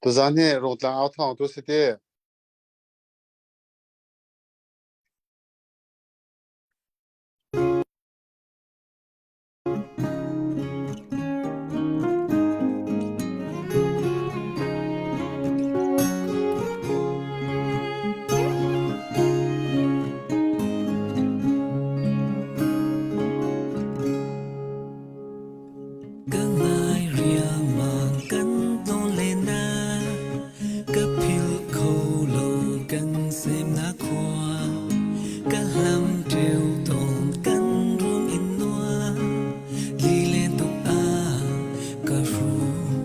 Tuzaan hi Rungtlang au thawng tu si ti. Ka ngai riangmang kan tlawn len na ka philh kho lo kan semnak khua ka hlam ṭheo tawn kan run in nuam lilen tuk ah ka hru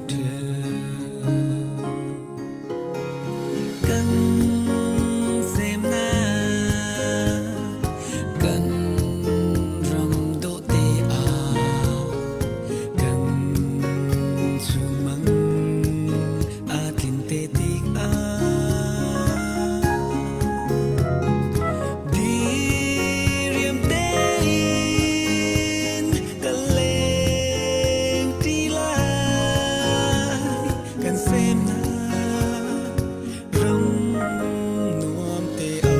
ṭheo. Kan semnak kan ram dawhte ah kan chunmang aa tlin te tikah diriam tein kan leng ṭi lai kan semnak ram nuam te ah.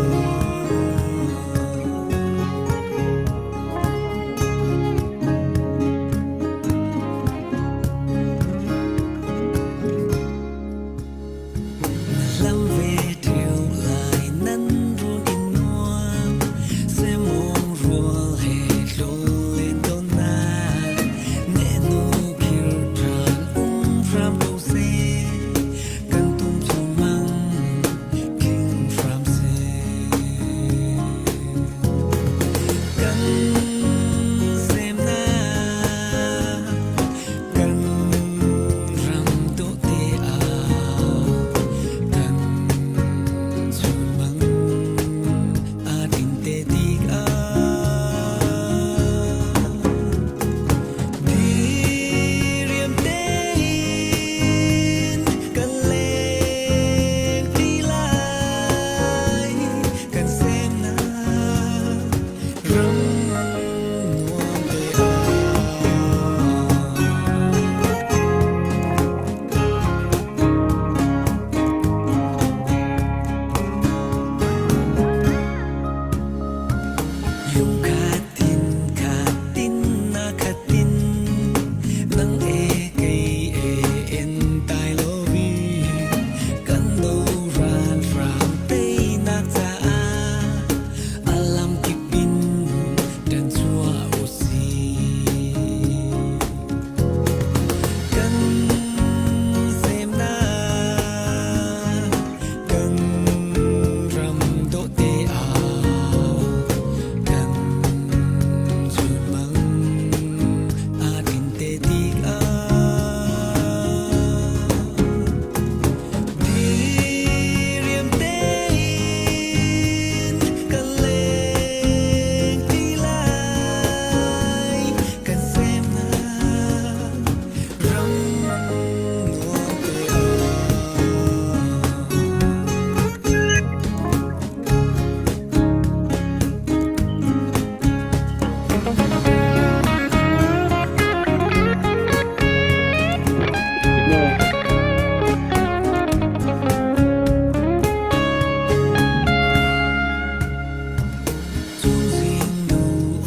Na hlam ve ṭheo lai nan run in nuam semawng rual he tlawn tawnnak nehhnu khir ṭhan um hram ko seh kan tum chungmang tling hram seh. Kan semnak kan ram dawhte ah kan chunmang aa tling te tikah diriam tein kan leng ṭi lai kan semnak ram nuam te ah. Lungkhat in khat in na khat in nang e kei e en tai lovi kan do ral hram teinak caah alam kip in ṭan chuah u sih. Kan semnak kan ram dawhte ah kan chunmang aa tlin te tikah diriam tein kan leng ṭi lai kan semnak ram nuam te ah. Cungzing nu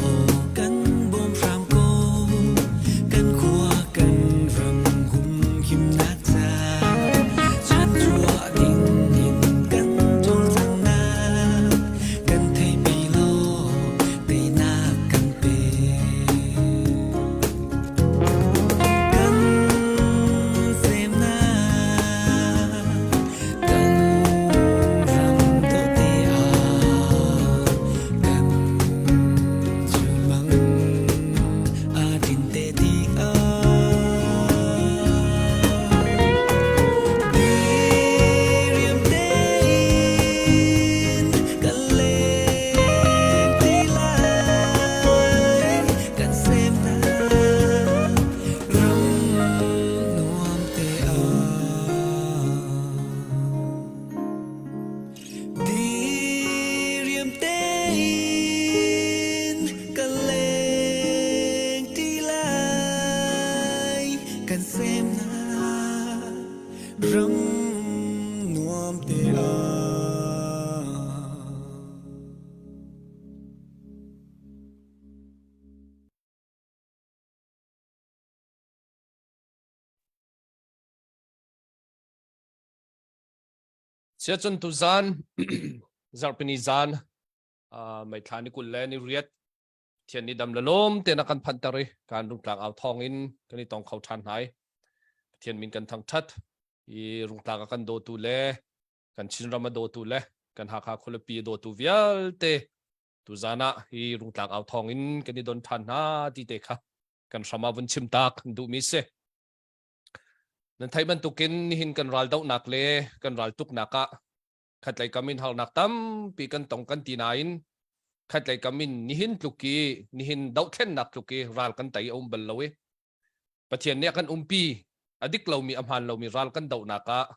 aw kan bawm hram ko, kan khua kan ram humhimnak ca. Chanchuah ding in kan cawlcanghnak, kan theihpi law teinak kan pe. Kan semnak kan ram dawhte ah kan chunmang aa tlin te tikah diriam tein kan leng ti lai kan semnak ram nuam te ah diriam tein kan leng ṭi lai kan semnak ram. Siacun tuzan zarhpini zan meithla ni 20 le ni riat Pathian nih dam le lawm tein a kan phanhter i kan rungtlang au thawng in kan i tong kho ṭhan hna i Pathian min kan thangṭhat i rungtlang a kan dawtu le kan Chinram a dawtu le kan Hakha khualipi a dawtu vialte tuzan ah hi rungtlak au thawng in kan i don ṭhan hna ti te kha kan hram ah vun chim ta kan duhmi si. Nan theih bantukin nihin kan ral dohnak le kan ral tuknak ah khatlei kam in harnak tampi kan tong kan ti nain khatlei kam in nihin tluk i nihin dohthlennak tluk i ral kan tei a um bal lo i Pathian nih a kan umpi a dik lomi a hmaan lomi ral kan dohnak ah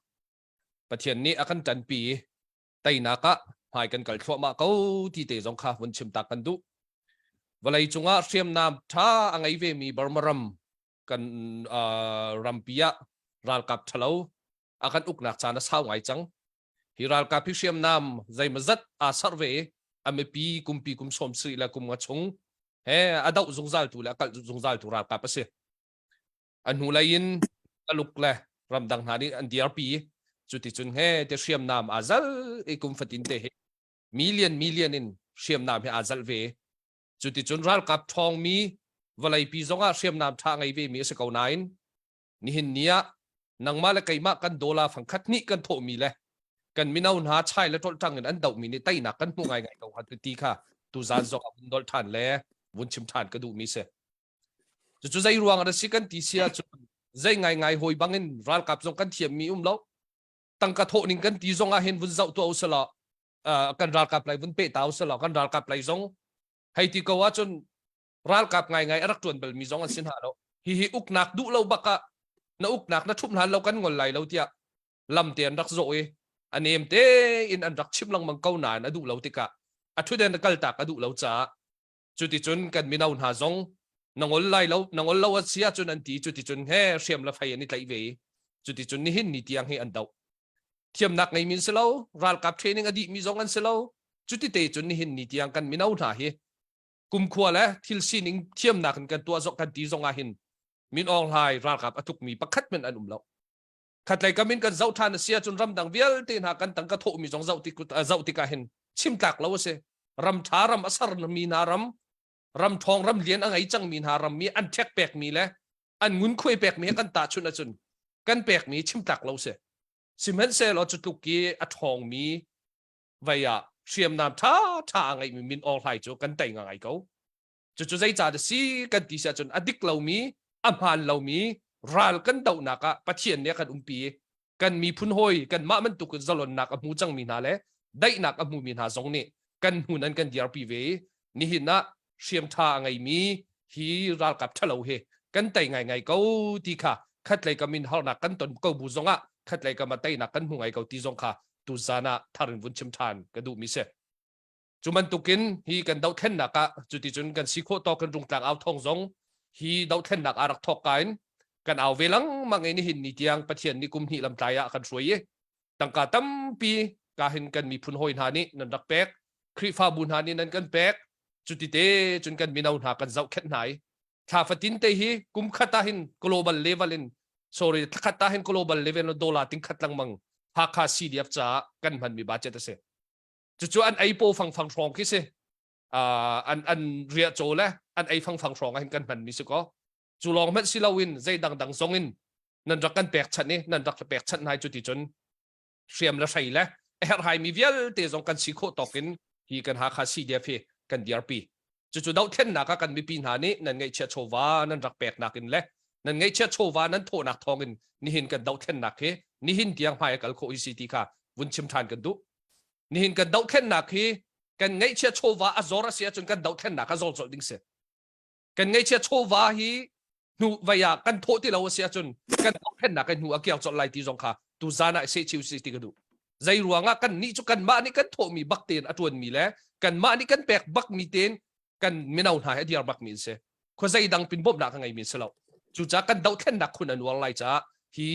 Pathian nih a kan ṭanpi i teinak ah hmai kan kal thluahmah ko ti te zong kha vun chim tak kan duh. Vawlei cungah hriamnam ṭha a ngei vemi Burma ram kan uh, rampi ah ralkap ṭhalo a kan uknak caan a sau ngai cang. Hi ralkap hi hriamnam zeimazat aa sarh ve i a mipi kumpi kum sawm sarih le kum nga chung he a doh zungzaltu le a kalh zungzaltu ralkap a si. A hnulei in Taluk le ramdang hna nih an dirpi. Cuticun he te hriamnam aa zal i kum fatin te hi million million in hriamnam he aa zalh ve. Cuticun ralkap ṭhawngmi vawleipi zongah hriamnam ṭha ngei ve mi a si ko nain nihin ni ah nangmah le keimah kan dollar fangkhat hnih kan thawhmi le kan mino hna chai le ṭolhṭang in an dohmi nih teinak kan hmu ngaingai ko ti kha tuzan zong ah vun dolh ṭhan le vun chim ṭhan ka duhmi si. Cucu zei ruang ah si kan ti si ahcun zei ngaingai hawi bangin ralkap zong kan thiammi um lo. Tangka thawh ning kan ti zong ah hin vun zoh tuah usalaw kan ralkap lei vun peh ta usalaw kan ralkap lei zong hei ti ko ahcun ralkap ngaingai a rak ṭuan balmi zong an si hna lo. Hihi uknak duh lo bak ah na uknak na ṭhumh hlan lo kan ngol lai lo tiah lam te an rak zawh i a nem tein an rak chim lengmang ko nain a duh lo tikah a ṭhutden a kaltak a duh lo caah Cuticun kan mino hna zong na ngol lai lo, na ngol lo a si ahcun an ti. Cuticun he hriam le fei an i tlaih ve i cuticun nihin ni tiang hi an doh. Thiamnak ngeimi an si lo, ralkap training a dihmi zong an si lo. Cuti cun nihin ni tiang kan mino hna hi kumkhua le thil sining thiamnak in kan tuah zong kan ti zong ah hin Min Aung Hlaing ralkap a tukmi pakhat hmanh an um lo. Khatlei kam in kan zoh ṭhan a si ahcun ramdang vialte hna kan tangka thawhmi zong zoh tik zoh tikah hin chim tlak lo a si. Ram ṭha ram a sermi hna ram, ram ṭhawng ram lian a ngei cangmi hna ram mi an ṭhek pekmi le an ngunkhuai pekmi he kan tahchunh ahcun kan pekmi chim tlak lo si. Sihmanhsehlaw cu tluk i a ṭhawngmi vei ah hriamnam ṭha ṭha a ngeihmi Min Aung Hlaing cu kan tei ngai ko. Cucu zeicah a si kan ti si ahcun a dik lomi, a hmaan lomi ral kan dohnak ah Pathian nih a kan umpi i kan miphun hawi kanmah bantuk in zalonnak a hmu cangmi hna le daihnak a hmumi hna zong nih kan hmun an kan dirpi ve i nihin ah hriam ṭha a ngeimi hi ralkap ṭhalo hi kan tei ngaingai ko ti kha khatlei kam in harnak kan ton ko bu zongah khatlei kam ah teinak kan hmu ngai ko ti zong kha tuzan ah thar in vun chim ṭhan ka duhmi si. Cu bantukin hi kan dohthlennak ah cuticun kan si khawh tawk in rungtlang au thawng zong hi dohthlennak aa rak thawk ka in kan au ve lengmang i nihin ni tiang Pathian nih kum hnih lamtlai ah a kan hruai i tangka tampi ka hin kan miphun hawi hna nih nan rak pek Khrihfabu hna nih nan kan pek cuti te cun kan mino hna kan zohkhenh hna i thla fatin te hi kum khat ah hin global level in sorry thla khat ah hin global level in dollar ting khat lengmang Hakha CDF caah kan hmanmi budget a si. Cucu an ei paw fangfang hrawng khi si. Uh, an an riah caw le an ei fangfang hrawng ah hin kan hmanmi si ko. Cu lawng hmanh si loin zei dangdang zong in nan rak kan pek chanh i nan rak pek chanh hna cu ti cun hriam le hrei le a herhhaimi vialte zong kan si khawh tawk in hi kan Hakha CDF hi kan dirpi. Cucu dohthlennak ah kan mipi hna nih nan ngeihchiah chawva nan rak peknak in le nan ngeihchiah chawva nan thawhnak thawng in nihin kan dohthlennak hi nihin tiang hmai a kal khawh hi si ti kha vun chim ṭhan kan duh. Nihin kan dohthlennak hi kan ngeihchiah chawva a zor a si ahcun kan dohthlennak a zor colh ding si. Kan ngeihchiah chawva hi hnu vei ah kan thawh ti lo a si ahcun kan dohthlennak kan hnu a kiak colh lai ti zong kha tu zan ah seh chiu si ti ka duh. Zei ruangah kan nih cu kanmah nih kan thawhmi bak tein a ṭuanmi le kanmah nih kan pek bakmi tein kan mino hna he a dir bakmi an si. Khuazei dang pin bawmhnak a ngeimi an si lo. Cucaah kan dohthlennak khun an uar lai caah hi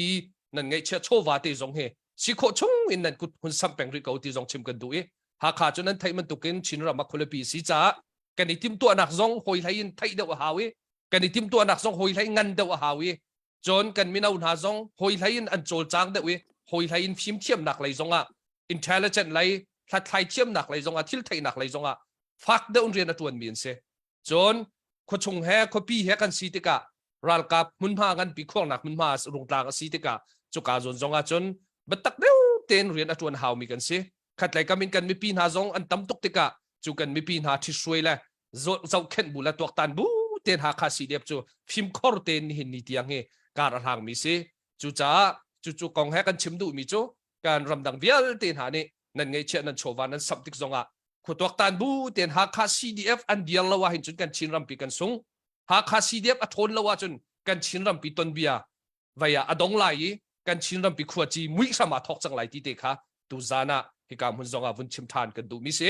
nan ngeihchiah chawva te zong hi si khawh chung in nan kut hun samh peng rih ko ti zong chim kan duh i Hakha cu nan theih bantukin Chinram a khualipi si caah kan i timhtuahnak zong hawi hlei in theih deuh a hau i kan i timhtuahnak zong hawi hlei ngan deuh a hau i cun kan mino hna zong hawi hlei in an cawlcang deuh i hawi hlei in fimthiamnak lei zong ah. intelligent lei hlathlai thiamnak lei zongah thil theihnak lei zongah fak deuh in rian a ṭuanmi an si. Cun khuachung he khuapi he kan si tikah ralkap hmunhma nganpi khuangnak hmunhma rungtlang a si tikah cuka zawn zong ah cun biatak deuh tein rian a ṭuan haumi kan si. Khatlei kam in kan mipi hna zong an tam tuk tikah cu kan mipi hna ṭhithruai le zohkhenh bu le tuaktan bu tein Hakha CDF cu fimkhor tein nihin ni tiang hi kar a hlangmi si. Cucaah cucu kong he kan chim duhmi cu kan ramdang vialte hna nih nan ngeihchiah nan chawva nan samh tik zongah khuatuaktan bu tein Hakha CDF an dir lo ahhin cun kan Chin rampi kan sung. Hakha CDF a ṭhawn lo ahcun kan Chin rampi tonbia vei ah a dong lai i kan Chin rampi khuaci muihram aa thawk cang lai ti te kha tuzan ah hika hmun zong ah vun chim ṭhan kan duhmi si.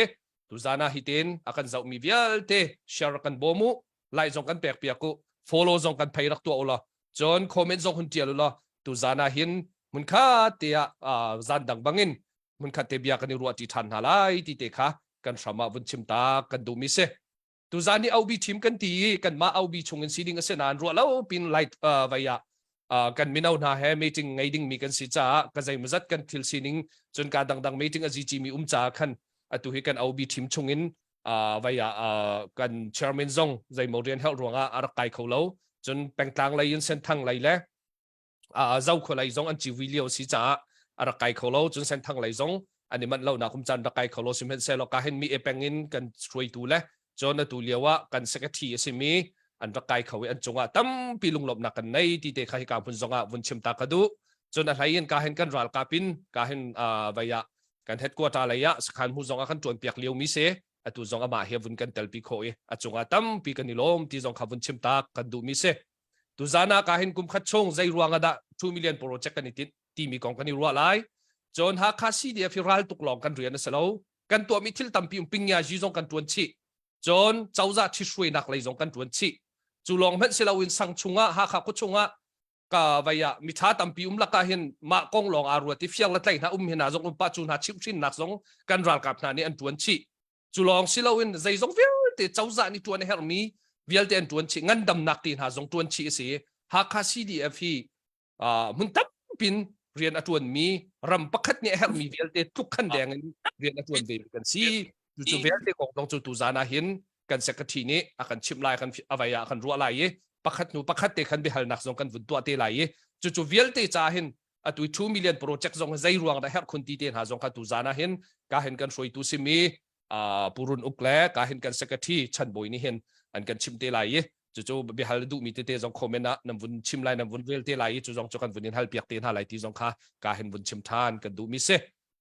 Tuzan ah hitin a kan zohmi vialte share kan bawm u, like zong kan pek piak u, follow zong kan phei rak tuah u law cun comment zong hun ṭial u law tuzan ah hin hmunkhat te ah zan dang bangin hmunkhat te bia kan i ruah ṭi ṭhan hna lai ti te kha kan hram ah vun chim ta kan duhmi si. Tuzan hi OB team kan ti i kanmah OB chung in si ding a si nain ruah lo pin light vai ah kan mino hna he meeting ngei ding mi kan si caah ka zeimawzat kan thil sining cun ka dangdang meeting a zici mi um caah khan atu hi kan OB team chung in vai ah kan chairman zong zeimaw rian helh ruangah a rak kai kho lo cun pengtlang lei in senthang lei le Zokhua lei zong an civui lio si caah a rak kai kho lo cun Senthang lei zong an i manh lo nak um caan rak kai kho lo sihmanhsehlaw ka hin mi e peng in kan hruaitu le cun atu lio ah kan secretary a simi an rak kai kho i an cungah tampi lunglawmhnak kan nei ti te kha hika hmun zongah vun chim ta ka duh cun a hlei in ka hin kan ralkap in ka hin vai ah kan headquarter lei ah sakhan mu zong ah kan tuan piak lio mi si atu zong amah he vun kan telpi kho i a cungah tampi kan i lawm ti zong kha vun chim ta kan duh mi si Tuzan ah ka hin kum khat chung zei ruang ah dah 2 million project kan i tinh timi kong kan i ruah lai. Cun Hakha CDF hi ral tuk lawng kan rian a si lo. Kan tuahmi thil tampi um pingya ji zong kan tuan chih. Cun cozah ṭhithruainak lei zong kan tuan chih. Cu lawng hmanh si loin sang chungah Hakha khua chungah ka vei ah miṭha tampi um lakah hin mah kong lawng aa ruat i fiang le tlai hna um hi hna zong um pah cu hna chimhhrinnak zong kan ralkap hna nih an tuan chih. Cu lawng si loin zeizong vialte cozah nih ṭuan a herhmi vialte an ṭuan chih ngandamnak te hna zong ṭuan chih a si. Hakha CDF hi hmun tampin rian a ṭuanmi ram pakhat nih a herhmi vialte tluk khan deng in rian a ṭuan ve kan si. Cucu vialte kong zong cu tuzan ah hin kan secretary nih a kan chimh lai kan a vai ah kan ruah lai i pakhat hnu pakhat te khan biahalnak zong kan vun tuah te lai i cucu vialte ca hin atu 2 million project zong zei ruang dah herh khun ti te hna zong kha tu zan ah hin ka hin kan hruaitu simi purun uk le ka hin kan secretary chan bawi nih hin an kan chim te lai i cucu biahal duhmi tete zong comment ah nan vun chim lai nan vun rel te lai i cu zong cu kan vun in hal piak te hna lai ti zong kha ka hin vun chim than kan duhmi si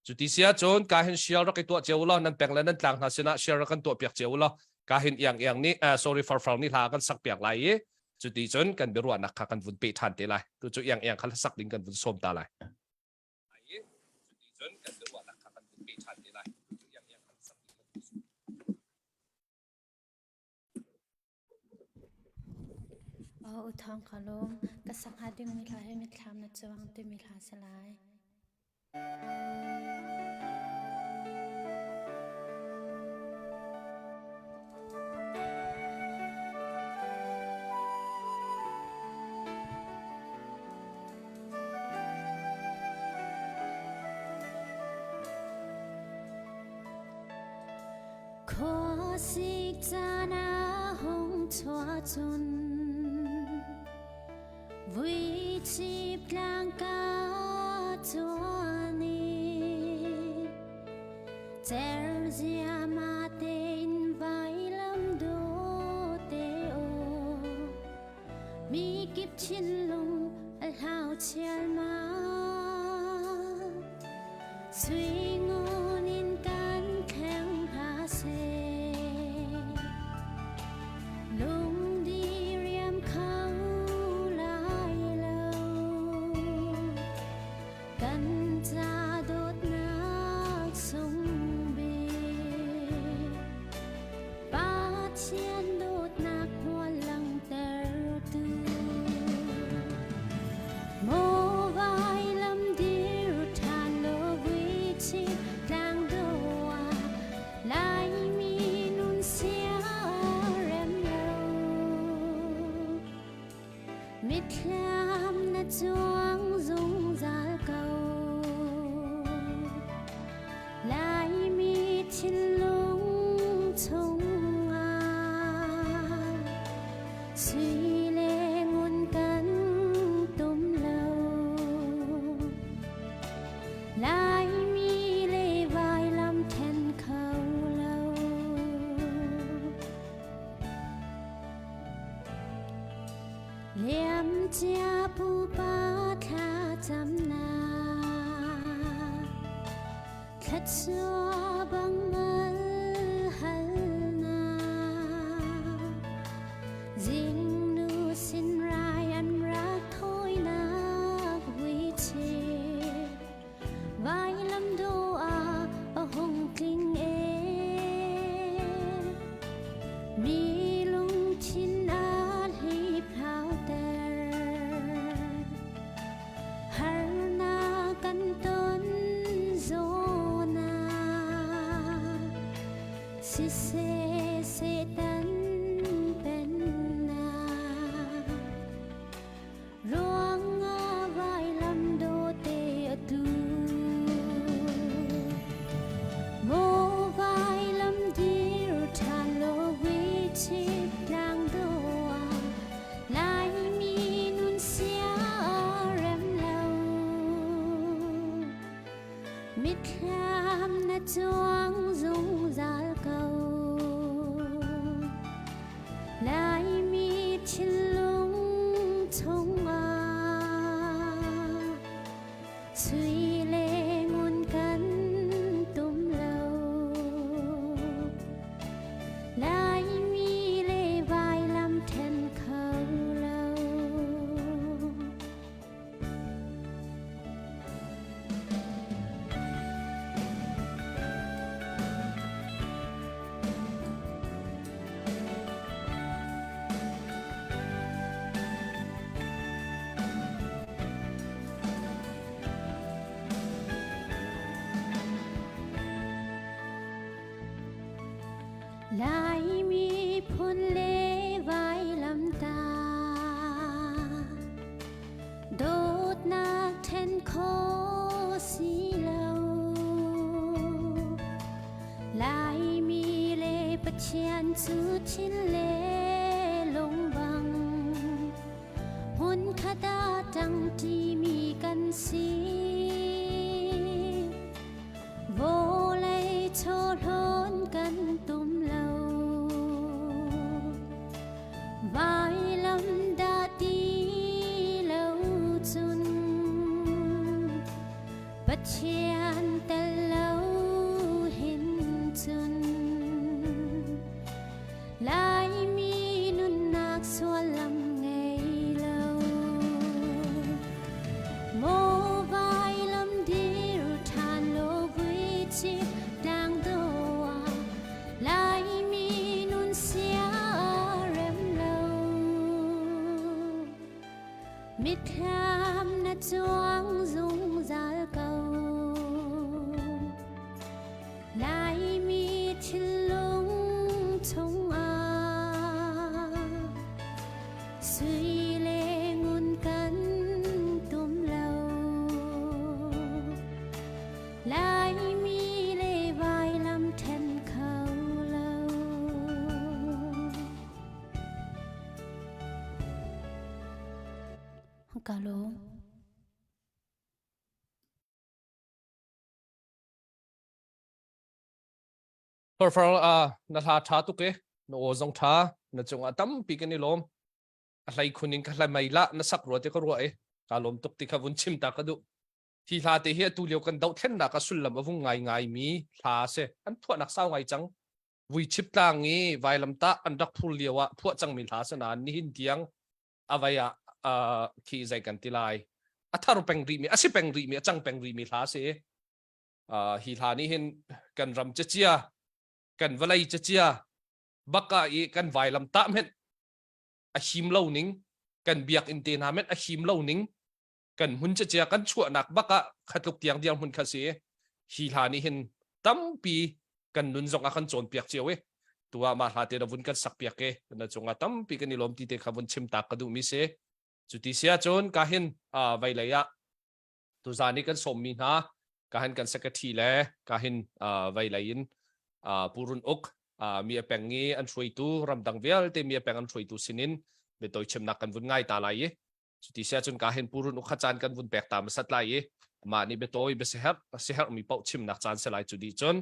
cu ti sia cun ka hin share rak i tuah cio law nan peng le nan tlang hna sinah share rak kan tuah piak cio law ka hin iang iang nih sorry farfar nih hla kan sak piak lai i cuti cun kan biaruahnak kha kan vun peh ṭhan te lai tu cu iang iang kha sak ding kan vun sawm ta lai cuti cun kan biaruahnak kha kan vun peh ṭhan te lai tu cu iang iang kha sak ding kan vun sawm Oh, uthong ka lung ka sak hnga dingmi hla hi mitthlam na cuang timi hla si lai. Khuasik caan a hung chuah cun Vuichip tlang ka chuan i Cerziama tein vailam dawte aw Mi kip thinlung a hlau chialmal Sui ngun in kan kheng hna seh Lungdi riam kho lai lo Kan ca dawtnak sung bik Pathian dawtnak hmual langhtertu Maw vailam dir ṭhan law vuichi tlang do ah Laimi nun siarem lo Mitthlam na cuang zungzal ko. Sui le ngun kan tum lo. Laimi le vailam then kho lo. Liamcia pupa thlacamnak Thluachuah bang mal halnak Zingnu sin rai an rak thawinak vuichir Vailam do ah a hung tling e Mi lungthin a hliphlauter Harnak kan ton zawn ah siseh Satan pennak ruangah vailam dawte a tu. Maw vailam dir ṭhan law vuichip tlang do ah Laimi nun sia rem lo. Mitthlam na cuang zungzal ko. Laimi thinlung chungah sui le ngun kan tum lo. Laimi le vailam then kho lo. Laimi phun le vailamtah dawtnak then kho si lo. Laimi le Pathian cu thin le lung bang hmunkhat ah ṭangṭimi kan si. Vawlei chawhlawn kan tum lo. Vailam dah ti lo cun Pathian tel lo hin cun Laimi nunnak suallam ngei lo. Maw vailam dir ṭhan law vuici tlang do ah Laimi nun sia rem lo. Mitthlam na cuang zungzal ko. Laimi thinlung chungah sui le ngun kan tum lo. Laimi le vailam then kho lo. Ka lawm. Farfar uh, na hla tha tuk e na aw zong tha na cungah tampi kan i lawm a hlei khun in ka hlai mai la na sak rua te ka rua e ka lawm tuk ti kha vun chim ta ka duh hi hla te hi atu lio kan dohthlennak a sullam a vung ngai ngai mi hla se an phuahnak sau ngai cang vui chip tlang i vailamtah an rak phur lio ah phuah cang mi hla se nain nihin tiang a vai ah uh, khi zei kan ti lai a thar peng rih mi a si peng rih mi a cang peng rih mi hla si uh, hi hla nih hin kan ram cachia kan vawlei cachia baka i kan vailam tah men a him lo ning kan biakinn te hna men a him lo ning kan hmun cachia kan chuahnak baka khatluk tiang diang hmun kha si hi hla nih hin tampi kan nun zong a kan cawnpiak cio i tuah mah hla te na vun kan sak piak e na cungah tampi kan i lawm ti te kha vun chim tak ka duh mi si cu ti sia cun ka hin vei lei ah tuzan i kan sawmmi hna ka hin kan secretary le ka hin vei lei in purun uk mi a peng i an hruaitu ramdang vialte mi a peng an hruaitu sinin. Biatawi chimnak kan vun ngai ta lai i cuti sia cun ka hen purun ukha caan kan vun pek ta masat lai i mah nih biatawi biasiherh siherh mi paoh chimnak caan si lai cu dih cun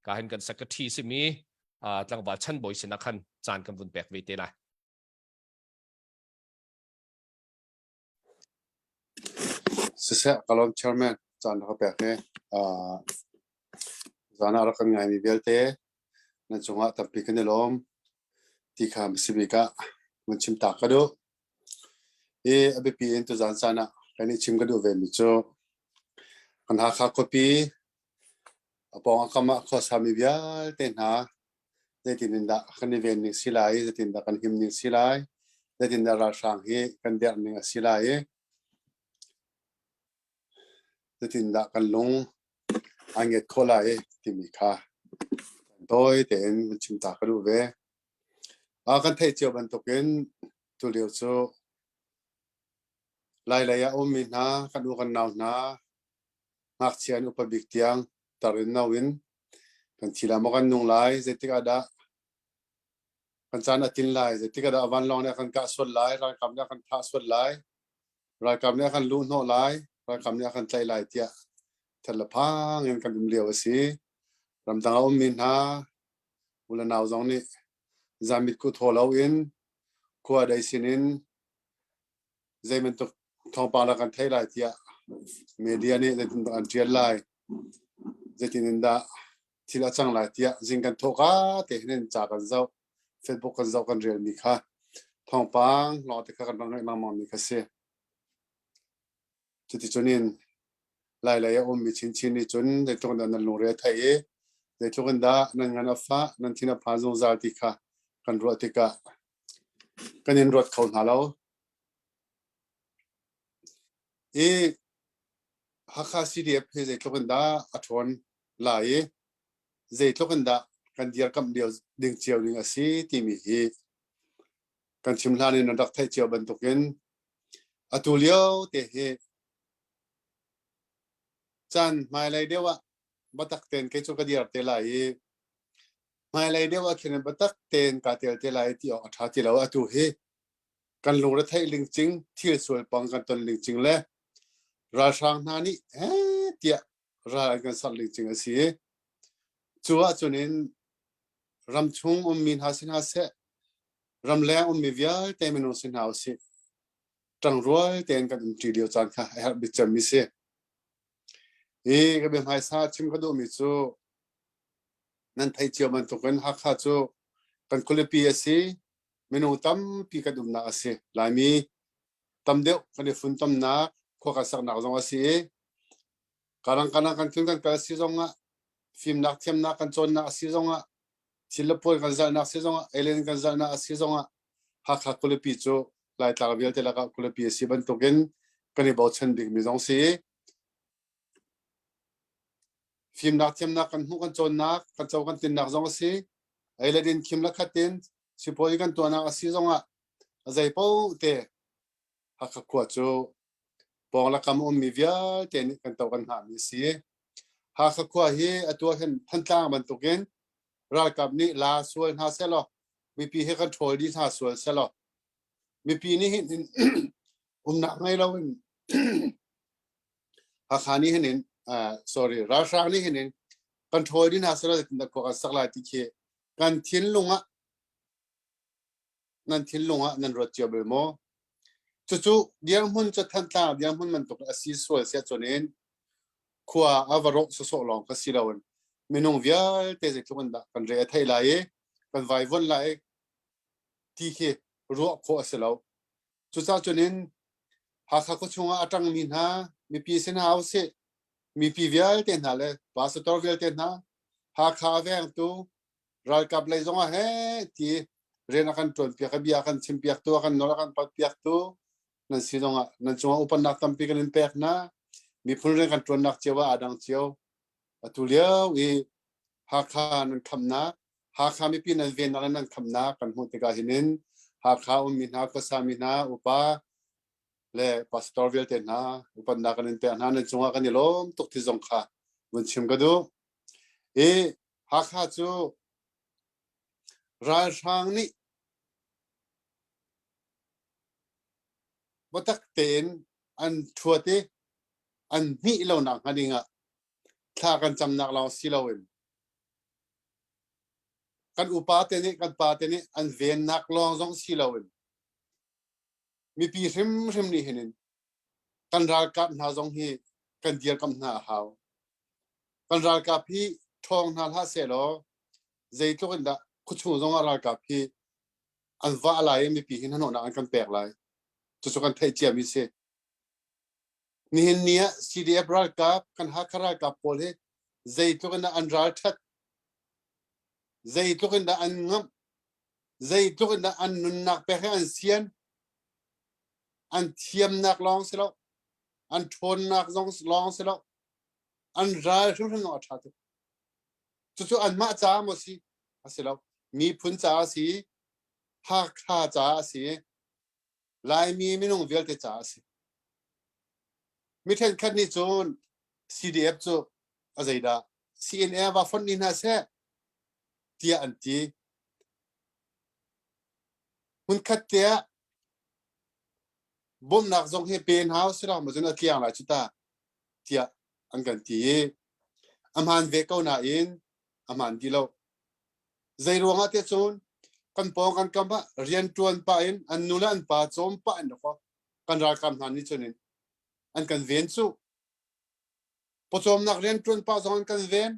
ka hen kan secretary simi tlangval chan bawi sinah khan caan kan vun pek ve te lai. Siseh, ka lawm chairman caan rak ka pek hi. Zan ah rak kan ngaimi vialte nan cungah tampi kan i lawm ti kha hmasabik ah vun chim ta ka duh. Hi a biapi in tuzan caan ah kan i chim ka duh vemi cu kan Hakha khuapi a pawng a kam ah khuasami vialte hna zeitin in dah kan i ven ning si lai i zeitin dah kan him ning si lai zeitin dah ralhrang hi kan derh ning a si lai i zeitin dah kan lung aa ngiat khawh lai timi kha tawi tein vun chim ta ka duh ve. Kan theih cio bantukin tulio cu Lailei ah ummi hna kan u kan nau hna ngakchia in upa bik tiang tar in no in kan thi lai maw kan nung lai zeitik ah dah kan caan a tin lai zeitik ah dah vanlawng nih a kan kah sual lai ralkap nih a kan thah sual lai ralkap nih a kan luh hnawh lai ralkap nih a kan tlaih lai tiah thel le phang in kan um lio a si ramdang a ummi hna u le nau zong nih zamit ku thaw lo in khua dei sin in zei bantuk thawngpang dah kan theih lai tiah media nih zeitindah an ṭial lai zeitin in dah thil a cang lai tiah zing kan thawh ka te hin ca kan zoh Facebook kan zoh kan relmi kha thawngpang lawngte kha kan rak ngaih lengmang mi kha si. Cuticun in Lailei a ummi chinchin nih cun zeitluk in dah nan lungre a theih i zeitluk in dah nan ngan a fah nan thin a phan zungzal ti kha kan ruah tikah kan in ruat kho hna lo. I Hakha CDF hi zeitluk in dah a ṭhawn lai i zeitluk in dah kan dirkamh lio ding cio ding a si timi hi kan chim hlan in nan rak theih cio bantukin atu lio te hi caan hmailei deuh ah biatak tein kei cu ka dir te lai i hmailei deuh ah khin biatak tein kaa tel te lai ti awk a ṭha ti lo atu hi kan lungretheih lingcing thil sual pang kan ton lingcing le ralhrang hna nih eh tiah ral an kan serh lingcing a si cu ahcun in ramchung ummi hna si hna seh ramleng ummi vialte minung si hna usih ṭangrual tein kan umṭi lio caan kha a herh bik cemmi si hi ka bia hmaisa chim ka duhmi cu nan theih cio bantukin Hakha cu kan khualipi a si minung tampi kan umnak a si Laimi tam deuh kan i funtomnak khua kan saknak zong a si i karang kana kan tlun kan kal si zongah fimnak thiamnak kan cawnnak a si zongah thil le puan kan zalhnak si zongah alien kan zalhnak a si zongah Hakha khualipi cu Laitlang vialte lakah khualipi a si bantukin kan i bochan bikmi zong si fimnak thiamnak kan hmuh kan cawnnak kan co kan tinnak zong a si ei le din khim le khat in sipuazi kan tuahnak a si zongah a zei paoh te Hakha khua cu pawng le kam ummi vialte nih kan to kan hngahmi a si. Hakha khua hi atu ah hin Thantlang bantukin ralkap nih la sual hna sehlaw mipi hi kan ṭhawl dih hna sual sehlaw mipi nih hin umnak ngei loin Hakha nih hin in sorry ralhrang nih hin in kan ṭhawl dih hna sehlaw zeitindah khua kan sak lai ti khi kan thinlung ah nan thinlung ah nan ruat cio bal maw? Cucu dirhmun cu Thantlang dirhmun bantuk a si sual siah cun in khua a va rawh sawsawh lawng ka si loin minung vialte zeitluk in dah kan re a theih lai i kan vaivuan lai ti khi ruah khawh a si lo. Cucaah cun in Hakha khuachung ah a ṭangmi hna mipi sin hna usih mipi vialte hna le pastor vialte hna Hakha a vengtu ralkap lei zong ah he ti rian a kan ṭuan piak a bia a kan chim piak tu a kan nawl a kan pat piak tu nan si zong ah nan cungah upannak tampi kan in pek hna miphun rian kan ṭuannak cio ah aa dang cio atu lio i Hakha nan khamnak Hakha mipi nan vennak le nan khamnak kan hmuh tikah hinin Hakha ummi hna khuasa mi hna upa le pastor vialte hna upannak kan in pek hna nan cungah kan i lawm tuk ti zong kha vun chim ka duh i Hakha cu ralhrang nih Biatak tein an ṭhuat i an hnih lonak hnga ding ah thla kan camnak lawng si loin kan upa te nih kan pa te nih an vennak lawng zong si loin mipi hrimhrim nih hin in kan ralkap hna zong hi kan dirkamh hna a hau. Kan ralkap hi ṭhawng hna hlah sehlaw zeitluk in dah khuachung zong ah ralkap hi an vah lai i mipi hi hnahnawhnak an kan pek lai. Cucu kan theih ciami si. Nihin ni ah CDF ralkap, kan Hakha ralkap pawl hi zeitluk in dah an ralṭhat, zeitluk in dah an ngamh, zeitluk in dah an nunnak pek hi an sian, an thiamnak lawng si lo, an ṭhawnnak zong lawng si lo, an ral hrimhrim zong a ṭha tuk. Cucu anmah caah maw si? A si lo. Miphun caah a si, Hakha caah a si, Laimi minung vialte caah a si. Mi ṭhenkhat nih cun CDF cu a zeidah CNA va fonh ni hna seh tiah an ti. Hmunkhat te ah bawmhnak zong hi pe hna usih maw cun a tliang lai cu ta tiah an kan ti i a hmaan ve ko nain a hmaan ti lo. Zei ruangah tiah cun kan pawng kan kam ah rian ṭuan pah in an nu le an pa cawm pah in kan ralkap hna nih cun in an kan ven cu. Pawcawmnak rian ṭuan pah zong an kan ven.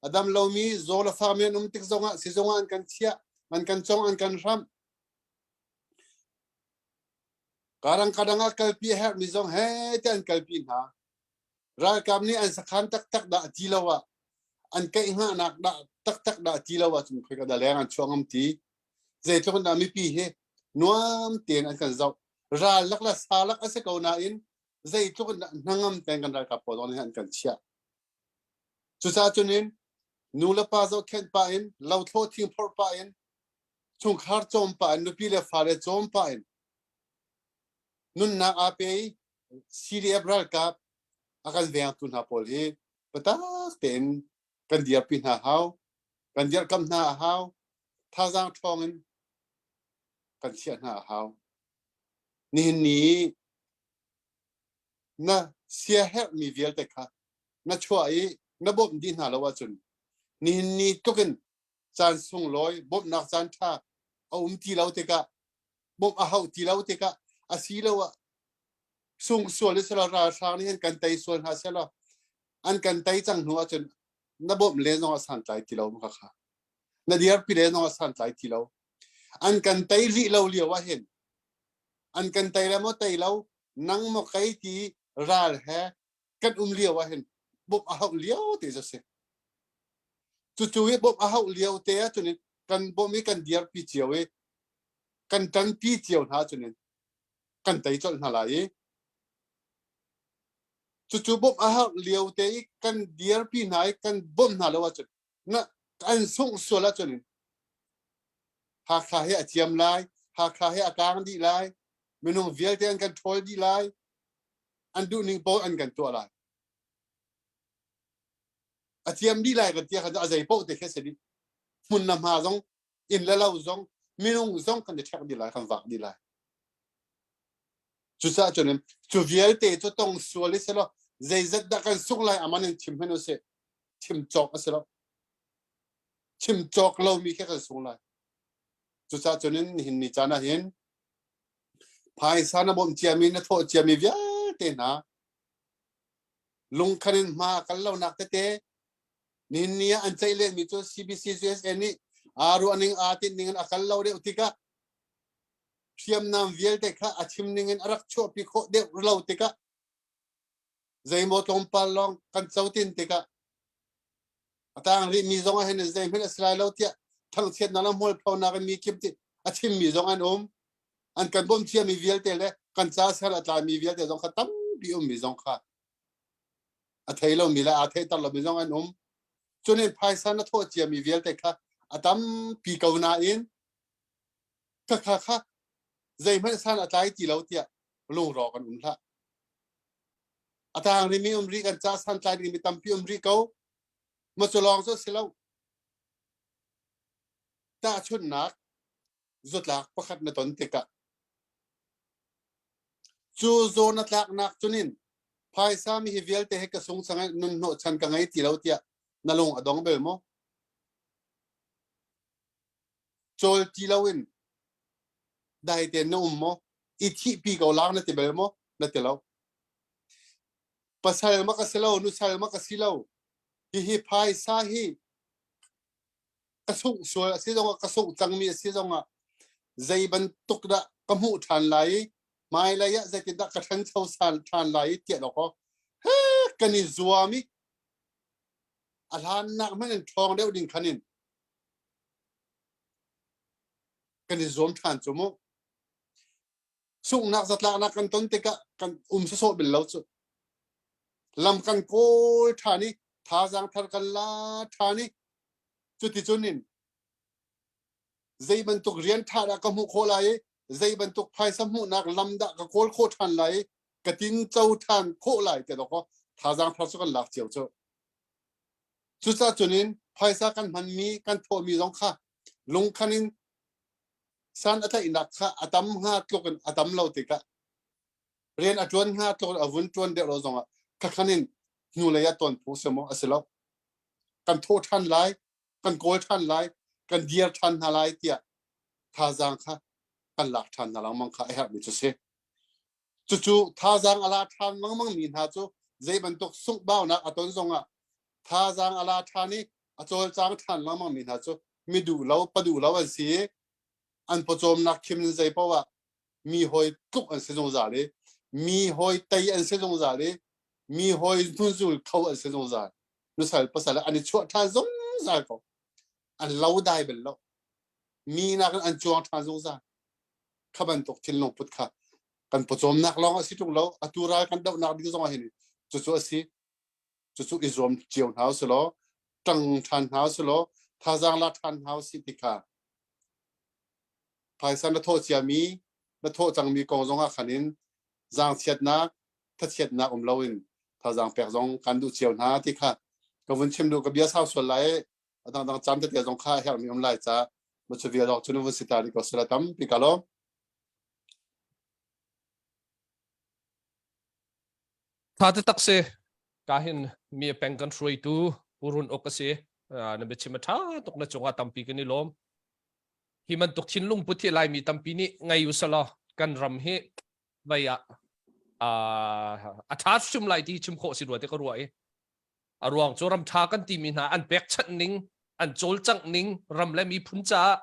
A dam lomi zaw le fakmi an um tik zongah sizung ah an kan chiah, an kan cong, an kan hramh. Karang kadang ah kalpi a herhmi zong he te an kalpi hna. Ralkap nih an sakhan taktak dah ti lo ah an keih hngahnak dah taktak dah ti lo ah cun khoika dah leng an chuah ngam ti. Zeitluk in dah mipi hi nuam tein an kan zoh. Ral lak le sa lak a si ko nain zeitluk in dah hnangam tein kan ralkap pawl zong nih an kan chiah. Cucaah cun in nu le pa zohkhenh pah in lothlawh thing phorh pah in chungkhar cawm pah in nupi le fale cawm pah in nunnak aa pe i CDF ralkap a kan vengtu hna pawl hi biatak tein kan dirpi hna hau kan dirhkamh hna a hau thazaang ṭhawng in kan chiah hna a hau nihin ni na siaherhmi vialte kha na chuah i na bawmh dih hna lo ahcun nihin ni tluk in caan sunglawi bawmhnak caan ṭha a um ti lo tikah bawmh a hauh ti lo tikah asiloah sung sual i selaw ralhrang nih hin kan tei sual hna selaw an kan tei cang hnu ahcun na bawmh len zong a santlai ti lo kha kha na dirpi len zong a santlai ti lo an kan tei rih lo lio ah hin an kan tei le maw tei lo nang maw kei ti ral he kan um lio ah hin bawmh a hauh lio te cu si cucu i bawmh a hauh lio te ah cun kan bawmh i kan dirpi cio i kan ṭanpi cio hna cun kan tei colh hna lai i cucu bawmh a hauh lio te i kan dirpi hna i kan bawmh hna lo ahcun na an sungh sual ahcun Hakha hi a ciam lai Hakha hi a kaang dih lai minung vialte an kan ṭhawl dih lai an duhning paoh an kan tuah lai a ciam dih lai kan ti khan a zei paoh te khi a si dih hmun na hma zong inn le lo zong minung zong kan i ṭhek dih lai kan vak dih lai cucaah cun cu vialte cu tong sual i selaw zeizat dah kan sung lai aman in chim hmanh usih chim cawk a si lo chim cawk lomi khi kan sung lai cucaah cun nihin ni caan ah hin phaisa na bawmh ciami na thawh ciami vialte hna lungkhan in hma kal lonak tete nihin ni ah an ceih lenmi cu CBC USA nih aa ruah ning aa tinh ning in a kal lo deuh tikah hriamnam vialte kha a chim ning in a rak chuahpi khawh deuh lo tikah zeimaw tlawmpal lawng kan co tin tikah a tang rih mi zong ah hin zeihmanh a si lai lo tiah thangchiatnak le hmualphonak in mi kip ti a chimmi zong an um an kan bawmh ciami vialte le kan ca ser a tlaimi vialte zong kha tampi ummi zong kha a thei lomi le aa theihter lomi zong an um cunin phaisa na thawh ciami vialte kha a tampi ko nain kha kha kha zeihmanh san a tlai ti lo tiah lungrawk an um hlah a tang rimi um rih kan ca san tlai dingmi tampi um rih ko ma cu lawng cu si lo tahchunhnak zutlak pakhat na ton tikah. Cu zawn a tlaknak cunin phaisa mi hi vialte he ka sung cang nun hnawh chan ka ngei ti lo tiah na lung a dong bel maw? Cawl ti loin dai tein na um maw? I thihpi ko lang na ti bel maw? Na ti lo. Pasal ma ka si lo, nusal ma ka si lo. Hihi phaisa hi ka sungh sual a si zongah ka sungh cangmi a si zongah zei bantuk dah ka hmuh ṭhan lai i hmailei ah zeitindah ka ṭhancho ṭhan lai i tiah dawk he kan i zuam i a hlannak hmanh in ṭhawng deuh ding khan in kan i zuam ṭhan cu mu sunghnak zatlaknak kan ton tikah kan um sawsawh bil lo cu lam kan kawl ṭhan i thazaang thar kan la ṭhan i cuticun in zei bantuk rian ṭha dah ka hmuh khawh lai i zei bantuk phaisa hmuhnak lam dah ka kawl khawh ṭhan lai i ka tinco ṭhan khawh lai ti dawkaw thazaang thar cu kan lak cio cu. Cucaah cun in phaisa kan hmanmi kan thawhmi zong kha lungkhan in san a tlaihnak kha a tam hnga tluk in a tam lo tikah rian a ṭuan hnga tluk in a vun ṭuan deuh lo zongah khakhan in hnulei ah tawn phung si maw a si lo. Kan thawh ṭhan lai, kan kawl ṭhan lai, kan dir ṭhan hna lai tiah thazaang kha kan lak ṭhan hna lengmang kha a herhmi cu si. Cucu thazaang a la ṭhan lengmang mi hna cu zei bantuk sunghbaunak a ton zongah thazaang a la ṭhan i a cawlcang ṭhan lengmang mi hna cu mi duh lo, pa duh lo an si i an pawcawmnak khim in zei paoh ah mi hawi tluk an si zungzal i mi hawi tei an si zungzal i mi hawi hnuzul kho an si zungzal. Nusal pasal an i chuah ṭhan zungzal ko. An lo dai bal lo. Mi nakin an cuang ṭhan zungzal. Kha bantuk thinlung put kha kan pawcawmnak lawng a si ṭung lo. Atu ral kan dohnak ding zong ah hin cucu a si. Cucu i zuam cio hna usih law, ṭang ṭhan hna usih law, thazaang la ṭhan hna usih ti kha phaisa na thawh ciami, na thawh cangmi kong zong ah khan in zaangchiatnak, thachiatnak um loin thazaang pek zong kan duh cio hna ti kha ka vun chim duh ka bia sau sual lai a dangdang caan tete zong kha a herhmi um lai ca ma cu vial zong cu vun si ta rih ko sila tampi ka lawm. Tha te tak si ka hin mi peng kan hruaitu purun ok a si na biachim a tha tuk na cungah tampi kan i lawm hi bantuk thinlung put hi laimi tampi nih ngei usalaw kan ram hi vei ah a ṭha hrim lai ti chim khawh si rua te ka ruah i a ruang cu ram ṭha kan timi hna an pekchanh ning an cawlcangh ning ram le miphun caah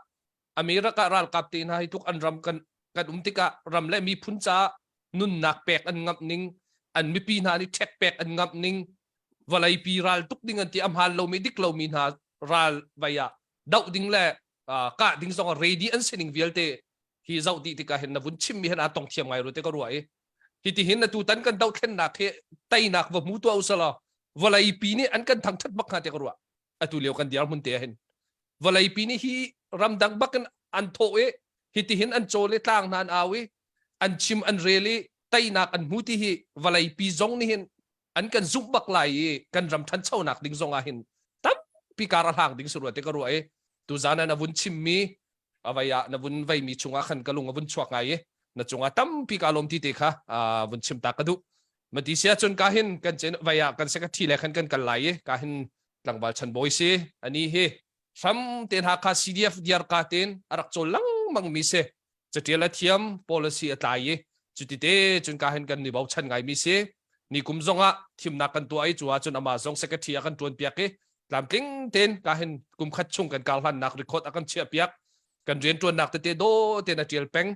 America ralkap te hna hi tluk an ram kan kan um tikah ram le miphun caah nunnak pek an ngamh ning an mipi hna nih ṭhek pek an ngamh ning vawleipi ral tuk ding an ti a hmaan lomi dik lomi hna ral vai ah doh ding le kah ding zong ready an si ning vialte hi zoh dih tikah hin na vun chimmi hin aa tong thiam ngai ru te ka ruah i hi ti hin atu tan kan dohthlennak hi teinak va hmu tuah usalaw vawleipi nih an kan thangthat bak hnga te ka ruah atu lio kan dirhmun te hin vawleipi nih hi ramdang bak in an thawh i hi ti hin an cawl i tlang hna an au i an chim an rel i teinak an hmu ti hi vawleipi zong nih hin an kan zumh bak lai i kan ram ṭhanchonak ding zong ah hin tampi kar a hlang ding si rua te ka ruah i tuzan ah na vun chimmi avai ah na vun veimi chungah khan ka lung a vun chuak ngai i na cungah tampi ka lawm ti te kha vun chim ta ka duh mati sia cun ka hin kan chen vai ah kan secretary le khan kan kal lai i ka hin tlangval chan bawi si ani hi hram ten Hakha CDF diar ka ten a rak chawl lengmang mi si catial a thiam policy a tlai i cuti te cun ka hin kan ni bochan ngai mi si ni kum zongah thimnak kan tuah i cu ah cun amah zong secretary a kan tuan piak i tlamtling ten ka hin kum khat chung kan kar hlannak record a kan chiah piak kan rian tuannak tete do ten a tial peng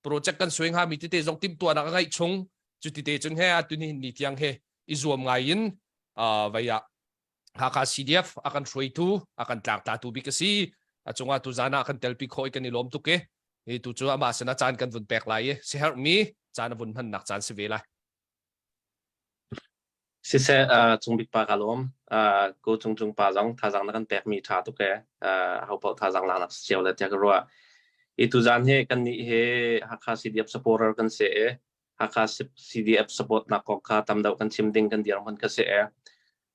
project kan suai hnga mi tete zong timhtuahnak a ngeih chung cuti te cun he atu ni ni tiang he i zuam ngai in vei ah Hakha CDF a kan hruaitu a kan tlangtlatu bik a si a cungah tu zan ah kan telpi khawh i kan i lawm tuk i hi tu cu amah sinah caan kan vun pek lai i siherhmi caan a vun hmannak caan si ve lai. Siseh, uh, Cungbik pa ka lawm. Uh, ko Cung Cung pa zong thazaang na kan pekmi ṭha tuk e. Uh, ho paoh thazaang laknak si cio le tiah ka ruah. I tuzaan hi kan nih hi Hakha CDF supporter kan si i Hakha CDF support nak kong kha tam deuh kan chim ding kan dirhmun ka si e.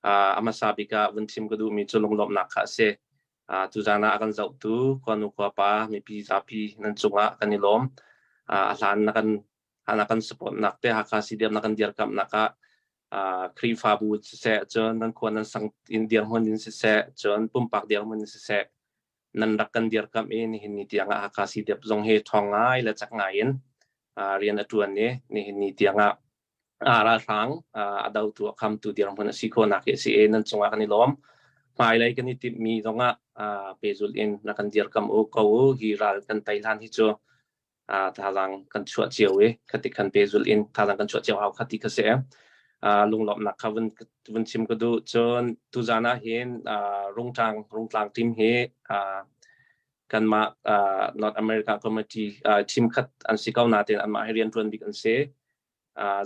Uh, a hmasa bik ah vun chim ka duhmi cu lunglawmhnak kha a si. Uh, tuzaan ah a kan zohtu khuanu khuapa mipi zapi nan cungah kan i lawm. Uh, a hlan na kan. Na kan support nak te Hakha CDF na kan dirkamh nak ah Khrihfabu siseh, cun nan khua nan sang in dirhmun in siseh, cun pumpak dirhmun in siseh, nan rak kan dirkamh i nihin ni tiang ah Hakha CDF zong hi ṭhawng ngai le cak ngai in rian a ṭuan i nihin ni tiang ah ralhrang a dotu a khamtu dirhmun a si khawhnak hi a si i nan cungah kan i lawm. Hmailei kan i timhmi zongah pehzulh in na kan dirkamh u ko u. Hi ral kan tei hlan hi cu thazaang kan chuah cio i khati khan pehzulh in thazaang kan chuah cio hau kha ti kha si. Lunglawmhnak kha vun vun chim ka duh. Cun tuzaan ah hin Rungtlang Rungtlang team hi kanmah North America Committee team khat an si ko nain anmah hi rianṭuan bik an si.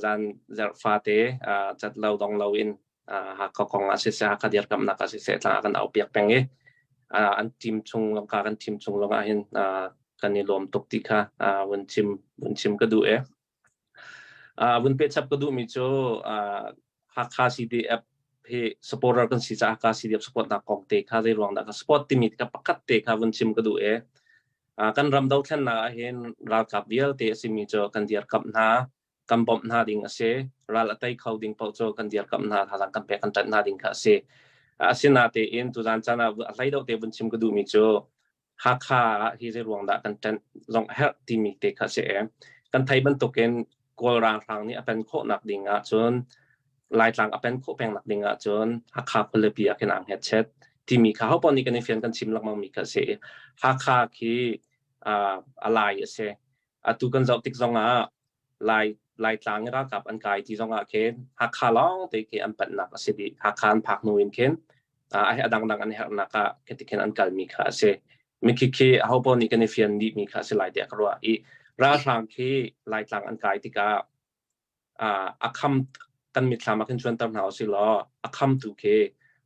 Zan zarh fate cat lo dong lo in Hakha kong ah siseh, Hakha dirkamnak ah siseh tlang ah kan au piak peng i an team chung longka kan team chung longah hin kan i lawm tuk ti kha vun chim vun chim ka duh e. Vun peh chap ka duhmi cu Hakha CDF hi supporter kan si caah Hakha CDF support nak kong te kha zei ruang dah ka support timi kha pakhat te kha vun chim ka duh e. Kan ram dothlennak ah hin ralkap vialte a simi cu kan dirkamh hna, kan bawmh hna ding a si. Ral a tei kho ding paoh cu kan dirkamh hna, thazaang kan pek kan ṭanh hna ding kha a si. Asinatein tuzaan caan ah a hlei deuh te vun chim ka duhmi cu Hakha ah hi zei ruang dah kan ṭanh zong a herh timi te kha a si. Kan thei bantukin Kawl ralhrang nih a pen khawhnak ding ahcun Laitlang a pen khawh pengnak ding ahcun Hakha khualipi ah khin aa hngetchet timi kha hopaoh nih kan i fian kan chim lengmang mi kha a si. Hakha khi a lai a si. Atu kan zoh tik zongah Lai Laitlang i ralkap an kai ti zongah khin Hakha lawng te khi an panhnak a si dih. Hakha an phak hnu in khin a dangdang an herhnak ah khiti khin an kalmi kha a si. Mikhi khi ahopaoh nih kan i fian dihmi kha a si lai tiah ka ruah. I ralhrang khi Laitlang an kai tikah a kham kan mitthlam ah khin cuanter hna usih law a khamtu khi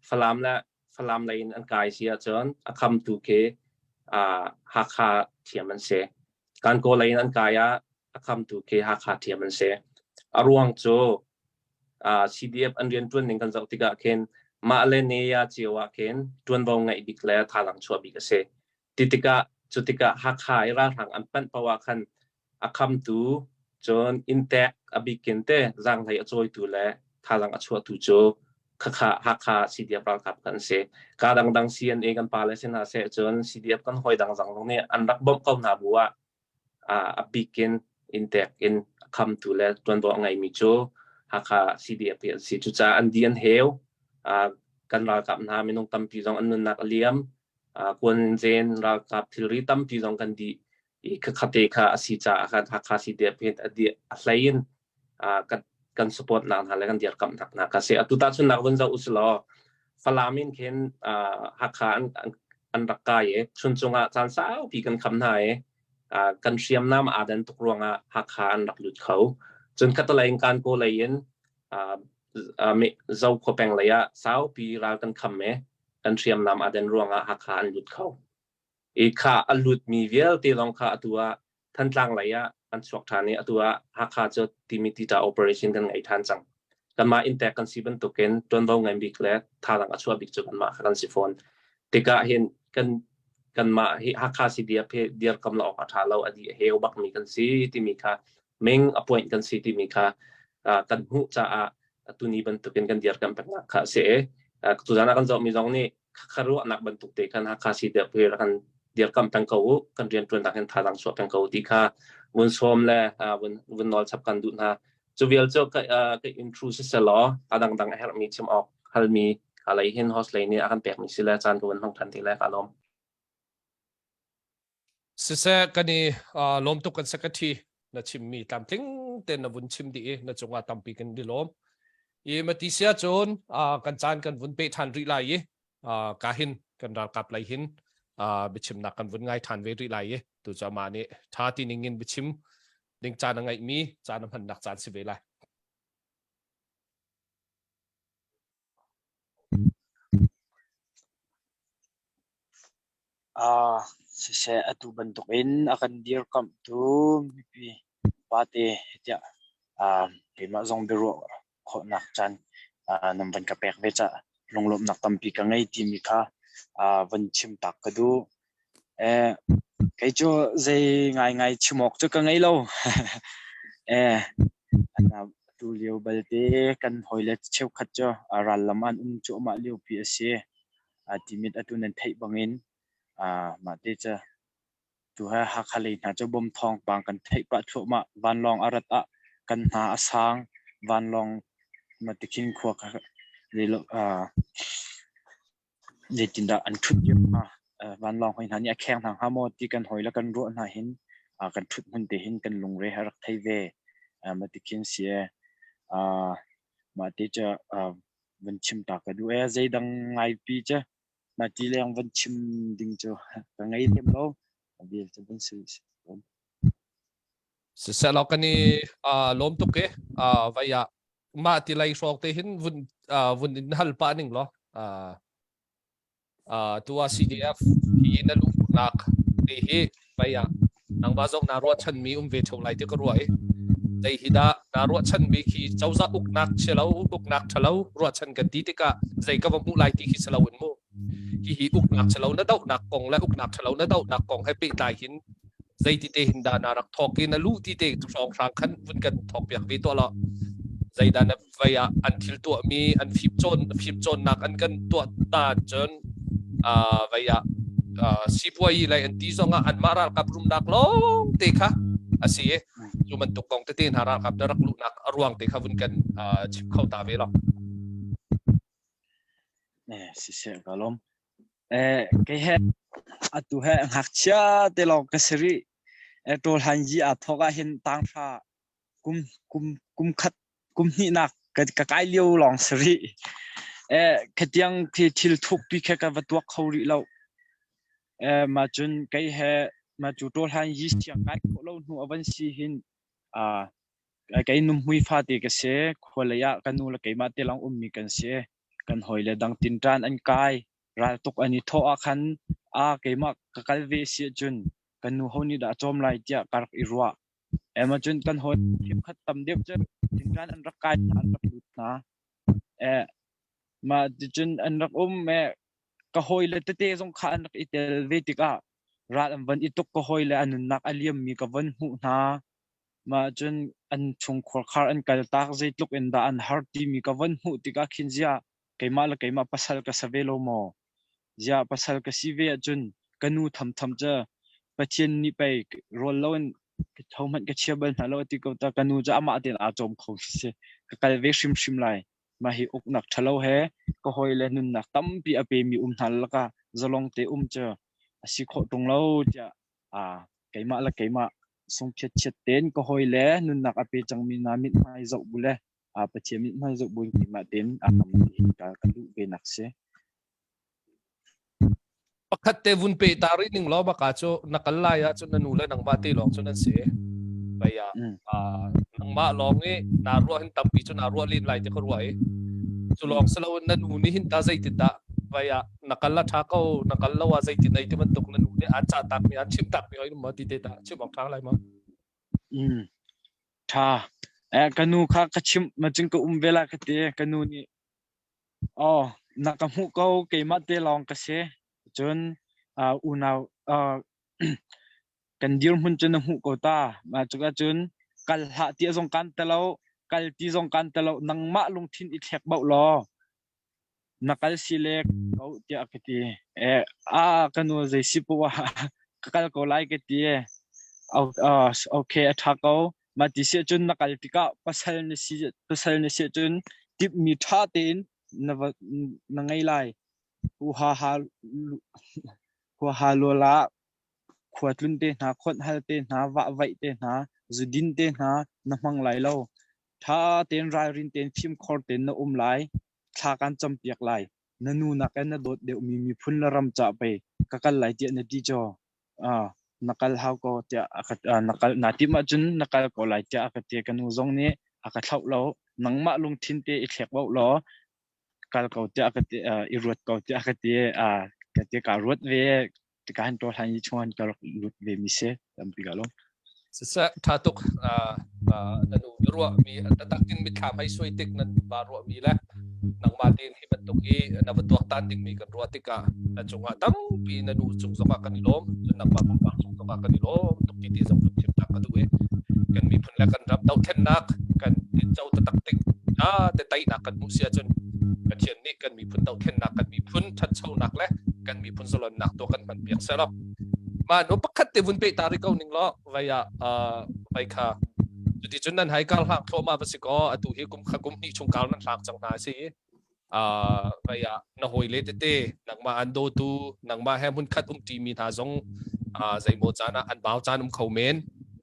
Falam le Falam lei in an kai si ahcun a khamtu khi Hakha thiam an si. Kankaw lei in an kai ah a khamtu khi Hakha thiam an si. A ruang cu CDF an rianṭuan ning kan zoh tikah khin mah le ne ya cio ah khin ṭuanvo ngeih bik le thazaang chuah bik a si. Ti tikah cu tikah Hakha i ralhrang an panh paoh ah khan a khamtu cun inntek a bikin te zaanghlei a cawitu le thazaang a chuahtu cu khakha Hakha CDF ralkap kan si. Ka dangdang CNA kan pa le si hna seh cun CDF kan hawi dang zong nih an rak bawmh ko hna bu ah a bikin inntek in a khamtu le ṭuanvo a ngeimi cu Hakha CDF hi an si. Cucaah an di an heu. Kan ralkap hna minung tampi zong an nunnak a liam. Kuanzen ralkap thilri tampi zong kan dih i khate kha a si caah khan Hakha CDF hin a di a hlei in kan kan support nak hna le kan dirkamh nak hna kha si. Atu tahchunnak vun zoh usih law Falam in khin Hakha an an rak kai i Chuncung ah caan saupi kan kham hna i kan hriamnam aa dan tuk ruangah Hakha an rak lut kho. Cun khatalei in Kankaw lei in Zokhua peng lei ah saupi ral kan kham i kan hriamnam aa den ruangah Hakha an lut kho. I kha a lutmi vialte zong kha atu ah Thantlang lei ah an chuak ṭhan i atu ah Hakha cu timi tita operation kan ngei ṭhan cang. Kanmah inntek kan si bantukin ṭuanvo ngai bik le thazaang a chuah bik cu kanmah kha kan si fawn. Tikah hin kan kanmah hi Hakha CDF hi dirkam lo awk a ṭha lo, a di a heu bakmi kan si timi kha ming appoint kan si timi kha kan hmuh caah tuni bantukin kan dirkam peknak kha a si i tuzaan ah kan zohmi zong nih kha ruahnak bantuk te khan Hakha CDF hi kan dirkamh peng ko u, kan rianṭuannak hin thazaang chuah peng ko u ti kha vun sawm le vun vun nawl chap kan duh hna. Cu vial cu ka ka intro siselaw a dangdang a herhmi chim awk halmi ka lei hin host lei nih a kan pekmi si le caan ka vun hmang ṭhan ti le ka lawm. Siseh kan i lawm tuk kan secretary na chimmi tlamtling te na vun chim dih i na cungah tampi kan i lawm. I mati sia cun kan caan kan vun pe ṭhan rih lai i ka hin kan ralkap lei hin biachimnak kan vun ngai ṭhan ve rih lai i tu cu amah nih ṭha ti ning in biachim ding caan a ngeihmi caan a hmannak caan si ve lai. Siseh atu bantukin a kan dirkamhtu mipi pate tiah keimah zong biaruah khawhnak caan nan van ka pek ve caah lunglawmhnak tampi ka ngei timi kha van chim tak ka duh. Kei cu zei ngaingai chim awk cu ka ngei lo. Eh, atu lio balte kan hawile cheukhat cu ral lam an um cuahmah liopi a si. Timit atu nan theih bangin mah te cu tu he Hakha lei hna cu bom thawngpang kan theih pah thluahmah. Vanlawng a rat ah kan hna a sang. Vanlawng ma tikhin khua kha zeitindah an ṭhut lio hnga? Vanlawng hoi hna nih a kheng hna hnga maw ti kan hawi le kan ruah hna hin kan ṭhut hmun te hin kan lungre a rak thei ve. Mah tikhin si ee. Mah te cu van chim ta ka duh ee. Zeidang ngaipi cu mah ti leng van chim ding cu ka ngei lem lo. Vial cu van si. Siseh law kan i lawm tuk i vai ah mah ti lei hrawng te hin vun vun in hal pah ning law tu ah CDF hi na luhnak te hi vai ah nangmah zong naa ruahchanmi um ve theo lai ti ka ruah i zei hi dah naa ruahchanmi khi cozah uknak chelo uknak ṭhalo ruahchan kan ti tikah zei ka va hmuh lai ti khi si lo in mu hihi uknak ṭhalo na dohnak kong le uknak ṭhalo na dohnak kong he pehtlai hin zeiti te hin dah na rak thawk i na luh ti te hrawnghrang khan vun kan thawk piak ve tuah law zeidah na vei ah an thil tuahmi an fimcawn fimcawnnak an kan tuah ta cun vei ah sipuai lei an ti zong ah anmah ralkap rumnak lawng te kha a si i cu bantuk kong tete hna ralkap na rak luhnak a ruang te kha vun kan chim kho ta ve lo. Eh, siseh ka lawm. Eh, kei he atu he ngakchia te lawng ka si rih. Eh, ṭawl han yi aa thawk ah hin tanghra kum kum kum khat kum hnihnak ka, ka kai lio lawng si rih. Eh, khatiang khi thil thukpi khe ka va tuak kho rih lo. Eh, ma cun kei he ma cu ṭawl han yi siang kai khawh lo hnu a van si hin ah Kei nuhmui fate ka si. Khualei ah ka nu le keimah te lawng ummi kan si. Kan hawile dang tinṭan an kai. Raltuk an i thawh ah khan aa keimah ka kal ve si ahcun kan nu ho nih dah a cawm lai tiah ka rak i ruah. Ema cun kan hawi cheukhat tam deuh cu tinṭan an rak kai hna, an rak lut hna. Eh, mah ticun an rak um. Eh, ka hawile tete zong kha an rak i tel ve tikah ral an van i tuk ka hawile an nunnak a liammi ka van hmuh hna. Mah cun an chungkhar khar an kaltak zeitluk in dah an har timi ka von hmuh tikah khin ziah keimah le keimah pasal ka sa ve lo maw? Ziah pasal ka si ve ahcun ka nu thamtham cu Pathian nih pei rawl loin hohmanh ka chia bal hna lo a ti ko ta ka nu cu amah tein aa cawm kho si. Ka kal ve hrimhrim lai. Mah hi uknak ṭhalo he ka hawile nunnak tampi a pemi um hna lakah zalong te um cu a si khawh ṭung lo tiah aa keimah le keimah sungphiatchiat tein ka hawile nunnak a pe cangmi hna mithmai zoh bu le Pathian mithmai zoh buin keimah tein a ram ka ka luh ve nak si. Pakhat te vun pe ta rih ning law baka cu na kal lai ah cun na nu le nangmah te lawng cun an si. Bai ah nangmah lawng i naa ruah hin tampi cu naa ruah len lai ti ka ruah i cu lawng si loin na nu nih hin ta zeitin dah vai ah na kal a ṭha ko na kal lo ah zeitin ei ti bantuk na nu nih aan cah takmi aan chimh takmi oi maw ti te ta chim awk ṭha lai maw? Mm. Ṭha. Eh, ka nu kha ka chimh ma cun ka um ve la ka ti. Ka nu nih oh na ka hmuh ko keimah te lawng ka si. Cun uh, unau uh, kan dirhmun cu na hmuh ko ta. Mah cuka cun kal hlah ti zong kan te lo, kal ti zong kan te lo, nangmah lungthin i thlek bauh law na kal si le ko tiah ka ti. Eh, ah ka nu zei si poah ka kal ko lai ka ti. Okay, a ṭha ko. Mah ti si ahcun na kal tikah pasal na si pasal na si ahcun timhmi ṭha tein na va na ngei lai. Huha huaha lual ah khua tlun te hna, khonh hal te hna, vahvaih te hna, zudin te hna na hmang lai lo. Ṭha tein ralrin tein fimkhor tein na um lai. Thla kan campiak lai. Na nu nakin na dawt deuhmi miphun le ram cah pei ka kal lai tiah na ti caw. Ah, na kal hau ko tiah a ka na kal naa timh ahcun na kal ko lai tiah a ka ti. Ka nu zong nih a ka thlauh lo. Nangmah lungthin te i thlek bauh law kal ko tiah a ka ti i ruat ko tiah a ka ti. Ka ti kaa ruat ve. Tika hin ṭawl hlan i chung ka rak lut ve mi si tampi ka lawm. Siseh ṭha tuk na nu na ruahmi taktak in mitthlam hei suai tik nan va ruahmi le nangmah tein hi bantuk i na va tuaktan dingmi kan ruah tikah na cungah tampi na nu cung zongah kan i lawm cun nangmah pumpak cung zongah kan i lawm tuk ti ti zong vun chim tak ka duh i. Kan miphun le kan ram dohthlennak kan tinco taktak tik te teinak kan hmuh si ahcun Pathian nih kan miphun dohthlennak, kan miphun ṭhanchonak le kan miphun zalonnak tu kan hman piak selaw. Mah nu pakhat te vun pe ta rih ko ning law vai ah vai kha cuti cun nan hai kar hlang thluahmah va si kaw atu hi kum kha kum hnih chung kar nan hlang cang hna si. Vai ah na hawile tete nangmah an dawtu nangmah he hmunkhat umṭi mi hna zong zeimaw caan ah an bau caan um kho men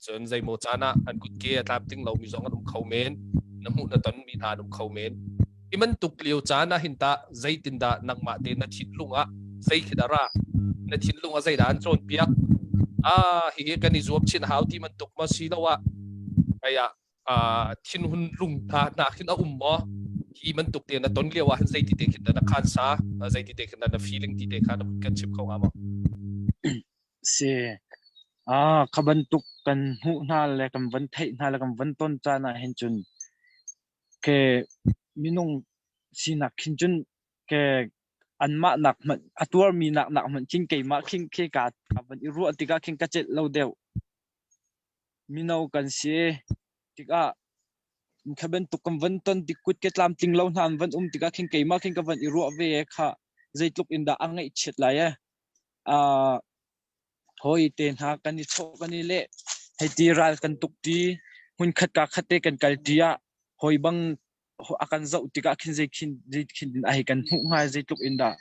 cun zeimaw caan ah an kutke a tlamtling lomi zong an um kho men na hmuh na ton mi hna an um kho men. Hi bantuk lio caan ah hin tah zeitindah nangmah te na thinlung ah zei khi dah ra? Na thinlung ah zeidah an cawnpiak? Ah, hihi kan i zuam chin hau ti bantuk ma si lo ah ai ah thinhun lung hna hna khin a um maw? Hi bantuk te na ton lio ah hin zeiti te khin dah na khan sa, zeiti te khin dah na feeling ti te kha na kan chim kho hnga maw? Si. Ah, kha bantuk kan hmuh hna le kan van theih hna le kan van ton caan ah hin cun Ke minung sinak khin cun ke anmah nak hmanh a tuarmi nak nak hmanh khin keimah khin khi ka ka van i ruah tikah khin ka celh lo deuh. Mino kan si tikah kha bantuk kan van ton tik kut ke tlamtling lo hna an van um tikah khin keimah khin ka van i ruah ve kha zeitluk in dah a ngaihchiat lai e. Uh, Hawi te hna kan i chawh kan i leh. Hei ti ral kan tuk ṭi. Hmunkhat ka khat te kan kal ṭi ah hawi bang a kan zoh tikah khin zei khin zei khin in a hei kan hmuh hnga zeitluk in dah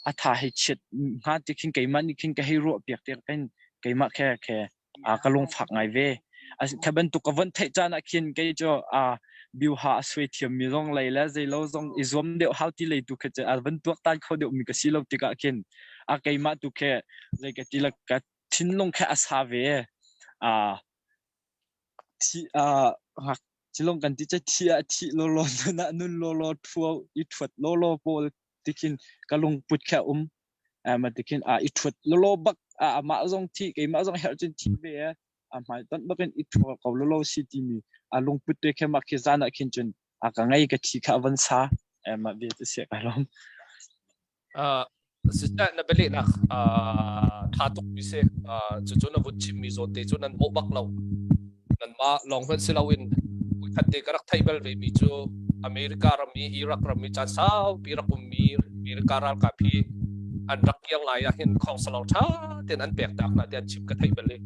a tha hei chiat hnga ti khin keimah nih khin ka hei ruah piak te khin keimah khe khe a ka lungfak ngai ve. Kha bantuk ka von theih caan ah khin kei cu a biuha a suai thiammi zong lei le zeilo zong i zuam deuh hau ti lei tu khi cu a van tuaktan kho deuh mi ka si lo tikah khin a keimah tu khi zei ka ti la ka thinlung khi a sa ve a thi a ngak cilong kan ti che thi a thi lo lo na nun lo lo thuo i thuat lo lo pawl tikhin ka lungput kha um ma tikhin a i thuat lo lo bak a amah zong thi keimah zong herh cun thi ve a hmai tonh bakin i thua ko lo lo si timi a lungput te khe mah khi zan ah khin cun a ka ngei ka thi kha van sa mah bia te sia kai lom. Siseh na bialehnak tha tuk mi si. Cucu na vun chimmi zawn te cu nan mawh bak lo. Nanmah lawng hmanh si loin voikhat te ka rak theih bal ve mi cu America ram i Iraq ram i caan saupi rak ummi America ralkap hi an rak kir lai ah hin khawngsalawng ṭha tein an pek tak hna ti an chim ka theih bal i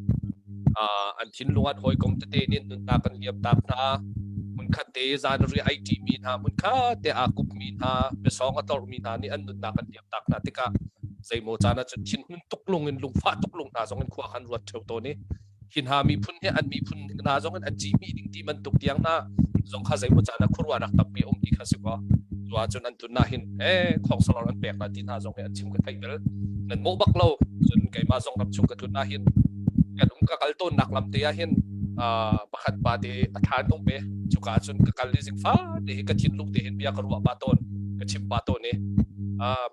an thinlung an hawikom tete nih nunnak an liam tak hna. Hmunkhat te zan riah ai ṭimi hna, hmunkhat te aa kupmi hna, biasawng a tlorhmi hna nih an nunnak an liam tak hna tikah zeimaw caan ah cun thinhun tuk lung in lungfah tuk lung hna zong in khua khan ruat ṭheo tawn i hi hna miphun hi an miphun hna zong in an cihmih ding ti bantuk tiang hna zong kha zeimaw caan ah khuaruahnak tampi a um ti kha si kaw cu ahcun an tun ah hin eh khawngsalor an pek hna ti hna zong hi an chim ka theih bel nan mawh bak lo cun keimah zong ram chung ka tlun ah hin kan um ka kal tawnnak lam te ah hin pakhat pa te a thlan um ve cuka cun ka kal i zingfa te hi ka thinlung te hin bia ka ruah pa tawn ka chim pa tawn i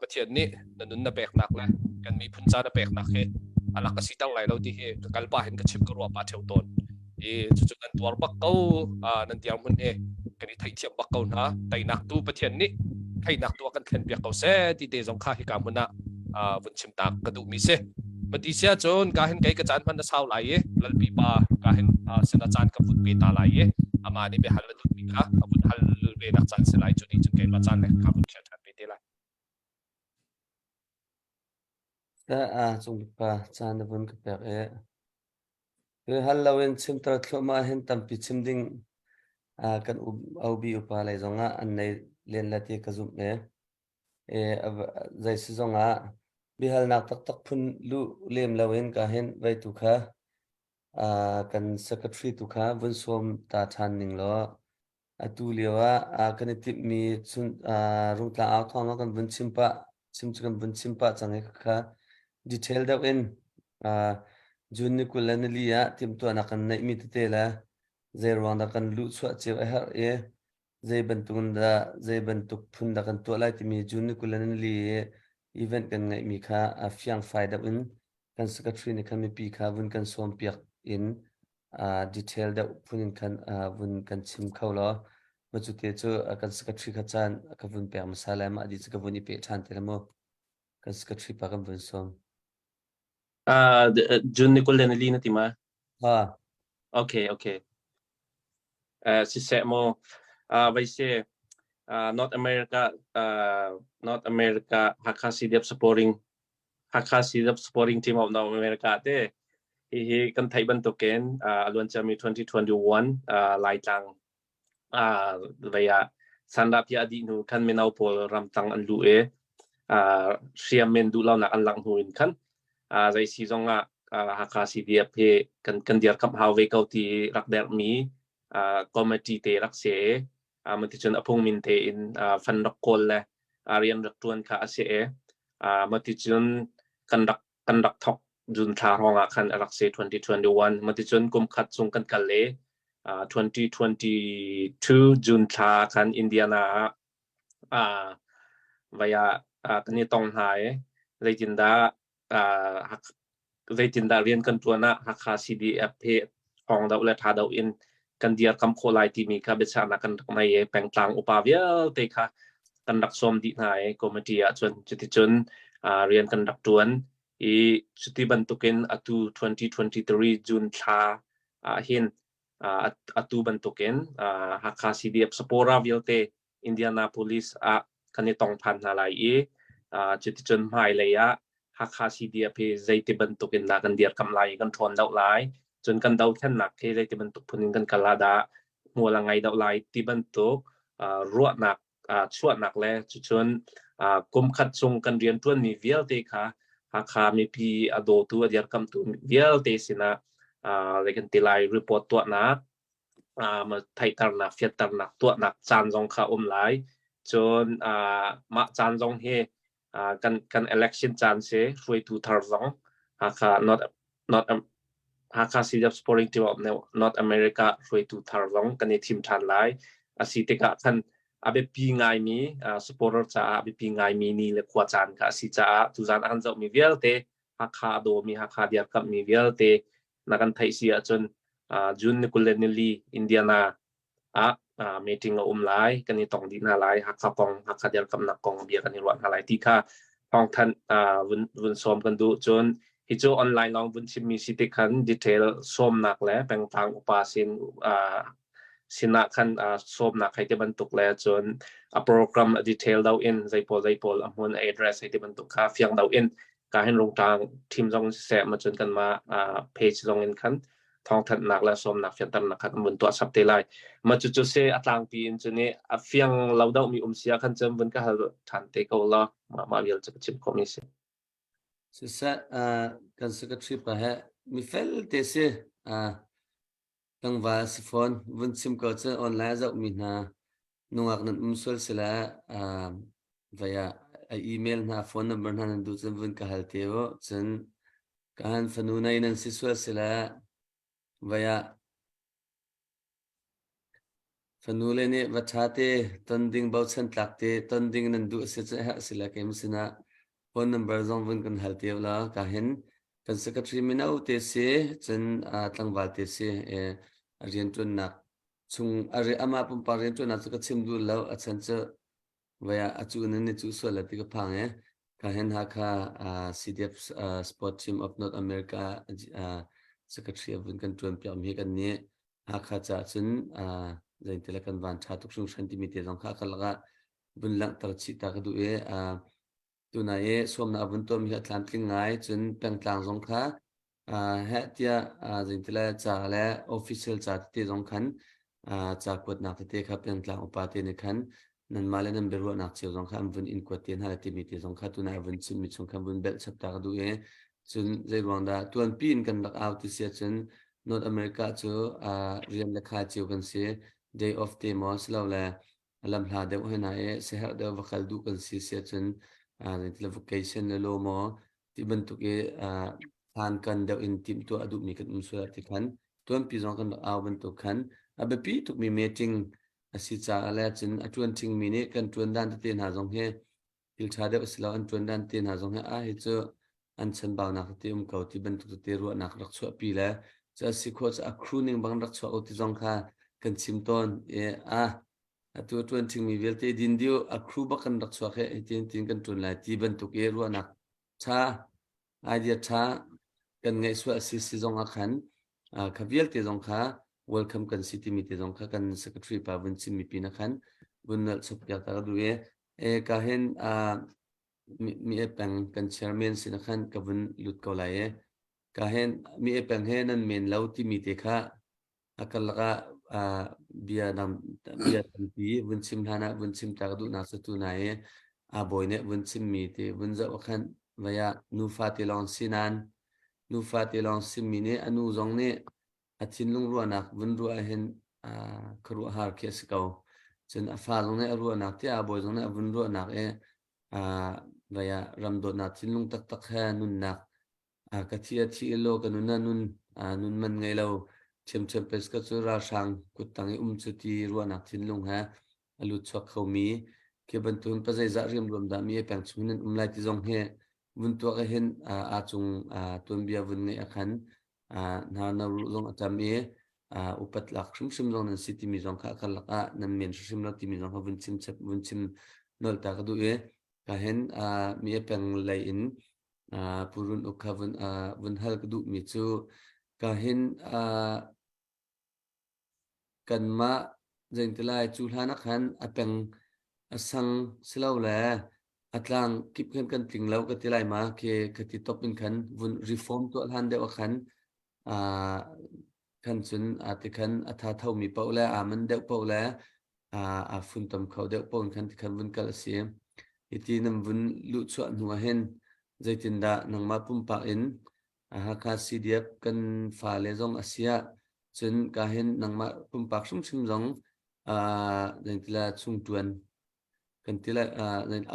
Pathian nih na nun na peknak le kan miphun ca na peknak hi a lak a si ter lai lo ti hi ka kal pa hin ka chim ka ruah pa theu tawn i cucu nan tuar bak ko nan dirhmun hi kan i theihthiam bak ko hna teinak tu Pathian nih theinak tu a kan thlen piak ko seh ti te zong kha hika hmun ah vun chim tak ka duh mi si Mati sia cun ka hin kei ka caan hman na sau lai i lalpi pa ka hin sina caan ka vun pe ta lai i ama nih biahal na duh mi kha a vun hal ve nak caan si lai cu ni cun keimah caan le ka vun share ṭhan ve te lai. Cung pa caan na vun ka pek i hal loin chimter thluahmah hin tampi chim ding kan OB upa lei zongah an nei len la ti ka zumh e. Zei si zongah biahalnak taktak phun luh lem loin ka hin vei tu kha kan secretary tu kha vun sawm ta ṭhan ning law Atu lio ah kan i timhmi chun Rungtlang au thawng kan vun chim pah chim cu kan vun chim pah cang i kha detail deuh in June ni 24 ah timhtuahnak kan neihmi tete le zei ruang dah kan luhchuah cio a herh i zei bantuk dah zei bantuk phun dah kan tuah lai timi June ni 24 i event kan ngeihmi kha a fiangfai deuh in kan secretary nih khan mipi kha vun kan sawmpiak in detail deuh phun in khan vun kan chim kho law ma cu te cu kan secretary kha caan ka vun pek hmasa lai mah di cu ka vun i pe ṭhan te la mu kan secretary pa kan vun sawm. June ni 24 na ti ma? Ha. Okay, okay. Siseh maw vai se North America North America Hakha CDF supporting Hakha CDF supporting team of North America te hihi kan theih bantukin a luanciami 2021 Laitlang vei ah Sandah-piah a dih hnu khan mino pawl ramtang an luh i hriam men duh lonak an langh hnu in khan zei si zong ah Hakha CDF hi kan kan dirkamh hau ve ko ti rak derhmi committee te rak si i maticun a phungmin tein fan rak kawl le rian rak ṭuan kha a si i maticun kan rak kan rak thawk June thla hrawng ah khan a rak si 2021. Maticun kum khat chung kan kal i 2022 June thla khan Indiana ah vai ah kan i tong hna i zeitindah zeitindah rian kan ṭuan ah Hakha CDF he thawng doh le tha doh in kan dirkam khawh lai timi kha biachahnak kan rak ngei i pengtlang upa vialte kha kan rak sawm dih hna i committee ah cun cuticun rian kan rak ṭuan i cuti bantukin atu 2023 June thla ah hin atu bantukin Hakha CDF Sapora vialte Indianapolis ah kan i tong phan hna lai i cuticun hmailei ah Hakha CDF hi zeiti bantuk in dah kan dirkamh lai i kan ṭhawn deuh lai cun kan dothlennak hi zeiti bantuk phun in kan kal ah dah hmual a ngei deuh lai ti bantuk ruahnak chuahnak le cucun kum khat chung kan rianṭuanmi vialte kha Hakha mipi a dawtu a dirkamhtu vialte sinah zei kan ti lai report tuahnak theihternak fianternak tuahnak caan zong kha um lai. Cun mah caan zong hi kan kan election caan si hruaitu thar zong Hakha North North Hakha CDF Supporting Team of North America hruaitu thar zong kan i thim ṭhan lai. A si tikah khan a biapi ngaimi supporter caah a biapi ngaimi ni le khua caan kha a si caah tuzaan a kan zohmi vialte Hakha a dawmi Hakha dirkamhmi vialte na kan theih si ahcun June ni 24 Indiana ah meeting a um lai kan i tong dih hna lai Hakha kong Hakha dirkamnak kong bia kan i ruah hna lai ti kha thawngthanh vun vun sawm kan duh cun hi cu online lawng vun chimmi si tik khan detail sawmnak le pengtlang upa sin sinah khan sawmnak hei ti bantuk le cun a program a detail do in zeipawl zeipawl a hmun address hei ti bantuk kha fiang do in ka hin rungtang team zong siseh ma cun kanmah page zong in khan thawngthanhnak le sawmnak fianternak kha kan vun tuah sap te lai ma cu cu se a tlangpi in cun i a fiang lo deuh mi um sia khan cun vun ka hal than te ko la ma ma vial cu ka chim khawh mi si Siseh kan secretary pa he mi fel te si tlangval si fawn vun chim ko cu online a zohmi hna nungak nan um sual si le vai ah a email hna phone number hna nan duh cun vun ka hal te u cun ka han fanu nei nan si sual si le vai ah fanu le nih va ṭha te ton ding bochan tlak te ton ding nan duh si cu herh si le keim sinah phone number zong vun kan hal te la ka hin kan secretary mino te si cun tlangval te si a rianṭuannak chung amah pumpak rianṭuannak cu ka chim duh lo a chan cu vai ah a cu nan ni cu sual la ti ka phang e ka hen Hakha CDF Sport Team of North America secretary vun kan ṭuan piak mi kan nih Hakha ca cun zeintila kan van ṭha tuk hringhran timi te zong kha ka lakah vun langhter chih ta ka duh i Tunai i sawmnak a vun tuahmi hi a tlamtling ngai. Cun pengtlang zong kha heh tiah zeitile ca le official ca tete zong khan ca kuatnak tete kha pengtlang upa te nih khan nanmah le nan biaruahnak cio zong kha an vun in kuat te hna le timi te zong kha tunai a vun chimmi chung khan vun belh chap ta ka duh i cun zei ruang dah tuanpi in kan rak au ti si ahcun North America cu rian le khai cio kan si day off te maw silole lamhla deuh hoi hna i siaherh deuh va kal duh kan si si ahcun zeitile vacation le law maw ti bantuk i hlan kan deuh in timhtuah a duhmi kan um sual ti khan tuanpi zong kan rak au bantuk khan a biapi tukmi meeting a si caah le cun a ṭuan ṭhingmi nih kan ṭuan dan tete hna zong hi thil ṭha deuh a si lo an ṭuan dan te hna zong hi ah hi cu an chanbaunak tete um ko ti bantuk tete ruahnak rak chuahpi le cu a si khawh cu a crew ning bang rak chuah u ti zong kha kan chim tawn i ah atu a ṭuan ṭhingmi vialte din diu a crew bak kan rak chuak he hitin tin kan ṭuan lai ti bantuk i ruahnak ṭha idea ṭha kan ngeih sual si si zong ah khan kha vialte zong kha. Welcome kan si timi te zong kha kan secretary pa vun chim mi pin ah khan vun nalh chop piak ta ka duh i e ka hin mi mi e peng kan chairman sin ah khan ka vun lut ko lai i ka hin mi e peng he nan men lo timi te kha a karlak ah bia dang bia tampi vun chim hlan ah vun chim ta ka duhnak cu tu na i a bawi nih vun chim mi te vun zoh ah khan vei ah nufa te lawng si nain nufa te lawng simi nih a nu zong nih a thinlung ruahnak vun ruah ahhin khuaruahhar khi a si ko. Cun a fa zong nih a ruahnak tiah a bawi zong nih a vun ruahnak i vei ah ram dawtnak thinlung taktak he nunnak ka thi a thi law ka nun a nun nun man ngei lo ṭhiamṭhiam pes ka cu ralhrang kuttang i um cu ti ruahnak thinlung he a lut chuak khomi khi bantukin pa zeizah riamruam dah mi peng chung nan um lai ti zong hi vun tuak hin a cung tuanbia vun ngeih a khan hna na ruh zong a tam i upat lak hrimhrim zong nan si timi zong kha karlak ah nan men hrimhrim lo timi zong kha vun chim vun chim nolh ta ka duh i ka hin mi peng lei in Purun uk kha vun vun hal ka duh mi cu ka hin kanmah zeitilai cu hlan ah khan a peng a sang silole a tlang kip khan kan tling lo ka ti lai ma khi ka ti top in khan vun reform tuah hlan deuh ah khan khan cun a ti khan a tha tho mi paoh le aa man deuh paoh le aa funtom kho deuh paoh in khan ti khan vun kal a si. Hiti nan vun luhchuah hnu ah hin zeitindah nangmah pumpak in Hakha CDF kan fale zong a si ah cun ka hin nangmah pumpak hrimhrim zong zeitila chungṭuan kan ti lai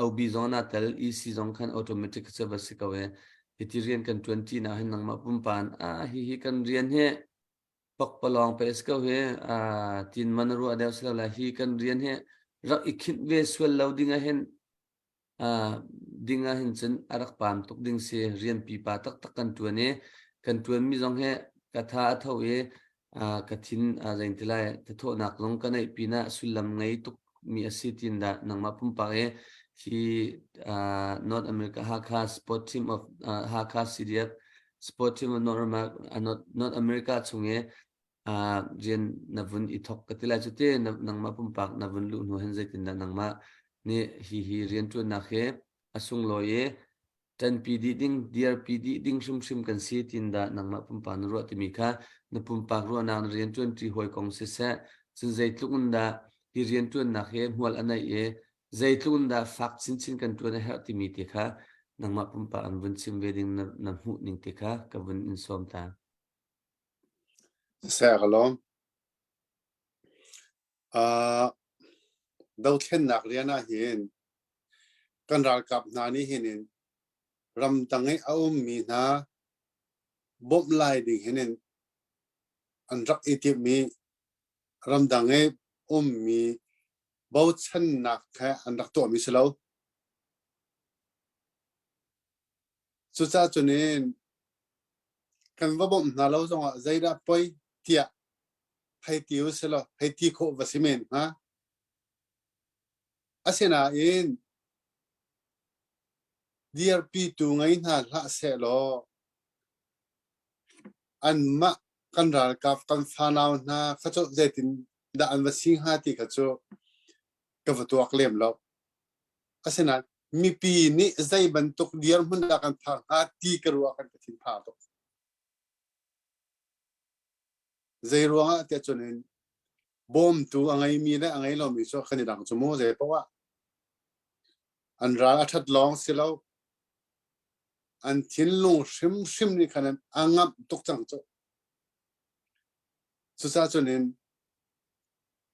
OB zong na tel EC zong khan automatic cu va si ko e hiti rian kan ṭuan ṭi na hin nangmah pumpan ah hi hi kan rian hi pakpalawng pe si ko hi tin man ruah deuh si lo la hi kan rian hi rak i khinh ve sual lo ding ah hin ding ah hin cun a rak paam tuk ding si. Rian pipa taktak kan ṭuan i kan ṭuanmi zong hi ka tha a tho i ka thin zeiti lai thathawhnak zong ka neih pinah sullam ngei tuk mi a si tiin dah nangmah pumpak i hi North America Hakha Sport Team of Hakha CDF Sport Team of North America, North America chung i rian na vun i thok ka ti lai cu te nangmah pumpak na vun luh hnu hin zeitindah nangmah nih hi hi rianṭuannak hi a sunglawi i ṭanpi dih ding dirpi dih ding hrimhrim kan si tin dah nangmah pumpak na ruah timi kha na pumpak ruahnak na rianṭuanṭi hawi kong siseh cun zeitluk in dah hi rianṭuannak hi hmual a neih i zeitluk in dah fak chinchin kan ṭuan a herh timi te kha nangmah pumpak an vun chim ve ding na, na hmuh ning te kha ka vun in sawm ta. Siseh ka lawm. Uh, dothlennak rian ah hin kan ralkap hna nih hin in ramdang i a ummi hna bawmh lai ding hin in an rak i timhmi ramdang i ummi bochannak kha an rak tuahmi si lo. Cucaah cun in kan va bawmh hna lo zongah zeidah poi tiah hei ti u silaw hei ti khawh va si men hnga. Asinain dirpitu ngei hna hlah sehlaw anmah kan ralkap kan fanau hna kha cu zeitin dah an va si hnga ti kha cu ka va tuak lem lo. Asinain mipi nih zei bantuk dirhmun dah kan phak hnga ti ka ruah kan ka thinphang tuk. Zei ruangah tiah cun in bawmtu a ngeimi le a ngei lomi cu kan i dang cu mu zei poah an ral a ṭhat lawng si lo an thinlung hrimhrim nih khan a ngamh tuk cang cu. Cucaah cun in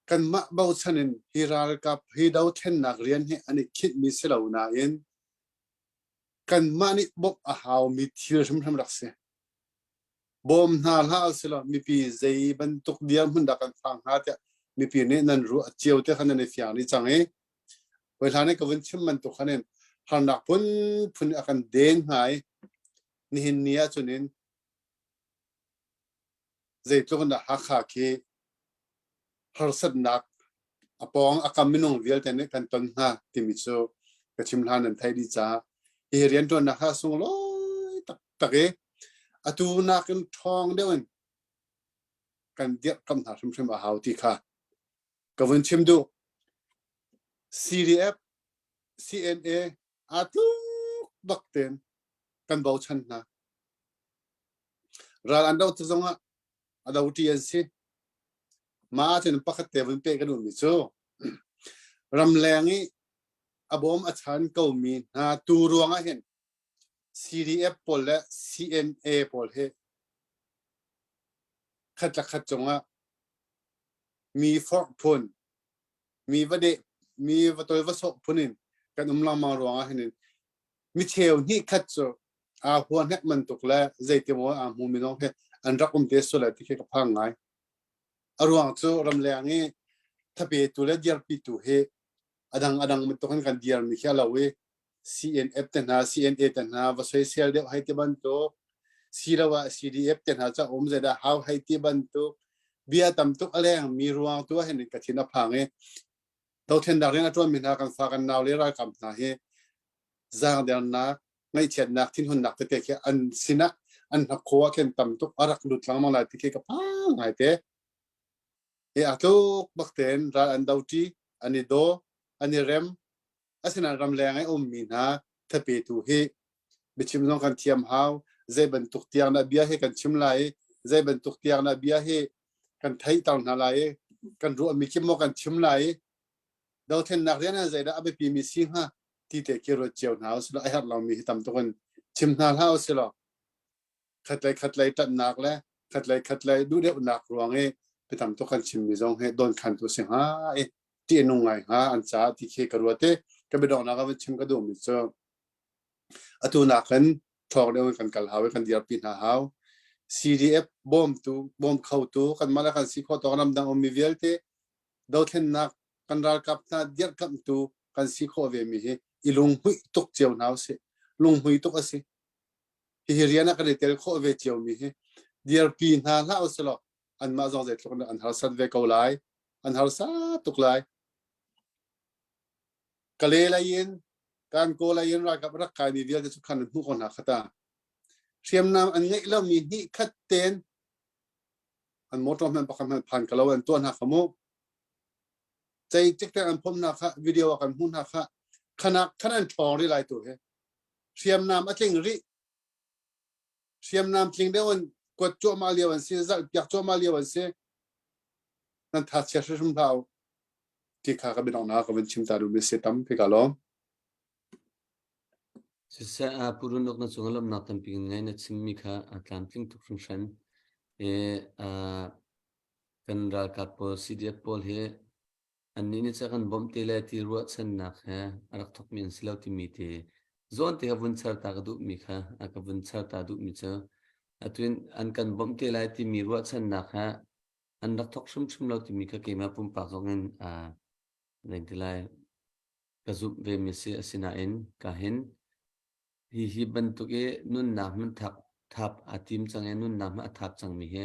kanmah bochan in hi ralkap hi dothlennak rian hi an i khinhmi si lo nain kanmah nih bawmh a haumi thil hrimhrim rak si. Bawm hna hlah usih mipi zei bantuk dirhmun dah kan phak hnga tiah mipi nih nan ruah cio te khan nan i fiang dih cang i hawi hlan i ka vun chim bantuk khan in harnak phunphun a kan den hna i nihin ni ah cun in zeitluk in dah Hakha khi harsatnak a pawng a kam minung vialte nih kan ton hnga timi cu ka chim hlan nan theih dih caah hi rianṭuannak kha sunglawi taktak i atu nakin ṭhawng deuh in. kan dirhkamh hna hrimhrim a hau ti kha ka vun chim duh. CDF, CNA aa tluk bak tein kan bochan hna. Ral an doh tik zongah a do ṭi an si. Mah ahcun pakhat te vun peh ka duhmi cu ramleng i a bawm a chan komi hna tu ruangah hin CDF pawl le CNA pawl hi khat le khat cungah mi forh phun, mi va deh, mi va tol va sawh phun in kan um lengmang ruangah hin mi cheu hnih khat cu aa hua hnek bantuk le zeiti maw aa hmu mi zong hi an rak um te sual lai ti khi ka phang ngai. A ruang cu ramleng i thapetu le dirpitu hi adang adang bantuk in kan dirmi khi a lo i CNF te hna CNA te hna va soisel deuh hei ti bantuk siloah CDF te hna ca um zeidah hau hei ti bantuk bia tam tuk a leng mi ruang tu ah hin ka thin a phang i dothlennak rian a ṭuanmi hna kan fa kan nau le ralkap hna hi zaangdernak ngaihchiatnak thinhunnak tete khi an sinah an hnakhaw ah khin tam tuk a rak lut lengmang lai ti khi ka phang ngai te. Hi a tluk bak tein ral an do ṭi, an i daw, an i rem. Asinain ramleng i ummi hna thapetu hi biachim zong kan thiam hau. Zei bantuk tiang dah bia hi kan chim lai i zei bantuk tiang dah bia hi kan theihter hna lai i kan ruahmi khi maw kan chim lai i dothlennak rian ah zeidah a biapimi si hnga ti te khi ruat cio hna usih law a herh lomi hi tam tuk in chim hna hlah usih law khatlei khatlei ṭanhnak le khatlei khatlei duhdeuhnak ruang i biatam tuk kan chimmi zong hi dawnkhantu si hnga i ṭih a nung ngai hnga an caah ti khi ka ruat i ka biadonghnak ah van chim ka duhmi cu atu nakin ṭhawng deuh in kan kal hau i kan dirpi hna hau. CDF bawmtu bawm khotu kanmah le kan si khawh tawk ramdang ummi vialte dothlennak kan ralkap hna dirhkamhtu kan si khawh ve mi hi i lunghmuih tuk cio hna usih. Lunghmui tuk a si. Hihi rian ah kan i tel khawh ve cio mi hi dirpi hna hlah usih law anmah zong zeitluk in an harsat ve ko lai. An harsa tuk lai. Kale lei in kan kaw lei in ralkap rak kai mi vialte cu khan an hmuh ko hna khata. Hriamnam an ngeih lomi hnih khat ten an motor hmanh pakhat hmanh phan ka lo an tuah hna kha mu. Cei tik te an phom hna kha video ah kan hmuh hna kha khanak khan an ṭhawng rih lai tu hi. Hriamnam a tling rih. Hriamnam tling deuh in kuat cuahmah lio an si, zalh piak cuahmah lio an si. Nan tha chia hrim hlah u. Ti kha ka biadonghnak ka vun chim ta duhmi si tampi ka lawm. Siseh, Purun uk na cung lawmhnak tampi kan ngei. Na chimmi kha a tlamtling tuk hringhran. I kan ralkap pawl CDF pawl hi annih nih cun kan bawmh te le ti ruahchannak he a rak thawkmi an si lo timi te zawn te kha vun char ta ka duhmi kha a ka vun char ta duhmi cu atu in an kan bawmh te lai timi ruahchannak he an rak thawk hrimhrim lo timi kha keimah pumpak zong in zei ti lai ka zumh ve mi si asinain ka hin hi hi bantuk i nunnak hmanh thap thap aa tim cang i nunnak hmanh a thap cangmi hi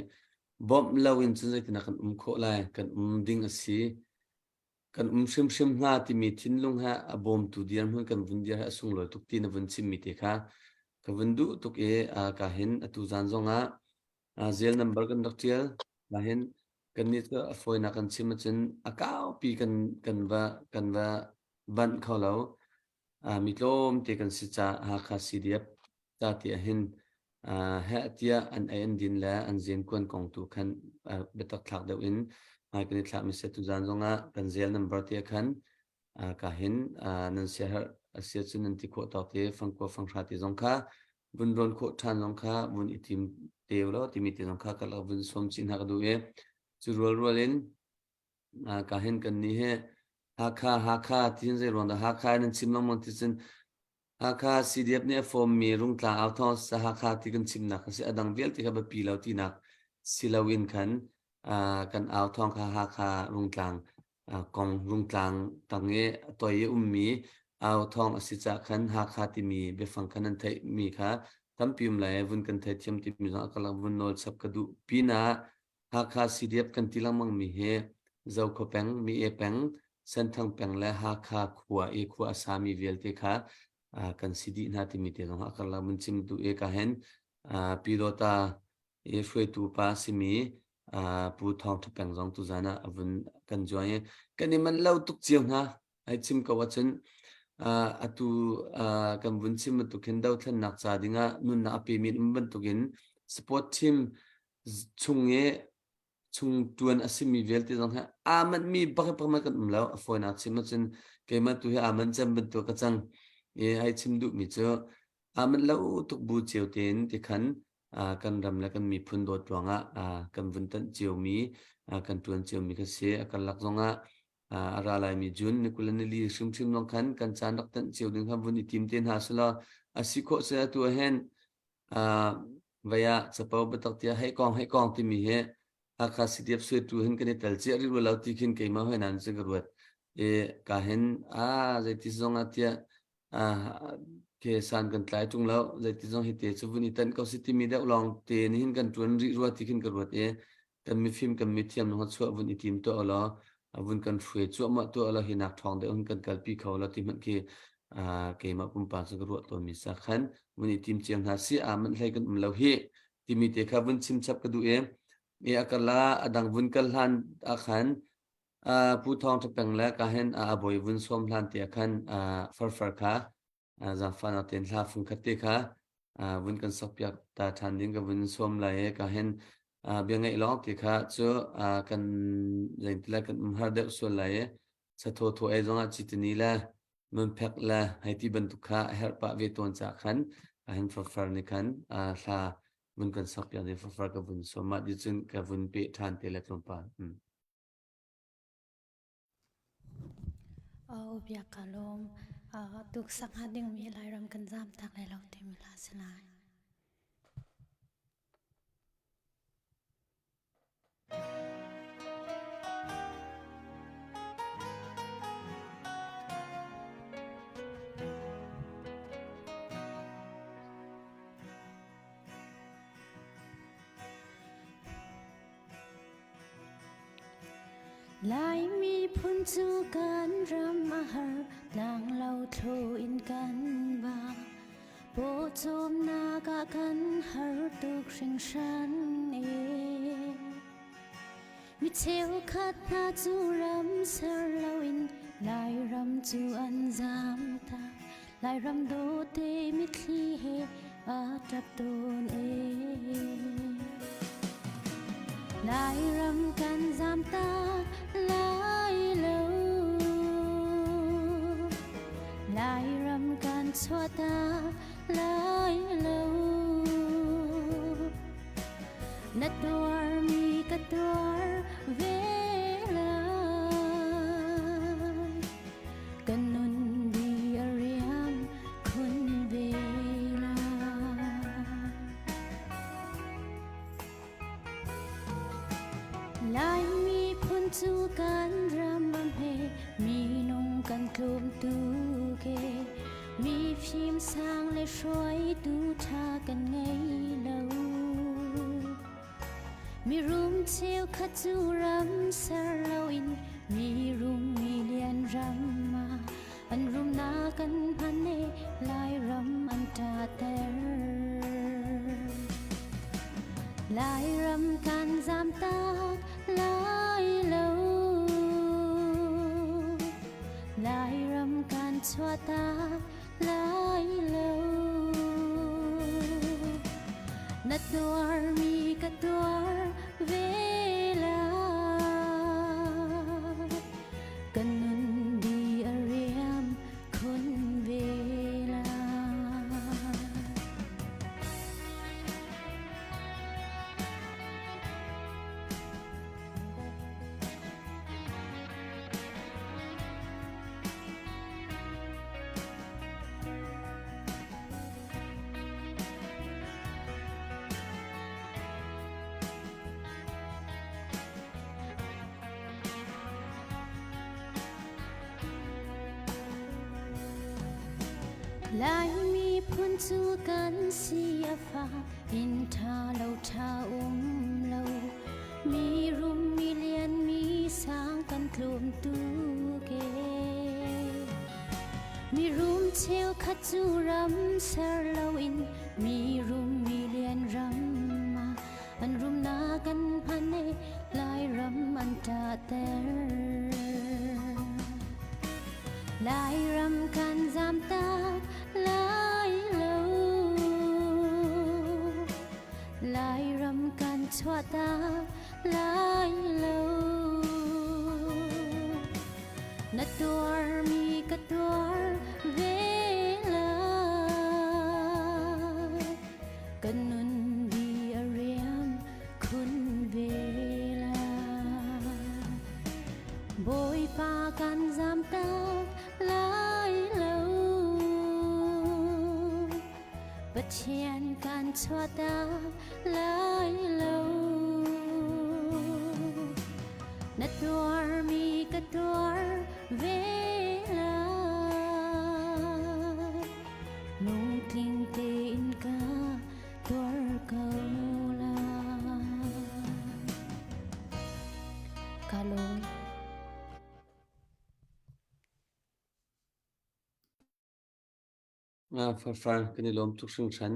bawmh lo in cun zeitindah kan um khawh lai kan um ding a si kan um hrimhrim hnga timi thinlung he a bawmtu dirhmun kan vun dir he a sunglawi tuk ti na vun chimmi te kha ka vun duh tuk i ka hin atu zan zongah zel number kan rak tial ka hin kannih cu a fawinak kan chim ahcun a kaupi kan kan va kan va banh kho lo. Mi tlawmte kan si caah Hakha CDF ca ti ahhin heh tiah an ei an din le an zenkuan kong tu khan biatak thlak deuh in hmai kan i thlahmi si. Tuzaan zongah kan zel number te khan ka hin nan siaherh a si ahcun nan ti khawh tawk te fangkua fanghra ti zong kha vun rawn khawh ṭhan zong kha vun i tim te ulaw timi te zong kha ka lak vun sawm chin hna ka duh i cu rualrual in ka hin kan nih hi Hakha Hakha ti zei ruang dah Hakha nan chim lengmang ti cun Hakha CDF nih a form mi Rungtlang au thawng sa Hakha ti kan chimnak a si a dang vialte kha biapi lo tinak si loin khan kan au thawng kha Hakha Rungtlang kong Rungtlang tang i a toi i ummi au thawng a si caah khan Hakha timi biafang khan nan theihmi kha tampi um lai vun kan theithiam timi zong a ka lak vun nawl chap ka duh pinah Hakha CDF kan ti lengmang mi hi Zokhua peng, Mi-e peng, Senthang peng le Hakha khua i khua a sami vialte kha kan si dih hna timi te zong a karlak mun chim duh i ka hen Pyidawta i hruaitu pa simi. Pu Thawng Ṭha Peng zong tuzan ah a vun kan join i kan i manh lo tuk cio hna. Ai chim ko ahcun atu kan vun chim bantuk hin dothlennak ca dingah nunnak a pemi an um bantukin sport team chung i chung ṭuan a simi vialte zong hi aa manhmi bak bak kan um lo. A fawinak chim ahcun keimah tu hi aa manh cem bantuk ka cang. I ai chim duhmi cu aa manh lo tuk bu cio tein tikhan kan ram le kan miphun dawt ruangah kan vun tanh ciomi kan ṭuan ciomi kha si. A karlak zongah a ra laimi June ni 20 ni li hrimhrim zong khan kan caan rak tanh cio ding kha vun i tim te hna selaw a si khawh se atu ahhin vei ah capo biatak tiah hei kong hei kong timi hi Hakha CDF suaitu hin kan i tel cia rih lo ti khin keimah hoi nan cu ka ruat i ka hin a zeiti zong ah tiah ke san kan tlai ṭung lo zeiti zong hi te cu vun i tanh ko si timi deuh lawng te ni hin kan ṭuan rih rua ti khin ka ruat i kan mifim kan mithiam lawng chuah vun i tim tuah law vun kan hruai cuahmah tuah law hi nak ṭhawng deuh hin kan kalpi kho lo ti hmanh khi keimah pumpak cu ka ruah tawnmi sa khan vun i tim cio hna si aa manh hlei kan um lo hi timi te kha vun chim chap ka duh i i a kala a dang vun kal hlan ah khan Pu Thawng Ṭha Peng le ka hen a bawi vun sawm hlan te ah khan farfar kha zaangfahnak tein hla fung khat te kha vun kan sakpiak ta ṭhan ding ka vun sawm lai i ka hen bia ngaih lawng ti kha cu kan zeintila kan um har deuh sual lai i sathaw thaw ei zongah chitini le nunphek le hei ti bantuk kha a herh pah ve tawn caah khan hin farfar nih khan hla vun kan sakpiak ding farfar ka vun sawm mah ti cun ka vun peh ṭhan te le tlawmpal. Aw bia ka lawm. Tuk sak hnga dingmi Lairam kan zaam tak lai lo timi hla si lai. Laimi phun cu kan ram a har, tlanglo thlu in kan ba. Pawcawmnak ah kan har tuk hringhran e. Mi cheukhat hna cu ram ser loin Lairam cu an zaam tak. Lairam dawte mitthli he a ṭap tawn e. Lairam kan zaam tak lai lo. Lairam kan chuahtak lai lo. Na tuarmi ka tuar ve lai. Kan nun di a riam khun ve lai. Laimi phun cu kan ram a hme, minung kan tlawm tuk e. Mi fim sang le hruaitu ṭha kan ngei lo. Mirum cheukhat cu ram ser loin mirum milian ram ah an rumnak an hman i Lairam an ṭahter. Lairam kan zamtak lai lo. Lairam kan chuahtak lai lo. Na tuarmi ka tuar ve lai. Kan nun di a riam khun ve lai. Laimi phun cu kan si a fak, inn ṭha lo ṭha um lo. Mi rum mi lian mi sang kan tlawm tuk e. Mi rum cheukhat cu ram ser loin mi rum mi lian ram ah an rumnak an hman e. an ṭahter. Lairam kan zamtak lai lo. Lairam kan chuahtak lai lo. Na tuarmi ka tuar ve lai. Kan nun di a riam khun ve lai. Bawipa kan zamtak lai lo. Pathian kan chuahtak lai lo. Na tuarmi ka tuar ve lai. Lungtling tein ka tuar ko lai. Ka lung. Farfar kan i lawm tuk hringhran.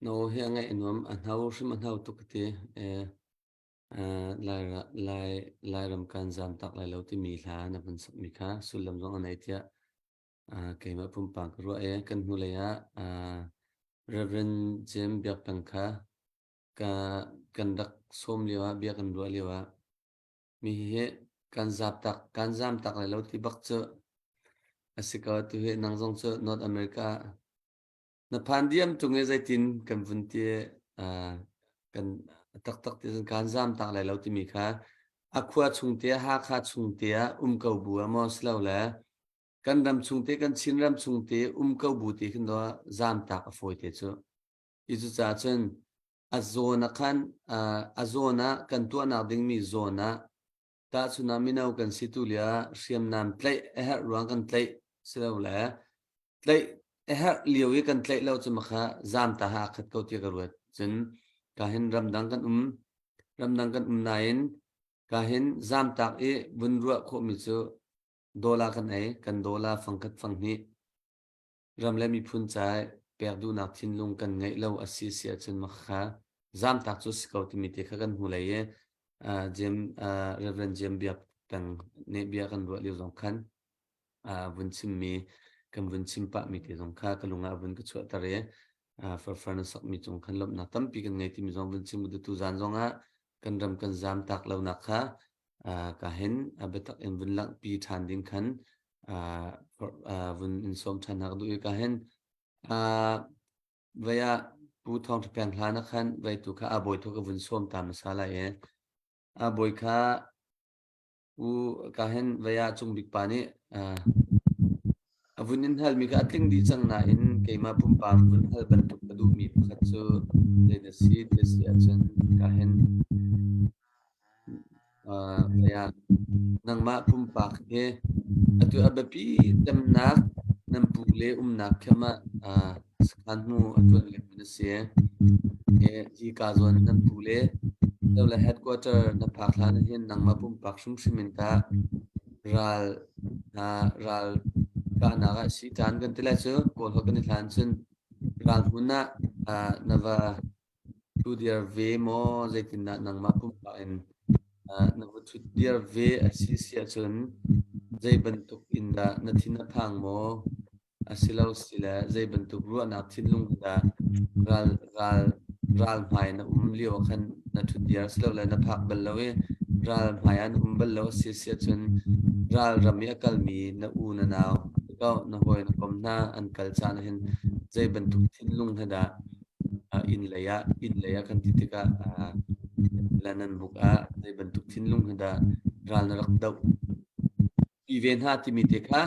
Na aw hi a ngaih a nuam, a hno hrim a hno tuk ka ti. Lairam kan zaam tak lai lo timi hla na vun sakmi kha sullam zong a nei tiah keimah pumpak ka ruah i kan hnulei ah Reverend James Biak Peng kha ka kan rak sawm lio ah bia kan ruah lio ah mi hi kan zaap tak kan zaam tak lai lo ti bak cu a si ko tu hi nang zong cu North America Na phan diam tung i zeitin kan vun ti kan taktak ti cun kaan zaam tak lai lo timi kha a khua chung te Hakha chung te ah um ko bu ah maw si lo le kan ram chung te kan Chin ram chung te um ko bu ti khin do zaam tak a fawi te cu. I cucaah cun a zawn ah khan a zawn ah kan tuahnak dingmi zawn ah tahchun ah mino kan si tu lio ah hriamnam tlaih a herh ruang kan tlaih si lo le tlaih a herh lio i kan tlaih lo cu makha zaam ta ha a khat ko tiah ka ruat. Cun ka hin ramdang kan um ramdang kan um nain ka hin zaamtak i vun ruah khawhmi cu dollar kan ei kan dollar fangkhat fanghnih ram le miphun ca pek duhnak thinlung kan ngeih lo a si si ahcun makha zaamtak cu si ko timi te kha kan hmu lei i Jim Reverend Jim Biak Peng nih bia kan ruah lio zong khan vun chimmi kan vun chim pahmi te zong kha ka lung ah vun ka chuahter i farfar na sakmi cung khan lawmhnak tampi kan ngei timi zong vun chim tu zan zong ah kan ram kan zam tak lonak kha ka hin biatak in vun langhpi ṭhan ding khan vun in sawm ṭhan hna ka duh i ka hin vei ah Pu Thawng Ṭha Peng hlan ah khan vei tu kha a bawi tu ka vun sawm ta hmasa lai i a bawi kha U ka hin vei ah Cung Bik pa nih a vun in halmi kha a tling dih cang nain keimah pumpak vun hal bantuk ka duhmi pakhat cu zei na si ti si ahcun ka hin Nangmah pumpak hi atu a biapi cemnak nan pu le umnak khem ah sakhan hmu a ṭuan liomi na si. Hi ka zawn nan pu le le headquarter na phak hlan ahhin nangmah pumpak hrimhrim in tah ral ral kahnak ah si ṭan kan ti lai cu Kawl holh kan i hlan cun ral hmun ah na va Thu dir ve maw zeitindah nangmah pumpak in na va thut dir ve a si si ahcun zei bantuk in dah na thin a phang maw asilo sile zei bantuk ruahnak thinlung dah ral ral ral hmai na um lio ah khan na thut dir silole na phak bal lo i ral hmai ah na um bal lo a si si ahcun ral ram i a kalmi na u na nau na hawi na kom hna an kal caan ah hin zei bantuk thinlung he dah inn lei ah inn lei ah kan ti tikah nan buk ah zei bantuk thinlung he dah ral na rak doh pi ve hna timi te kha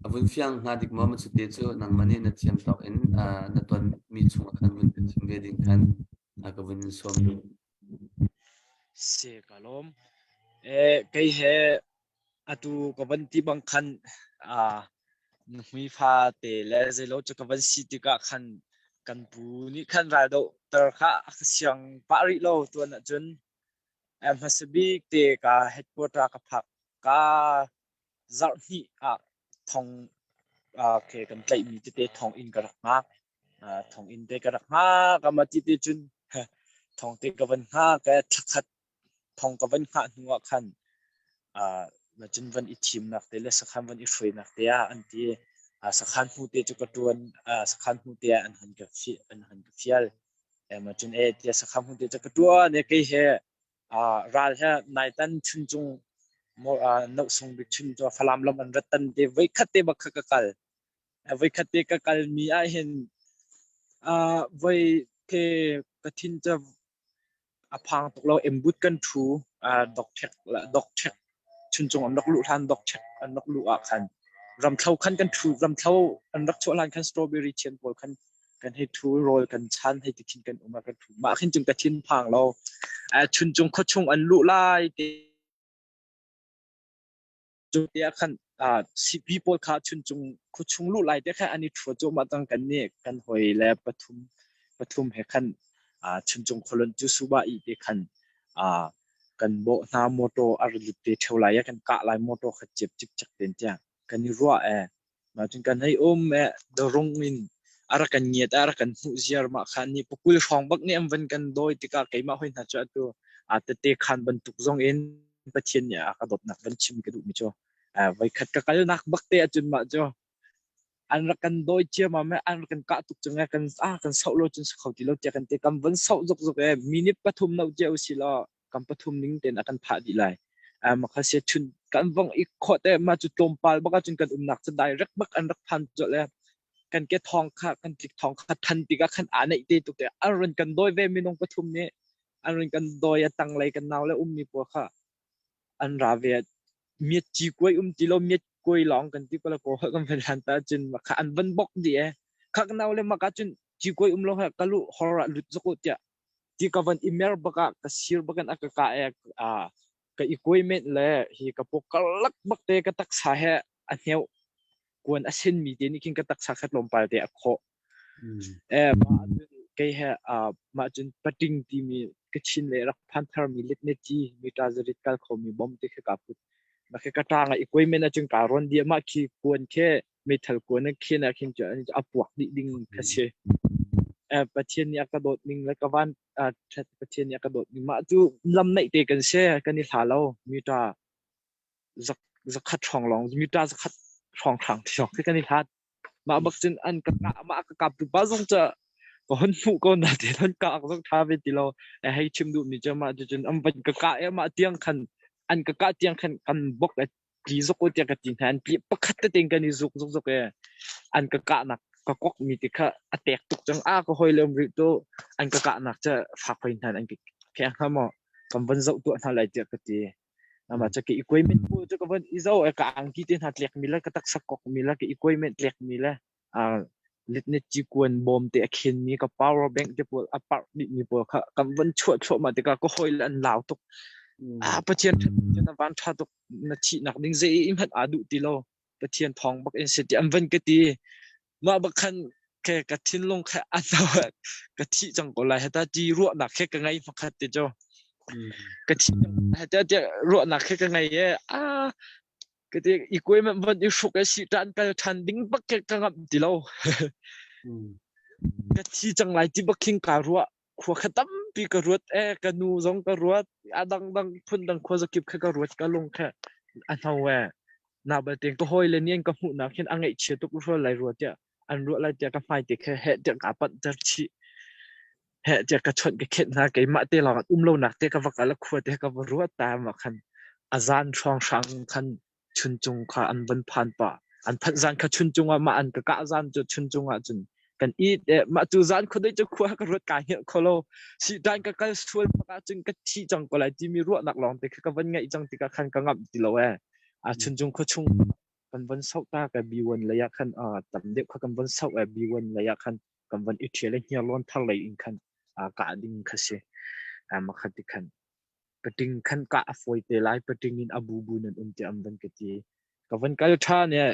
a vun fiang hnga dik maw macu te cu nangmah nih na thiam tawk in na ton mi chungah khan vun ka chim ve ding khan ka vun in sawm duh. Si ka lawm. Eh kei he Atu ka van ti bang khan nuhmei fate le zeilo cu ka van si tikah khan kan pu nih khan raldohter kha a ka siang pah rih lo tuan ahcun hmasa bik te ka headquarter ka phak ka zarh hnih ah thong okay, kan tlaihmi tete thonginn ka rak hngak. Thonginn te ka rak hngak ama ti te cun thong te ka van hngak thlakhat. Thong ka van hngah hnu ah khan cun van i thimnak te le sakhan van i hruainak te ah an ti. Sakhan hmu te cu ka ṭuan. Sakhan hmu te ah an han ka an han ka fial. Cun e tiah sakhan hmu te cu ka ṭuan e kei he ral he naitan Chuncung Nohsung bik Chuncung Falam lam an rat tan te voikhat te bak kha ka kal. Voikhat te ka kal mi ah hin voi ke ka thin cu a phang tuk lo embut kan ṭhu dokṭhek dokṭhek Chuncung an rak luh hlan dokṭhek an rak luh ah khan ramthlo khan kan ṭhu ramthlo an rak chuah hlan khan strawberry thian pawl khan kan hei ṭhu rawl kan chan hei ti khin kan um ah kan ṭhu mah khin cun ka thin phang lo Chuncung khuachung an luh lai te Cu te ah khan sipi pawl kha Chuncung khuachung luh lai te khan an i ṭhua cuahmah cang. Kan nih kan hawi le pathum pathum he khan Chuncung khualon cu Subah i te khan kan bawh hna motor a ra lut te ṭheo lai i kan kah lai motor kha ciap cikcek ten tiah kan i ruah ee. Mah cun kan hei um ee darung in a rak kan ngiat a rak kan hmuh ziar mah kha ni pakul hrawng bak nih an van kan dawi tikah keimah hoi hna cu atu a tete khan bantuk zong in Pathian nih a ka dawtnak van chim ka duhmi cu voikhat ka kalnak bak te ahcun mah cu an rak kan dawi ciammam an rak kan kah tuk cang kan ah kan soh lo cun si kho ti lo tiah kan ti kan van soh zokzok e minute pathum no cia usih law kan pathum ning tein a kan thah dih lai. Makha sia chun kan vong i khawt e mah cu tlawmpal bak ahcun kan umnak cu direct bak an rak phan colh e kan ke thawng kha kan tlik thawng kha than tikah khan aa neih te tuk te an run kan dawi ve minung pathum nih an run kan dawi a tanglei kan nau le ummi pawl kha an ra ve miat ci kuai um ti lo miat kuai lawng kan ti ko la ko kan van hlan ta cun kha an van bok di e kha ka nau le maka cun ci kuai um lo ha kalu hor ah lut zok tiah ti ka van i mer bak ah ka sir bak in a ka kah e ka equipment le hi ka paw karlak bak te ka taksa he a hneu kuan a sen mi te nih khin ka taksa kha tlawmpal te a khawh. Eh mah cun kei he mah cun pating timi ka chin le rak phan thar mi litne ti mita zarit kal kho mi bom te kha ka put. Ma khe ka tang a equipment a cun ka ron dia ma khi kuan khe meithal kuan a khen ah khin cun a puak dih ding kha si. Pathian nih a ka dawt ning le ka van Pathian nih a ka dawt ning mah cu lam naih te kan si kan i hla lo mita zakhat hrawng lawng mita zakhat hrawng hrang ti khi kan i hlat mah bak cun an ka kah mah ka kap tu pa zong ca ka hon hmuh ko na te hon ka zong tha ve ti lo hei chim duh mi cu mah cu cun an van ka kah e mah tiang khan an ka kah tiang khan kan bok tli zuk u tiah ka ti hna. An tli pakhat tete in kan i zuk zuk zuk i an ka kahnak ka kok mi ti kha a tek tuk cang. A ka hawi le um rih tu an ka kahnak cu fak hoi hna an ka kheng hna maw kan van zoh tuah hna lai tiah ka ti. Amah cu ka equipment pawl cu ka van i zoh i ka angki te hna tlek mi le ka taksa kok mi le ka equipment tlek mi le litnet cikuan bawm te a khen mi ka power bank te pawl a parh dih mi pawl kha kan van chuah thluahmah tikah ka hawi le an lau tuk. Ah Pathian ṭhat cun a van ṭha tuk na thihnak ding zei hmanh aa duh ti lo. Pathian thawng bak in si ti an van ka ti. Mah bak khan ke ka thinlung kha a no ka thih cang ko lai hata ti ruahnak khe ka ngei hmakhat te cu. Ka thih cang hata ti ruahnak khe ka ngei e ah ka ti equipment van i hruk e si tan kal than ding bak ke ka ngamh ti lo ka thi cang lai ti bak khin ka ruah khua kha tampi ka ruat e ka nu zong ka ruat a dang dang phun dang khua zakip kha ka ruat ka lung kha a hno e na balte ka hawi le nian ka hmuh nak hin a ngaihchia tuk rual lai rua tiah an ruah lai tiah ka hmai te kha heh tiah ka panh ter chih heh tiah ka chawnh ka khenh hna keimah te lawng um lonak te ka va kal khua te ka va ruat ta ma khan a zan hrawng hrang khan chuncung kha an van phan pa an phanh zan kha chuncung ah mah an ka kah zan cu chuncung ah cun kan it eh mah cu zan khuadei cu khua ka ruat ka hngilh kholo si dan ka kal sual bak ah cun ka thi cang ko lai timi ruahnak lawng te kha ka van ngaih cang tikah khan ka ngamh ti lo eh a chuncung khua chung kan van soh ta ka B1 lei ah khan tam deuh kha kan van soh eh B1 lei ah khan kan van i ṭhial i hniarlawn thar lei in khan kah ding kha si. Makhat ti khan paṭing khan kah a fawi te lai paṭing in a bubu nan um tiah an van ka ti. Ka van kal ṭhan i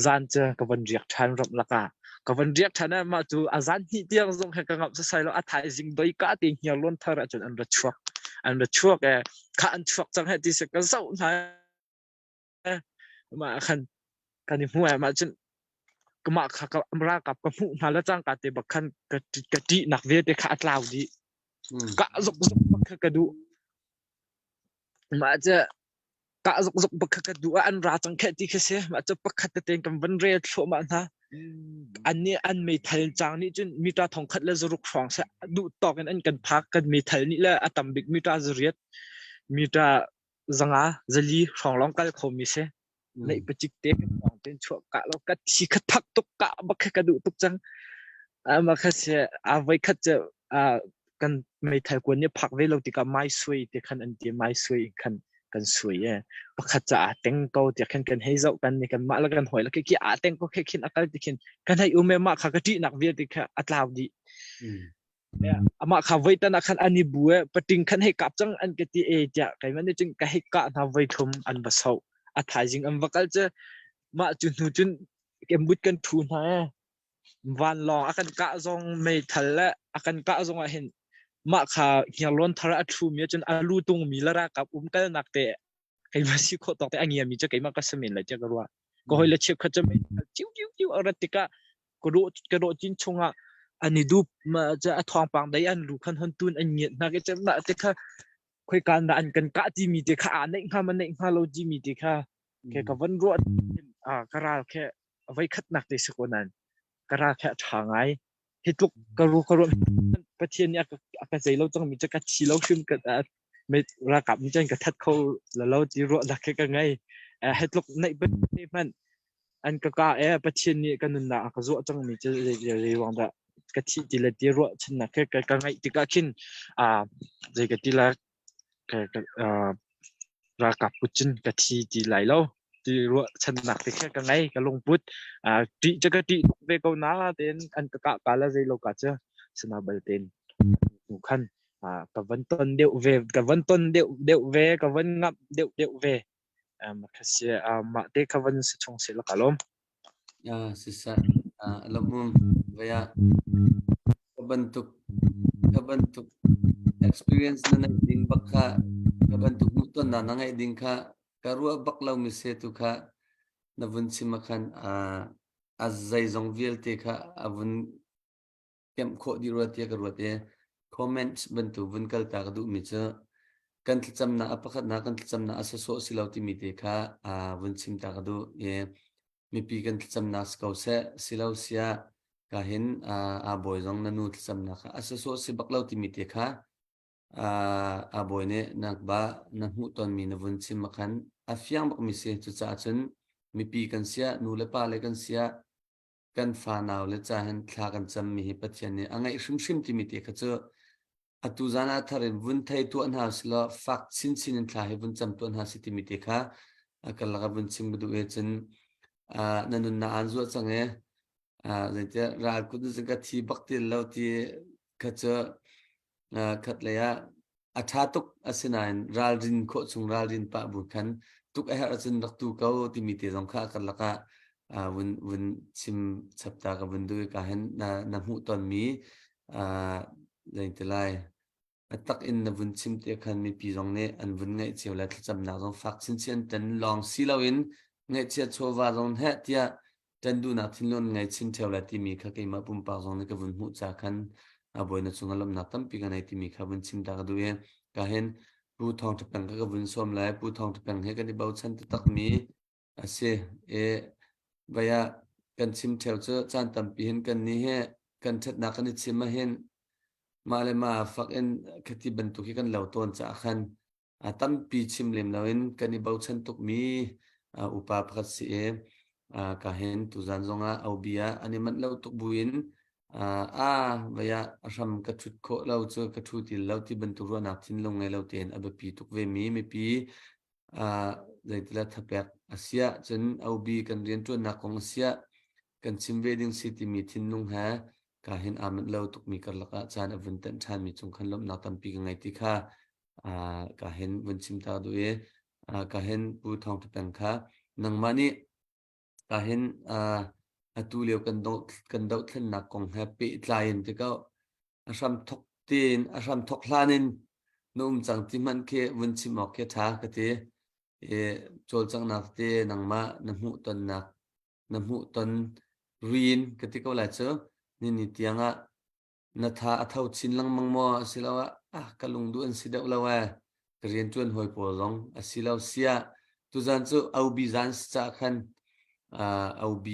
zan cu ka van riak ṭhan ramh lakah ka van riak ṭhan ah mah cu a zan hnih tiang zong he ka ngamh sasai lo a thaizing doi ka te hniarlawn thar ahcun an ra chuak an ra chuak e kha an chuak cang he ti si ka zoh hna Mah khan kan i hmu ai mah cun mah kha ka ralkap ka hmuh hna le cangka te bak khan ka ka ṭihnak vialte kha a tlau dih. Kah zokzok bak kha ka duh. Mah cu kah zokzok bak kha ka duh ah an ra cang kheh ti khi si. Mah cu pakhat tete kan van rel thluahmah hna. An nih an meithal cang nih cun mita thongkhat le zaruk hrawng seh duh tawk in an kan phak. Kan meithal nih le a tam bik mita zariat, mita zanga, zali hrawng lawng kal khomi si. Neih pacik te kan pawng ten chuah kah lo ka thi kha thak tuk kah bak kha ka duh tuk cang. Ama kha si a voi khat cu kan meithal kuan nih phak ve lo tikah mai suai te khan an ti mai suai khan kan suai e pakhat ca aa teng ko ti khan kan hei zoh kan ni kan mah la kan hoi la khi aa teng ko khi khin akal ti khin kan hei um e mah kha ka ṭihnak vialte kha a tlau dih. Amah kha voi tan ah khan an i bu e pating khan hei kap cang an ka ti e tiah keimah nih cun ka hei kah hna voi thum an va soh. A thaizing an va kal cu mah cu hnu cun kembut kan thu hna e vanlawng a kan kah zong meithal le a kan kah zong ah hin mah kha hniarlawn thar a thu mi cun a lu tung mi le ralkap um kalnak te keimah si khawh tawk te a ngiami cu keimah ka si men lai tiah ka ruah. Ka hoi le cheukhat cu meithal ciu ciu ciu a rat tikah ka dawh ka dawh cin chungah an i dup ma ca a thawngpang dei an lu khan hon tun an ngiat hna ke cem te kha khoi kan dah an kan kah timi te kha a neih hnga ma neih hnga lo timi te kha ke ka van ruah a ka ral khe voi khatnak te si ko nan ka ral khe a ṭha ngai hi tluk ka ru ka ruah Pathian nih a ka zei lo cangmi cu ka thi lo hrim ka ralkap nih cun ka that kho la lo ti ruahnak khi ka ngei. Hi tluk neih te hmanh an ka ka e Pathian nih ka nunnak a ka zuah cangmi cu zei ruang dah ka thih ti le ti ruahchannak khi ka ngeih tikah khin zei ka ti la ralkap kut cun ka thi ti lai lo ti ruahchannak te kha ka ngei ka lungput ṭih cu ka ṭih tuk ve ko na tein an ka kah ka la zei lo ka cu sana bal tein hnu khan ka van ton deuh ve ka van ton deuh deuh ve ka van ngamh deuh deuh ve kha si mah te kha van si chung se la ka lawm. Siseh, lawmhum voi ah ka bantuk ka bantuk experience na neih ding bak kha ka bantuk hmuhtonnak na ngeih ding kha ka ruah bak lomi se tu kha na vun chim ah khan a zeizong vialte kha a vun kemh khawh dih rua tiah ka ruat i comment bantuk vun kalta ka duhmi cu kan thlacamnak a pakhatnak kan thlacamnak a sawsawh si lo timi te kha vun chim ta ka duh i mipi kan thlacamnak si ko seh si lo siah ka hin aa bawi zong na nu thlacamnak kha a sawsawh si bak lo timi te kha a bawi nih nak ba na hmuh tonmi na vun chim ah khan a fiang bakmi si cucaah cun mipi kan siah nu le pa le kan siah kan fanau le ca hin thla kan cammi hi Pathian nih a ngaih hrimhrim timi te kha cu atu zan ah thar in vun thei tuah hna silaw fak chinchin in thla hi vun cam tuah hna si timi te kha a kan laka vun chim ka duh e cun na nunnak aan zuah cang e zeitiah ral kut in ka thi bak ti lo ti kha cu khat lei ah a ṭha tuk asinain ralrin khawh chung ralrin pah bu khan tuk a herh ahcun rak tu ko timi te zong kha a karlak ah vun vun chim chap ta ka vun duh i ka hin na na hmuh tonmi zei a tak in na vun chim te khan mipi zong nih an vun ngaih cio le thlacamnak zong fak chinchin an tan lawng si loin ngaihchia chawva zong heh tiah ṭan duhnak thinlung an ngei chin ṭheo lai timi kha keimah pumpak zong nih ka vun hmuh ca khan a bawi cungah lawmhnak tampi ka nei timi kha vun chim ta ka duh i ka hin Pu Thawng Ṭha Peng kha ka vun sawm lai. Pu Thawng Ṭha Peng he kan i bochan taktakmi a si. I vai ah kan chim ṭheo cu caan tampi hin kan nih hi kan ṭhatnak kan i chim ahhin mah le mah fak in khati bantuk hi kan lo tawn caah khan a tampi chim lem loin kan i bochan tukmi upa pakhat si i ka hin tuzan zongah OB ah an i manh lo tuk buin a vai ah a hram ka ṭhut khawh lo cu ka ṭhu ti lo ti bantuk ruahnak thinlung ngei lo tein a biapi tuk ve mi mipi zeitila thapek a siah cun OB kan rianṭuannak kong a siah kan chim ve ding si timi thinlung he ka hin aa manh lo tukmi karlak ah caan a vun tenh ṭhanmi cung khan lawmhnak tampi ka ngei ti kha ka hin vun chim ta duh i ka hin Pu Thawng Ṭha Peng kha nangmah nih ka hin atu lio kan doh kan dohthlennak kong he pehtlai in ti ko a hram thok tein a hram thok hlan in na um cang ti hmanh khi vun chim awk khi ṭha ka ti i cawlcanghnak te nangmah na hmuh tonnak na hmuh ton rin ka ti ko lai cu ni ni tiang ah na tha a tho chin lengmang maw asiloah ah ka lungduh an si deuh lo ee. Ka rianṭuan hawi pawl zong a si lo siah tuzan cu OB zan si caah khan uh, OB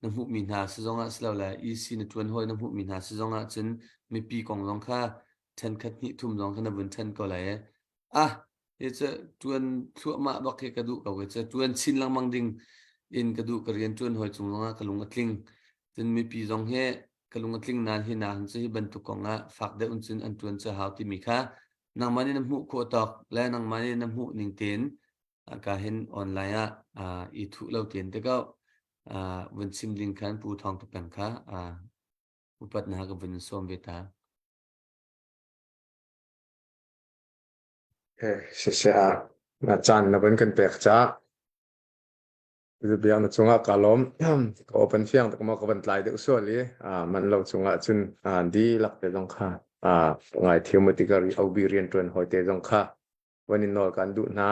na hmuhmi hna si zongah si lo le EC na ṭuan hawi na hmuhmi hna si zongah cun mipi kong zong kha ṭhen khat hnih thum zong kha na vun ṭhen ko lai i ah hi cu ṭuan thluahmah bak hi ka duh ko hi cu ṭuan chin lengmang ding in ka duh ka rian ṭuan hawi cung zongah ka lung a tling cun mipi zong hi ka lung a tling nain hi na hin cu hi bantuk kong ah fak deuh in cun an ṭuan cu hau timi kha nangmah nih na hmuh khawh tawk le nangmah nih na hmuh ning tein ka hin online ah i thuh lo tein te ko vun chim ding khan Pu Thawng Tu Peng kha upat na ka vun sawm ve ta. Siseh na caan na van kan pek caah biak na cungah ka lawm. Ka open fiang tak maw ka van tlai deuh sual i man lo cungah cun dihlak te zong kha ngai thiam ti ka OB rianṭuan hawi te zong kha van in nawl kan duh hna.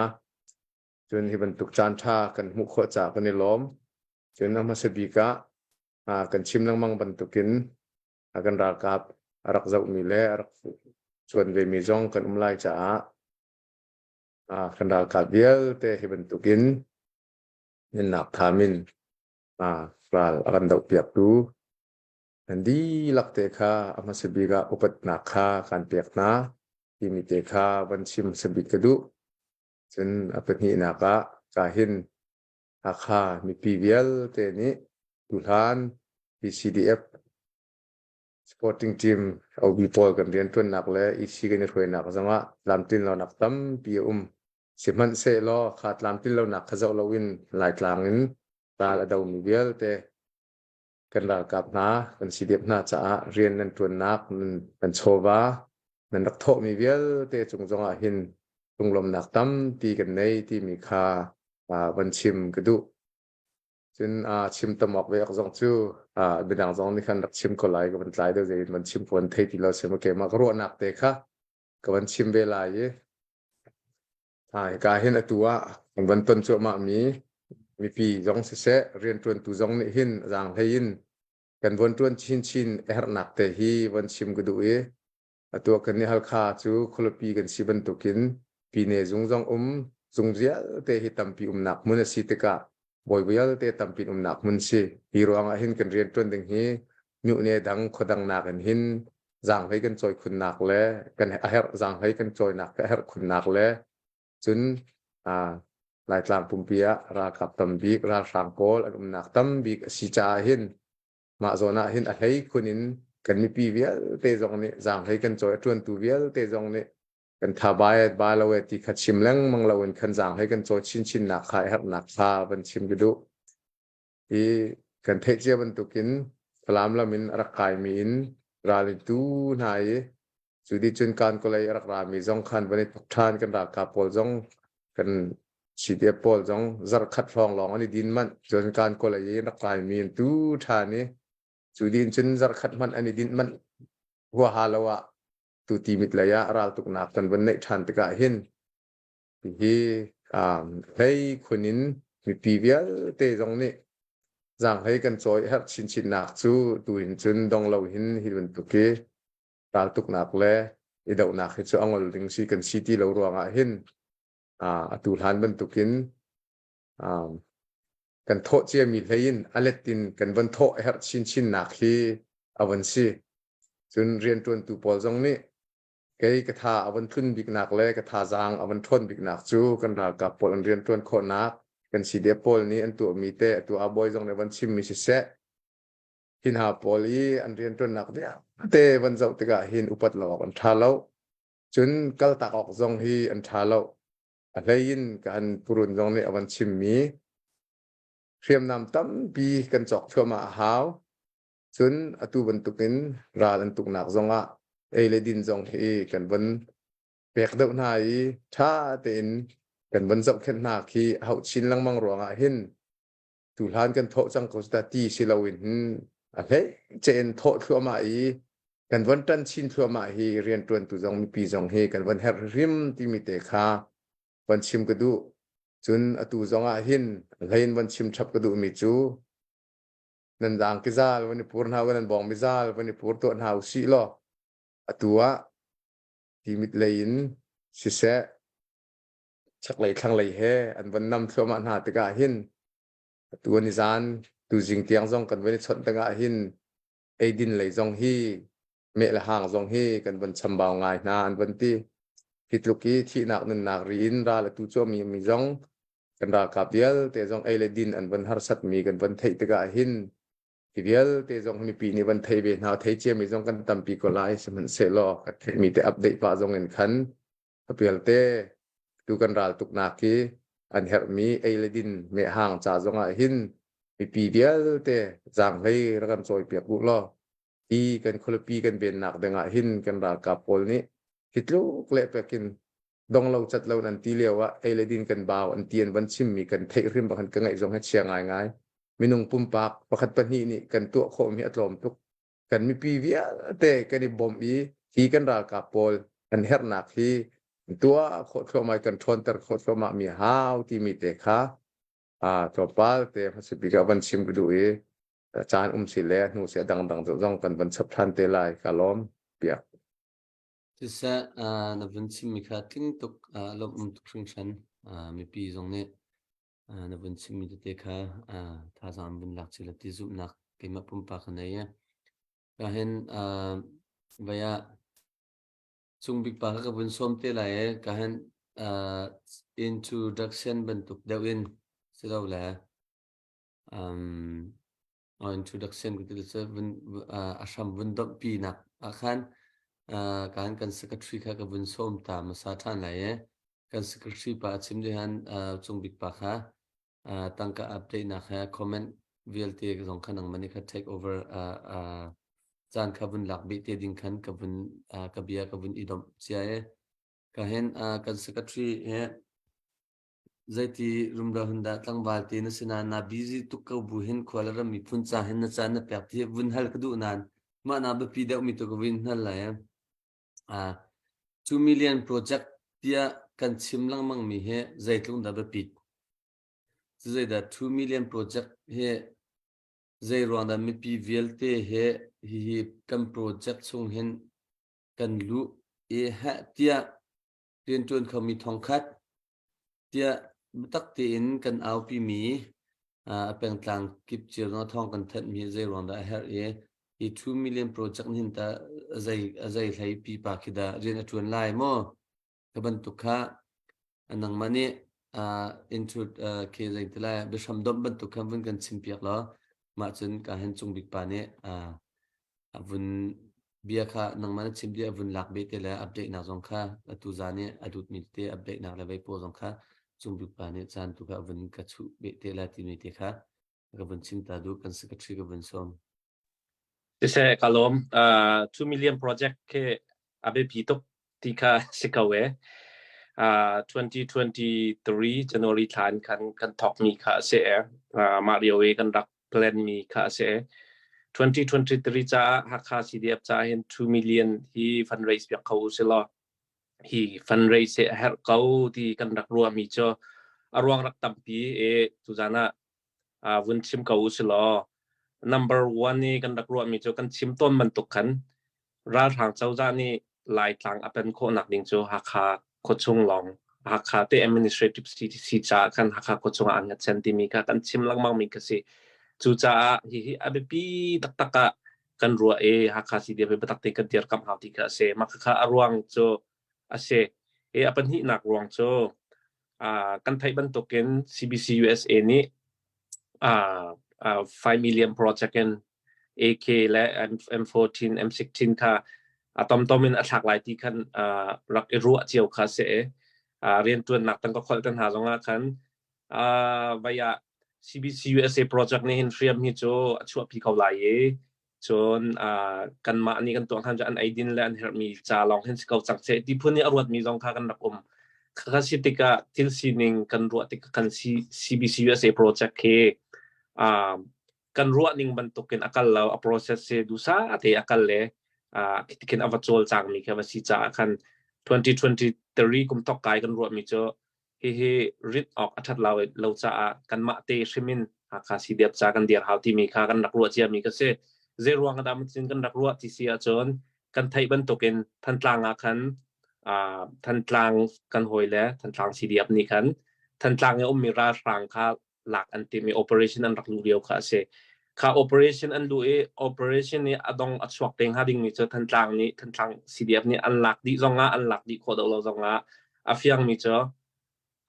Cun hi bantuk caan ṭha kan hmuh khawh caah kan i lawm. Cun a hmasa bik ah kan chim lengmang bantukin kan ralkap a rak zohmi le a rak cuan vemi zong kan um lai caah kan ralkap vialte hi bantukin nunnak tham in ral a kan dohpiaktu nan dihlak te kha a hmasa bik ah upatnak kha kan pek hna timi te kha van chim hmasa bik ka duh. Cun a pahnihnak ah ka hin Hakha mipi vialte nih tuhlan PCDF Sporting team OB pawl kan rianṭuannak le EC kan i hruainak zongah tlamtlin lonak tampi a um. Sihmanhsehlaw kha tlamtlin lonak kha zoh loin Laitlang in ral a domi vialte kan ralkap hna, kan CDF hna caah rian nan ṭuannak, nan chawva, nan rak thawhmi vialte cung zongah hin lunglawmhnak tampi kan nei timi kha van chim ka duh. Cun chim tam awk ve awk zong cu midang zong nih khan rak chim ko lai ka van tlai deuh zei in van chim puan thei ti lo sim keimah ka ruahnak te kha ka van chim ve lai i hika hin atu ah kan van ton cuahmah mi mipi zong siseh rianṭuantu zong nih hin zaanghlei in kan von ṭuan chinchin a herhnak te hi von chim ka duh i Atu kan nih Halkha cu khualipi kan si bantukin pine zung zong um zung vialte hi tampi umnak hmun a si tikah bawi vialte tampi umnak hmun si. Hi ruangah hin kan rianṭuan ding hi myuhne dang khuadang nakin hin zaanghlei kan cawi khunnak le kan a herh zaanghlei kan cawinak a herh khunnak le cun Laitlang pumpi ah ralkap tambik ralhrang pawl an umnak tambik a si caah hin Mah zawn ah hin a hlei khun in kan mipi vialte zong nih zaanghlei kan cawi a ṭuantu vialte zong nih kan tha bai ba lo e ti kha chim lengmang lo in khan zaanghlei kan cawi chinchin nak kha a herhnak kha van chim ka duh. Hi kan theih cia bantukin Falam lam in a rak kaimi in ral in tu hna i Cu ti cun kan kawlei a rak rami zong khan van i tuk ṭhan kan ralkap pawl zong kan CDF pawl zong zarhkhat hrawng lawng an i din manh. Cun kan kawlei i rak kaimi an tu ṭhan i cu din cun zarhkhat hmanh an i dinh manh huaha lo ah tu ti mit lei ah raltuknak kan van neih ṭhan tikah hin hihi um, hlei khun in mipi vialte zong nih zaanghlei kan cawi herh chinchinnak cu tu hin cun dong lo hin hi bantuk hi raltuknak le i dohnak hi cu a ngol ding si kan si ti lo ruangah hin atu hlan bantukin kan thawh ciami hlei in a let in kan von thawh a herh chinchinnak hi a von si. Cun rianṭuantu pawl zong nih kei ka tha a von tlun biknak le ka thazaang a von ṭhawn biknak cu kan ralkap pawl an rianṭuan khawhnak kan CDF pawl nih an tuahmi te atu a bawi zong nih van chimmi siseh Hi hna pawl i an rianṭuannak vialte van zoh tikah hin upat lo awk an ṭha lo. Cun kaltak awk zong hi an ṭha lo. A hlei in kan purun zong nih a van chimmi hriamnam tampi kan cawk thluahmah a hau. Cun atu bantukin ral an tuknak zongah ei le din zong hi kan von pek deuh hna i ṭha tein kan von zohkhenh hna khi a hauh chin lengmang ruangah hin tuhlan kan thawh cang ko ta ti si loin a hlei cein thawh thluahmah i kan von ṭan chin thluahmah hi rianṭuantu zong mipi zong hi kan von herh hrim timi te kha von chim ka duh. Cun atu zong ah hin hlein von chim chap ka duhmi cu nan zaang ki zal von i pur hna u nan bawng mi zal von i pur tuah hna u sih law atu ah timit lei in siseh. Chaklei thlanglei he an von nam thluahmah hna tikah hin atu an i zan tuzing tiang zong kan von i chawnh tikah hin eidin lei zong hi meh le hang zong hi kan von chambau ngai hna an von ti. Hi tluk i thihnak nunnak ri in ral atu cuami mi zong kan ralkap vialte zong ei le din an von harsatmi kan von theih tikah hin hi vialte zong mipi nih van thei ve hna thei ciami zong kan tampi ko lai sihmanhsehlaw kan theihmi te update pah zong in khan vialte tu kan ral tuknak hi an herhmi ei le din mehhang ca zong ah hin mipi vialte zaanghlei rak kan cawipiak u law hi kan khualipi kan vennak ding ah hin kan ralkap pawl nih hi tluk le pekin dong lo cat lo an ti lio ah ei le din kan bau an ti an van chimmi kan theih hrim bakhan ka ngaih zong he chia ngai ngai minung pumpak pakhat pahnih nih kan tuah khawhmi a tlawm tuk kan mipi vialte kan i bawmh i hi kan ralkap pawl an herhnak hi tuah khawh thluahmah kan ṭhawnter khawh thluahmah mi hau timi te kha a tlawmpal te hmasabik ah van chim ka duh i caan um si le hnu si a dangdang zong kan van chap ṭhan te lai ka lawm piak Siseh, na vun chimmi kha tling tuk lawmh um tuk hringhran. Mipi zong nih na vun chimmi tete kha thazaang an vun lak cio le ti zumhnak keimah pumpak ka nei. Ka hin vai ah Cung Bik pa kha ka vun sawm te lai i ka hin introduction bantuk deuh in si lo le um, introduction ka ti cu vun a hram vun domhpi nak ah khan kan kan secretary kha ka vun sawm ta hmasa ṭhan lai i kan secretary pa a chim dih han Cung Bik pa kha tangka update nak he comment vialte zong kha nangmah nih kha take over caan kha vun lak bih te ding khan ka vun ka bia ka vun i domh cia i ka hin kan secretary he Zeiti rumro hin dah tlangval te na si nain naa busy tuk ko bu hin khua le ram miphun ca hin na caan na pek ti vun hal ka duh nain mah naa biapi deuhmi tu ka vun hal lai. Uh, 2 million project tiah kan chim lengmang mi hi zeitluk dah biapit? Zeidah 2 million project hi zei ruang dah mipi vialte he hihi kan project chung hin kan luh i heh tiah rianṭuan khomi thongkhat tiah biatak tein kan aupimi a pengtlang kip cio zong thawng kan thanhmi zei ruang dah a herh i hi 2 million project hin ta a zei hlei pipa khi dah rian a ṭuan lai maw ka bantuk kha nangmah nih intro khi zei ti lai biahram domh bantuk khan vun kan chim piak law mah cun ka hen Cung Bik pa nih a vun bia kha nangmah na chim bia a vun lak beh te le update nak zong kha atu zan i a dutmi te update nak le vei pawl zong kha Cung Bik pa nih caan tu kha a vun ka chuh beh te la timi te kha ka vun chim ta duh kan secretary ka vun sawm. Siseh ka lawm. Uh, 2 million project khi a biapi tuk ti kha si ko e. Uh, 2023 January thla in khan kan thawkmi kha a si e. Uh, mah lio i kan rak plan mi kha a si e. 2023 caah Hakha CDF caah hin 2 million hi fundraise piak kho u si law hi fundraise hi a herh ko ti kan rak ruahmi cu a ruang rak tampi e tuzan ah uh, vun chim ko u si law number one i kan rak ruahmi cu kan chim tawn bantuk khan ralhrang cozah nih Laitlang a pen khawhnak ding cu Hakha khuachung lawng Hakha te administrative city si caah khan Hakha khuachung ah an hngatchan timi kha kan chim lengmang mi kha si. Cucaah hihi a biapi taktak ah kan ruah i Hakha CDF hi biatak tein kan dirkamh hau ti kha a si. Mah khakha a ruang cu a si. I a pahnihnak ruang cu uh, kan theih bantukin CBC USA nih uh, uh, 5 million project in AK le M14, M16 kha a tomtom in a thlak lai ti khan uh, rak i ruah cio kha si i uh, rianṭuannak tangka kholh te hna zongah khan uh, vai ah CBC USA project nih hin hriam hi cu a chuahpi ko lai i cun uh, kanmah nih kan tuah khan cu an eidin le an herhmi ca lawng hin si ko cang seh ti phun i a ruatmi zong kha kan rak um. Kha si tikah thil sining kan ruah tikah kan CBC USA project khi uh, kan ruah ning bantukin a kal lo a process hi dusa te a kal le uh, khin a va cawl cangmi kha va si caah khan 2023 kum thok kai kan ruahmi cu hihi rit awk a ṭhat lo lo caah kanmah te hrim in Hakha CDF ca kan dir hau timi kha kan rak ruah ciami ka si. Zei ruang ah dah cun kan rak ruah ti si ahcun kan theih bantukin Thantlang ah khan Uh, Thantlang kan hawi le Thantlang CDF nih khan Thantlang i ummi ralhrang kha lak an tim i operation an rak luh lio kha a si. Kha operation an luh i operation i a dong a chuak te hnga dingmi cu Thantlang nih Thantlang CDF nih an lak dih zongah an lak dih khawh lo zongah a fiangmi cu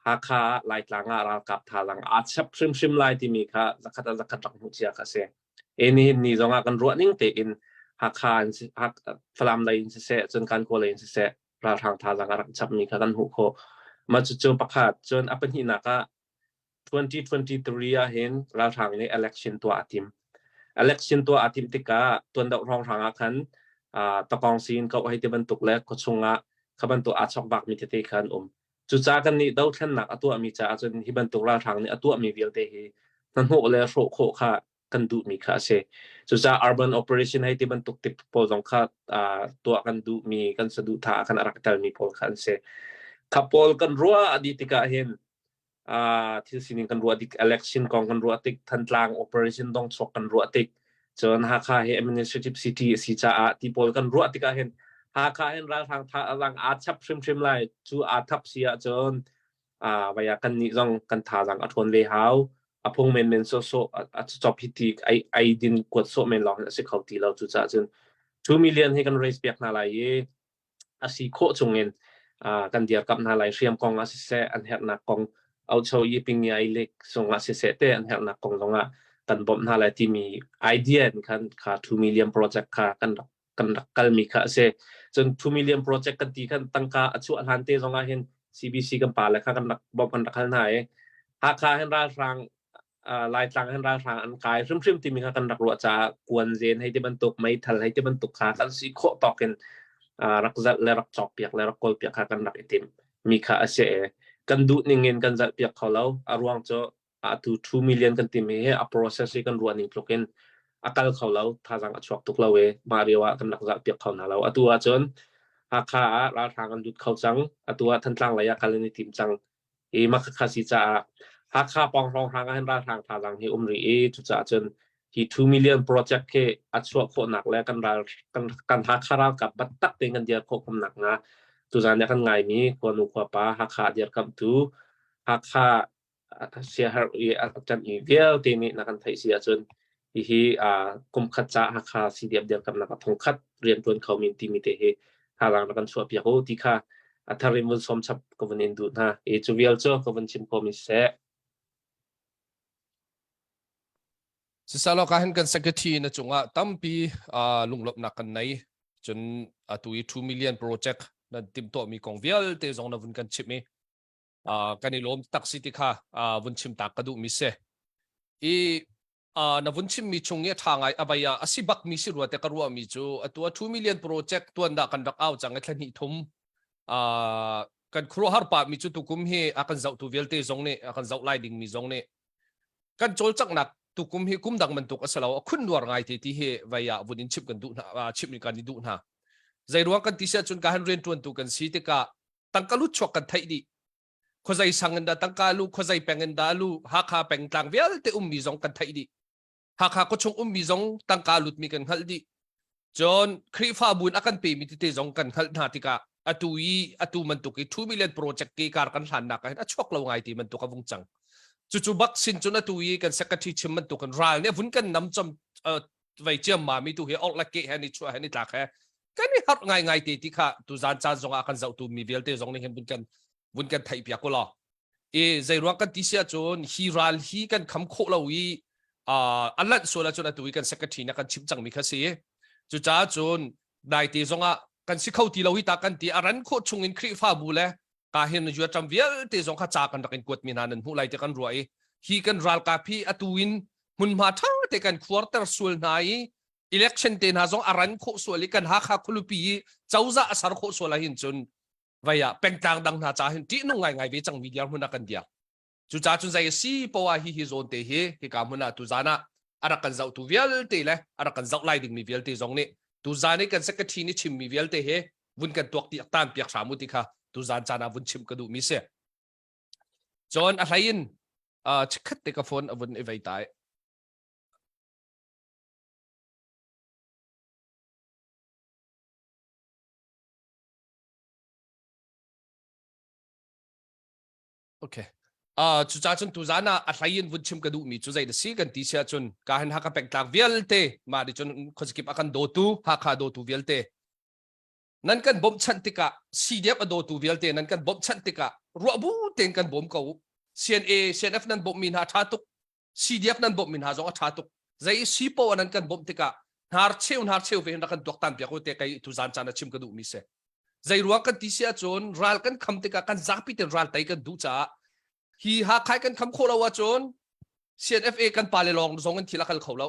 Hakha ah Laitlang ah ralkap thazaang aa chap hrimhrim lai timi kha zakhat ah zakhat rak hmuh cia kha a si. E nihin ni zongah kan ruah ning tein Hakha in Falam lei in siseh cun Kankaw lei in siseh ralhrang thazaang a rak chapmi kha kan hmuh khawh. Mah cucu pakhat cun a pahnihnak ah 2023 ah hin ralhrang nih election tuah a tim. Election tuah a timh tikah tuandoh hrawnghrang ah khan uh, takong siin ko hei ti bantuk le khuachung ah kha bantuk aa chok bakmi tete kha an um. Cucaah kan nih dothlennak a tuahmi caah cun hi bantuk ralhrang nih a tuahmi vialte hi hnahnawh le hrawh khawh kha kan duhmi kha a si. Cucaah urban operation hei ti bantuk tip pawl zong kha uh, tuah kan duhmi kan saduhthah ah khan a rak telmi pawl kha an si. Kha pawl kan ruah dih tikah hin uh, thil sining kan ruah tik election kong kan ruah tik Thantlang operation dong chuak kan ruah tik cun Hakha hi administrative city a si caah ti pawl kan ruah tikah hin Hakha hin ralhrang tha rang aa chap hrimhrim lai cu aa thap si ahcun uh, vaya kan nih zong kan thazaang a ṭhawn ve hau a phung menmen sawhsawh a chop hi ti ai ai din kuat sawh men lawng a si kho ti lo cu caah cun 2 million hi kan raise piak hna lai i a si khawh chungin uh, kan dirkamh hna lai hriam kong ah siseh an herhnak kong aucho yi ping ai lek zongah siseh te an herhnak kong zongah kan bawmh hna lai timi idea in khan kha 2 million project kha kan rak kan rak kalmi kha a si cun 2 million project kan ti khan tangka a chuah hlan te zongah hin CBC kan pa le kha kan rak bawmh kan rak hal hna i Hakha hin ralhrang Laitlang hin ralhrang an kai hrimhrim timi kha kan rak ruah caah kuanzen hei ti bantuk meithal hei ti bantuk kha kan si khawh tawk in rak zalh le rak cawk piak le rak kawl piak kha kan rak i tim mi kha a si i kan duh ning in kan zalh piak kho lo a ruang cu atu 2 million kan timi hi a process hi kan ruah ning tluk in a kal kho lo thazaang a chuak tuk lo i mah rio ah kan rak zalh piak kho hna lo atu ahcun Hakha ah ralhrang an lut kho cang atu ah Thantlang lei ah kal an i tim cang i makhakha si caah Hakha pawng hrawnghrang ah hin ralhrang thazaang hi um rih i cucaah cun hi 2 million project khi a chuah khawhnak le kan ral kan, kan Hakha ralkap battak tein kan dir khawh khomnak hnga tuzan ah kan ngaimi khuanu khuapa Hakha dirkamhtu Hakha siaherh i a ṭanh i vialte nih na kan theih si ahcun hihi kum khat ca Hakha CDF dirkamnak ah thongkhat rianṭuan kho min timi te hi thazaang na kan chuah piak u ti kha a thar in vun sawm chap ka vun in duh hna. I cu vial cu ka vun chim khawmi siseh. Sisalo ka hin kan secretary na cungah tampi lunglawmhnak kan nei. Cun atu i 2 million project nan timhtuahmi kong vialte zong na vun kan chimh i kan i lawm tak si ti kha vun chim tak ka duhmi si. I na vun chimmi chung i a ṭha ngai a vai ah a si bakmi si rua te ka ruahmi cu atu a 2 million project tuan dah kan rak au cang i thla hnih thum kan khuaruahhar pahmi cu tukum hi a kan zohtu vialte zong nih a kan zoh lai dingmi zong nih kan cawlcanghnak tukum hi kum dang bantuk a si lo a khun nuar ngai te ti hi vai ah vun in chimh kan duh hna chimh kan i duh hna zei ruang kan ti si ahcun ka han rianṭuantu kan si tikah tangka lut chuak kan theih dih khuazei sang in dah tangka lu khuazei peng in dah lu Hakha pengtlang vialte ummi zong kan theih dih Hakha khuachung ummi zong tangka lutmi kan hngalh dih cun Khrihfabu in a kan pemi tete zong kan hngalh hna tikah atu i atu bantuk i 2 million project ke kar kan hlannak ah hin a chuak lo ngai ti bantuk a vung cang cucu bak sin cun atu i kan secretary chim bantuk in ral nih vun kan nam chom vei ciam ma mi tu hi orh le ke he ni chuah he ni tlak he kan i harh ngai ngai te ti kha tu zan caan zong ah kan zohtu mi vialte zong nih hin vun kan vun kan theih piak ulaw i zei ruang kan ti sia cun hi ral hi kan kham khawh lo i a lanh sual ahcun atu i kan secretary na kan chimh cangmi kha si cucaah cun naite zong ah kan si kho ti lo hi ta kan ti a ran khawh chung in Khrihfabu le ka hin ram vialte zong kha ca kan rak in kuat mi hna nan hmuh lai te kan ruah i hi kan ralkap hi atu in hmunhma ṭha te kan khuarter sual hna i election te hna zong a ran khawh sual i kan Hakha khualipi i cozah a ser khawh sual ahhin cun vei ah pengtlang dang hna ca hin ṭihnung ngaingai ve cang mi dirhmun ah kan dir. Cucaah cun zei a si poah hi hi zawn te hi hika hmun ah tuzan ah a rak kan zohtu vialte le a rak kan zoh lai dingmi vialte zong nih tuzan i kan secretary nih chimmi vialte hi vun kan tuak ti tan piak hram u ti kha tuzan caan ah vun chim ka duhmi si. Cun a hlei in chikkhat te ka phone a vun i vei tai. Okay. Uh, cucaah cun tuzan ah a hlei in vun chim ka duhmi cu zei da si kan ti si ahcun ka hin Hakha pengtlang vialte mah nih cun khuazakip a kan dawtu Hakha dawtu vialte nan kan bawmhchanh tikah CDF a dawtu vialte nan kan bawmhchanh tikah ruah bu tein kan bawm ko CNA CNF nan bawmhmi hna tha tuk CDF nan bawmhmi hna zong a tha tuk zei si poah nan kan bawmh tikah hnar cheu hnar cheu ve hin rak kan tuaktan piak u te kai tuzan caan a chim ka duhmi si zei ruang kan ti si ahcun ral kan kham tikah kan zapi ten ral tei kan duh caah hi Hakha kan kham khawh lo ahcun CNFA kan pale lawng zong in thil a kal kho lo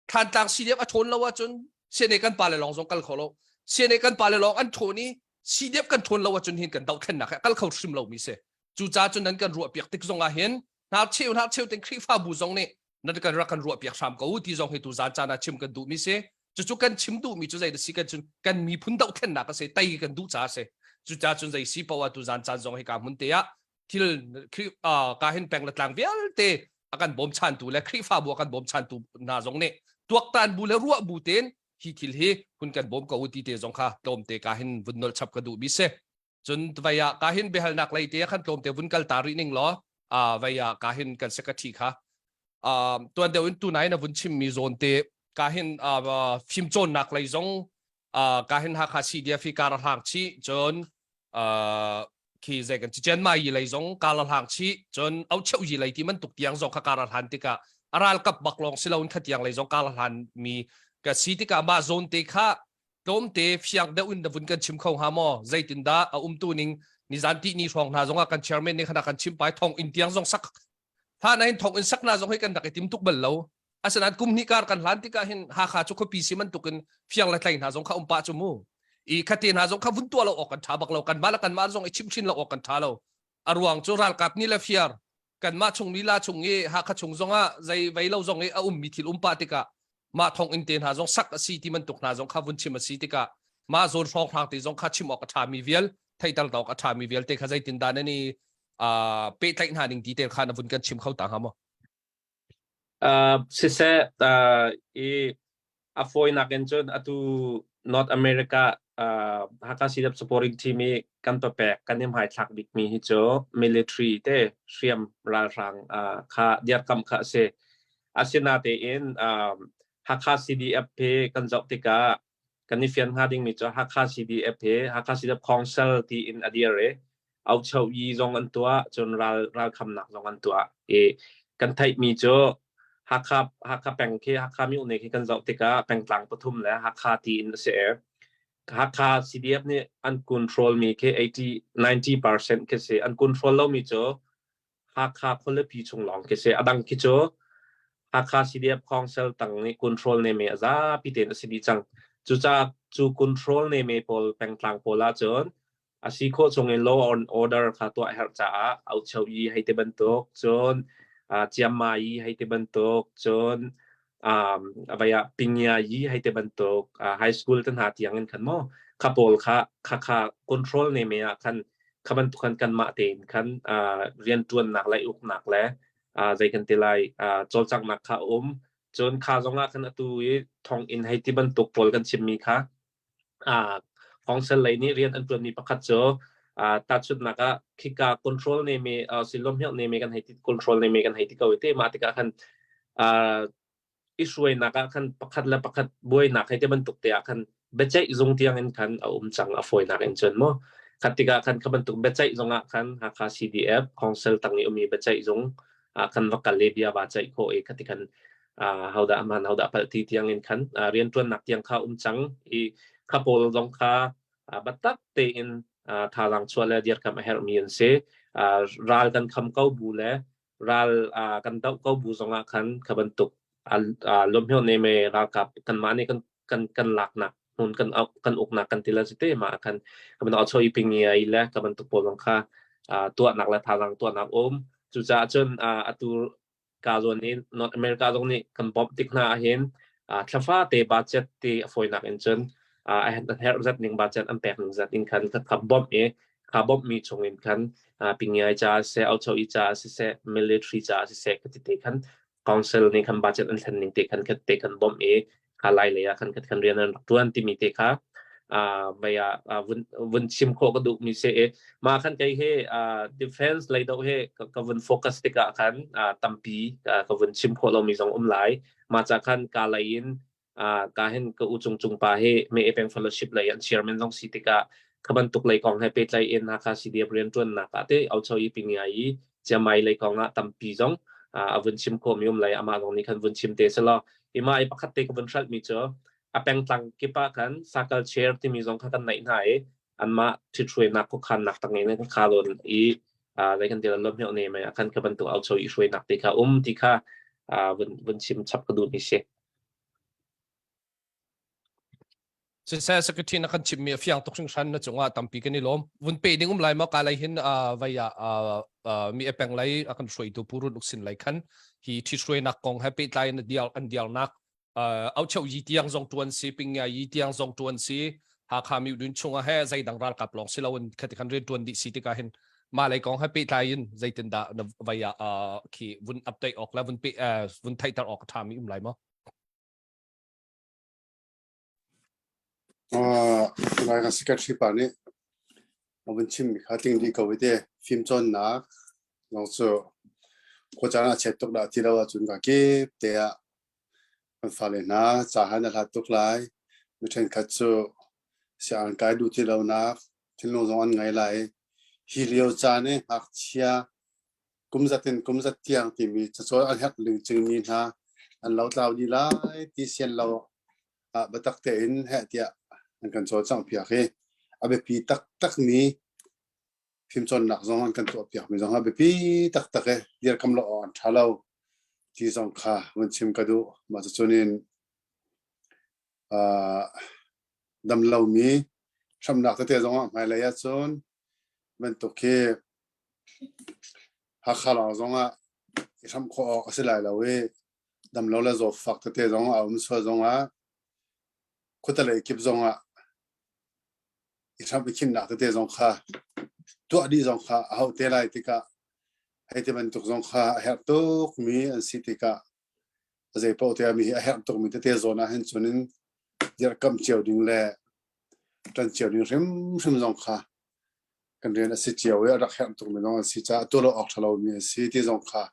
Thlantlang CDF a ṭhawn lo ahcun CNA kan pale lawng zong kal kho lo. CNA kan pale lawng an ṭhawn i CDF kan ṭhawn lo ahcun hin kan dohthlennak he kal kho hrim lomi si. Cucaah cun nan kan ruahpiak tik zong ah hin hnarcheu hnarcheu ten Khrihfabu zong nih nan kan rak kan ruahpiak hram ko ti zong hi tu zan caan ah chim kan duhmi si. Cucu kan chim duhmi cu zei da si kan cun kan miphun dohthlennak a si tei kan duh caah a si. Cucaah cun zei si poah tu zan caan zong hi ka hmun te ah thil ka hin peng le tlang vialte a kan bawmchantu le Khrihfabu a kan bawmchantu hna zong nih tuaktan bu le ruah bu tein hi thil hi hun kan bawm ko ti te zong kha tlawmte ka hin vun nolh chap ka duh bi si cun vai ah ka hin biahalnak lei te khan tlawmte vun kal ta rih ning law vai ah ka hin kan secretary kha tuan deuh in tunai na vun chim mi zawn te ka hin fimcawnnak lei zong ka hin Hakha CDF hi kar hlang chi cun khi zei kan chichen mai yi lei zong kala hlang chi cun au cheu yi lei ti man tuk tiang zong kha kara hlan tikah a ral kap bak long silo in khatiang lei zong kala hlan mi ka si tikah ma zone te kha tlawm te fiang deuh in na vun kan chim kho hnga maw zeitin dah a um tu ning nizan ti ni hrawng hna zong ah kan chairman nih khana kan chim pai thong in tiang zong sak ha na hin thong in sak na zong hi kan rak i tim tuk bal lo asinain kum hnih kar kan hlan tikah hin Hakha cu khuapi si bantukin fiang le tlai hna zong kha um pah cu mu i khate hna zong kha vun tuah lo awk kan tha bak lo kanmah le kanmah zong i chimhchin lo awk kan tha lo a ruang cu ralkap ni le fiar kanmah chung lila chung i Hakha chung zong ah zei vei lo zong i a ummi thil um pah tikah mah thong in te hna zong sak a si ti bantuk hna zong kha vun chim a si tikah mah zawn hrawng hrang te zong kha chim awk a ṭhami vial theihter awk a ṭhami vialte kha zeitin dah nan i pehtlaih hna ning ti te kha na vun kan chim kho ta hnga maw? Siseh, i a fawinak in cun atu North America Hakha CDF supporting team i kan papek kan i hmaithlak bikmi hi cu military te hriam ralhrang kha dirkamh kha a si. Asinatein Hakha CDF hi kan zoh tikah kan i fian hnga dingmi cu Hakha CDF hi Hakha CDF Council tiin a dir i aucho-yi zong an tuah cun ral ralkhamnak zong an tuah i kan theihmi cu Hakha Hakha peng khi Hakha myone khi kan zoh tikah pengtlang pathum le Hakha tiin a si i Hakha CDF nih an control mi khi 80 90% khi si an control lomi cu Hakha khualipi chung lawng khi si a dang khi cu Hakha CDF Council tang nih control ne me a zapi tein a si dih cang cucaah cu control ne me pawl pengtlang pawl ahcun a si khawh chungin law and order kha tuah a herh caah aucho i hei ti bantuk cun ciamma i hei ti bantuk cun avai ah pingya i hei ti bantuk high school te hna tiang in khan maw kha pawl kha kha kha control ne me ah khan kha bantuk khan kanmah tein khan rianṭuannak le uknak le zei kan ti lai cawlcanghnak kha a um cun kha zongah khan atu i thonginn hei ti bantuk pawl kan chimmi kha Council lei nih rian an ṭuanmi pakhat cu tahchunhnak ah khika control nemi silom nemi kan hei ti control nemi kan hei ti ko i te mah tikah khan i hruainak ah khan pakhat le pakhat buainak hei ti bantuk te ah khan biaceih zung tiang in khan a um cang a fawinak in cun mu khat tikah khan kha bantuk biaceih zung ah khan Hakha CDF Council tang i ummi biaceih zung ah khan va kal i bia va ceih khawh i khati khan hodah hmaan hodah palh ti tiang in khan rianṭuannak tiang kha um cang i kha pawl zong kha biatak tein thazaang chuah le dirkamh a herhmi an si. Ral kan kham ko bu le ral kan doh ko bu zongah khan kha bantuk lawmhmioh ne me ralkap kanmah nih kan kan kan laknak hmun kan kan uknak kan ti la te ma khan ka ban choi ping i le ka bantuk pawl zong kha tuahnak le thazaang tuahnak um cucaah cun atu ka zawn in North America zong nih kan bawmh tik hna ahhin thlafa te budget te a fawinak in cun a herh zat ning budget an pek ning zat in khan kha bawmh i kha bawmh mi chung in khan pingiai ca siseh aucho i ca siseh military ca siseh khati te khan council nih khan budget an thlen ning te khan khat te khan bawmh i kha lai lei ah khan khat khan rian an rak tuan timi te kha. Mei ah vun vun chim khawh ka duh mi si i mah khan kei hi defense lei deuh hi ka vun focus tikah khan tampi ka vun chim khawh lomi zong um lai. Mah ca khan ka lei in ka hin ka u cung cung pa hi me peng fellowship lei an chairman zong si tikah kha bantuk lei kong he pehtlai in Hakha CDF rianṭuannak ah te aucho i pingia i chiamai lei kong ah tampi zong a vun chim khawh mi um lai amah zong nih khan vun chim te selaw ima i pakhat te ka vun hralh mi cu a pengtlang kip ah khan sakal chair timi zong kha kan neih hna i anmah ṭhithruainak khuakhannak tang in kan kha lawn i zei kan ti lom hmeuh ne mai khan ka bantuk aucho i hruainak te kha um ti kha vun vun chim chap ka duh mi si. Siseh secretary na kan chimmi a fiang tuk hringhran na cungah tampi kan i lawm. Vun pe ding um lai maw ka lei hin vai ah mi a peng lei a kan hruaitu Pu Run Uk Sin lei khan hi ṭhithruainak kong he pehtlai in dial an dialnak aucheu yi tiang zong tuan si pingya yi tiang zong tuan si Hakha mi dun chungah he zeidang ralkap lawng si loin khati khan rian tuan dih si tikah hin mah lei kong he pehtlai in zeitin dah na vai ah khi vun update awk le vun pe vun theihter awk a ṭha mi um lai maw? Lai kan secretary pa nih a vun chimmi kha tling dih ko i te fimcawnnak zong cu khuacaan a chiat tuk dah ti lo ahcun ka kip te ah kan fale hna ca han a hlat tuk lai. Mi ṭhenkhat cu sianginn kai duh ti lonak thinlung zong an ngei lai. Hi lio caan i ngakchia kum zat in kum zat tiang timi cacawn an herh lingcingmi hna an lotlau dih lai ti sian lo ah biatak tein heh tiah an kan cawlcangh piak hi a biapi taktakmi fimcawnnak zong an kan tuahpiak mi zong a biapi taktak i dirkam lo awk an ṭha lo ti zong kha vun chim ka duh. Mah cucun in uh, dam lomi hramnak tete zong ah hmailei ahcun bantuk khi Hakha lawng zongah i hramh khawh awk a si lai lo i damlo le zawtfak tete zong a um sual zongah khuatelei kip zongah i hramh i khimnak tete zong kha tuah dih zong kha a hauh te lai tikah hei ti bantuk zong kha a herh tukmi an si tikah a zei paoh te mi hi a herh tukmi tete zawn ah hin cun in dirhkamh cio ding le ṭan cio ding hrimhrim zong kha kan rian a si cio i a rak herh tukmi zong an si caah tuah lo awk ṭha lomi an si ti zong kha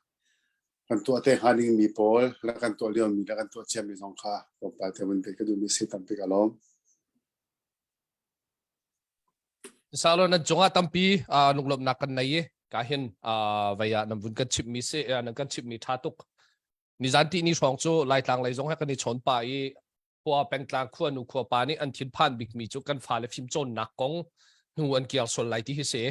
kan tuah te hnga dingmi pawl le kan tuah liomi le kan tuah ciami zong kha tlawmpal te vun pe ka duhmi si tampi ka lawm. Salo nan cungah tampi lunglawmhnak kan nei i ka hin vei ah nan vun kan chimhmi si nan kan chimhmi ṭha tuk. Nizan ti ni hrawng cu Laitlang lei zong he kan i chawn pah i khua pengtlang khuanu khuapa nih an thinphan bikmi cu kan fale fimcawnnak kong hnu an kiar sual lai ti hi si.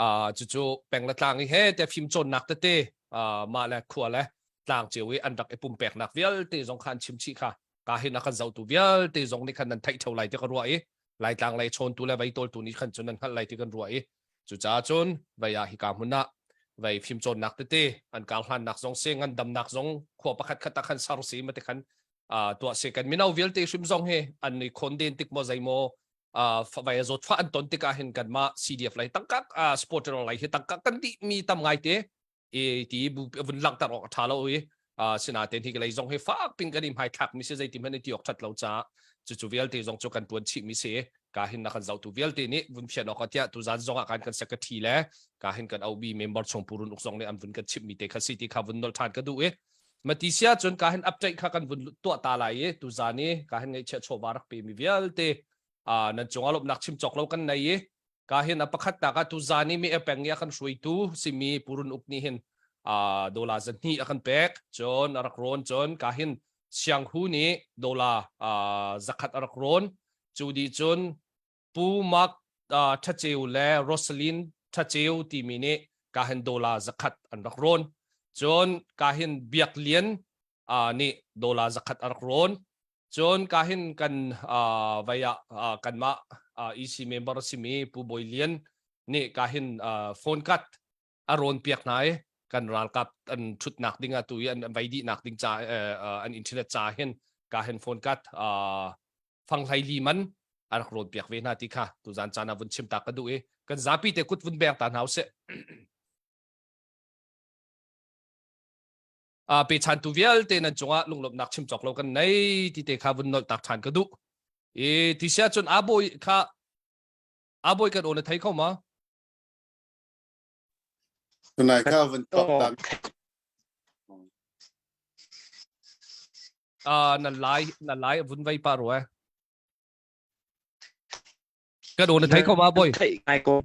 Uh, cucu peng le tlang i he te fimcawnnak tete uh, mah le khua le tlang cio i an rak i pumpeknak vialte zong kha an chim chih kha ka hin a kan zohtu vialte zong nih khan nan theih theo lai ti ka ruah i laitlang lei chawntu le vei tawltu nih khan cun nan hngalh lai ti kan ruah i cucaah cun vei ah hika hmun ah vei fimcawnnak tete an kar hlannak zong si ngandamnak zong khua pakhat khat ah khan sar si ma te khan tuah si kan mino vialte hrim zong hi an i khonden tik maw zei maw vai zawt fa an ton tikah hin kanmah CDF lei tangka supporter lei hi tangka kan dih mi tam ngai te i ti bu vun langhter awk a ṭha lo i sinaten hi lei zong hi fak pin kan i hmaithlak mi si zeiti hmanh i ti awk ṭhat lo caah cucu vialte zong cu kan tuan chih mi si ka hin na kan zohtu vialte nih vun fian awk tiah tuzan zong ah kan kan secretary le ka hin kan OB member chung purun uk zong nih an vun kan chimh mi te kha si ti kha vun nol ṭhan ka duh i Mati sia cun ka hin update kha kan vun tuah ta lai i tuzan i ka hin ngaihchiah chawva rak pe mi vialte nan cungah lawmhnak chim cawk lo kan nei i ka hin a pakhat nak ah tuzan i mi peng i a kan hruaitu simi purun uk nih hin dola zahnih a kan pek cun a rak rawn cun ka hin sianghu nih dola zakhat a rak rawn cu di cun Pu Mark Thaceu le Rosalyn Thaceu timi nih kahin dola zakhat an rak rawn. Cun kahin Biak Lian nih dola zakhat a rak rawn. Cun kahin kan vei ah kanmah EC member a simi Pu Bawi Lian nih kahin phone cut a rawn piak hna i kan ralkap an ṭhutnak ding ah tu i an vei dihnak ding ca an internet ca hin kahin phone cut fanghlei li man a rak rawn piak ve hna ti kha tuzan caan ah vun chim ta ka duh i kan zapi te kut vun beng ta hna usih. Uh, pechantu vialte nan cungah lunglawmhnak chim cawk lo kan nei ti te kha vun nolh tak ṭhan ka duh. I ti sia cun abawi kha abawi kan aw na thei kho ma? Tunai kha van talk ta. Uh, na lai na lai vun vai pa ro eh. Kan aw na thei kho ma boy? Thei ngai ko.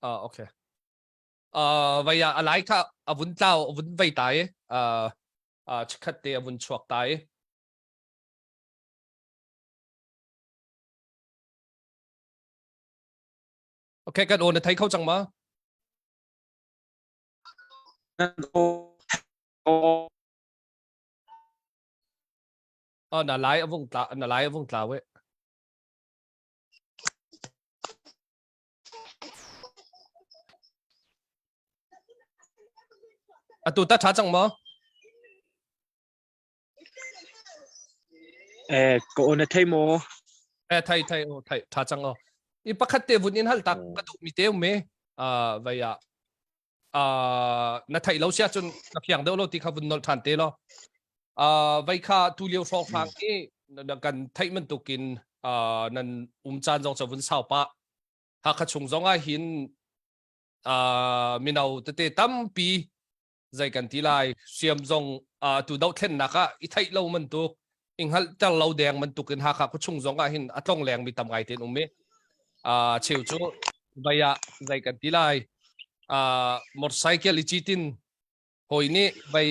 Ah okay. Uh, vai a lai kha a vun tlau a vun vai tai uh, uh, chikhat te a vun chuak tai. Okay, kan aw na thei kho cang ma? Oh, na lai a vung tla na lai a vung tla we. Atu ta tha cang maw? Eh, ka aw na thei maw? Eh, thei thei oh thei tha cang oh. I pakhat te vun in hal tak ka duh mi te um me. Ah, vai ah ah na thei lo sia cun na fiang deuh lo ti kha vun nol than te lo. Ah, vai kha tu lio hrawng hrang i na kan theih bantukin ah nan um caan zong cha vun sau pa. Hakha chung zong ah hin ah mino tete tampi zei kan ti lai siam zong tu dohthlennak ah i theih lo bantuk i hngalhter lo deng bantuk in Hakha khuachung zong ah hin a tlong leng mi tam ngai ten um i cheu cu vai ah zei kan ti lai motorcycle i citin hoi nih vai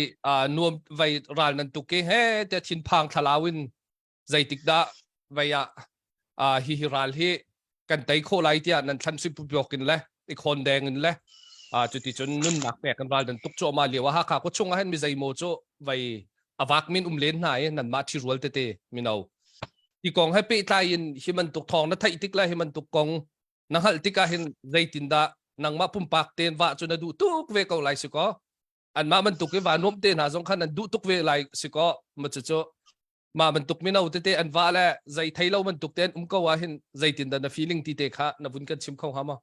nuam vai ral nan tuk i he te thinphang thlalau in zeitik dah vei ah uh, hi hi ral hi kan tei khawh lai tiah nan thlan si pupiok in le i khawn deng in le uh, cuti cun nunnak pek kan ral dan tuk cu ma lio Hakha ko chung ah hin mi zeimaw cu vei awak min um len hna i nan mah thi rual tete mino ti kong he pehtlai in hi bantuk thawng na theih tik le hi bantuk kong na hngalh tikah hin zeitin dah nangmah pumpak ten wa cu na duh tuk ve ko lai si ko anmah bantuk i va nuam te hna zong khan nan duh tuk ve lai si ko ma cu cu mah bantuk mino tete an va le zei thei lo bantuk te an um ko ah hin zeitin dah na feeling ti te kha na vun kan chim kho hnga maw?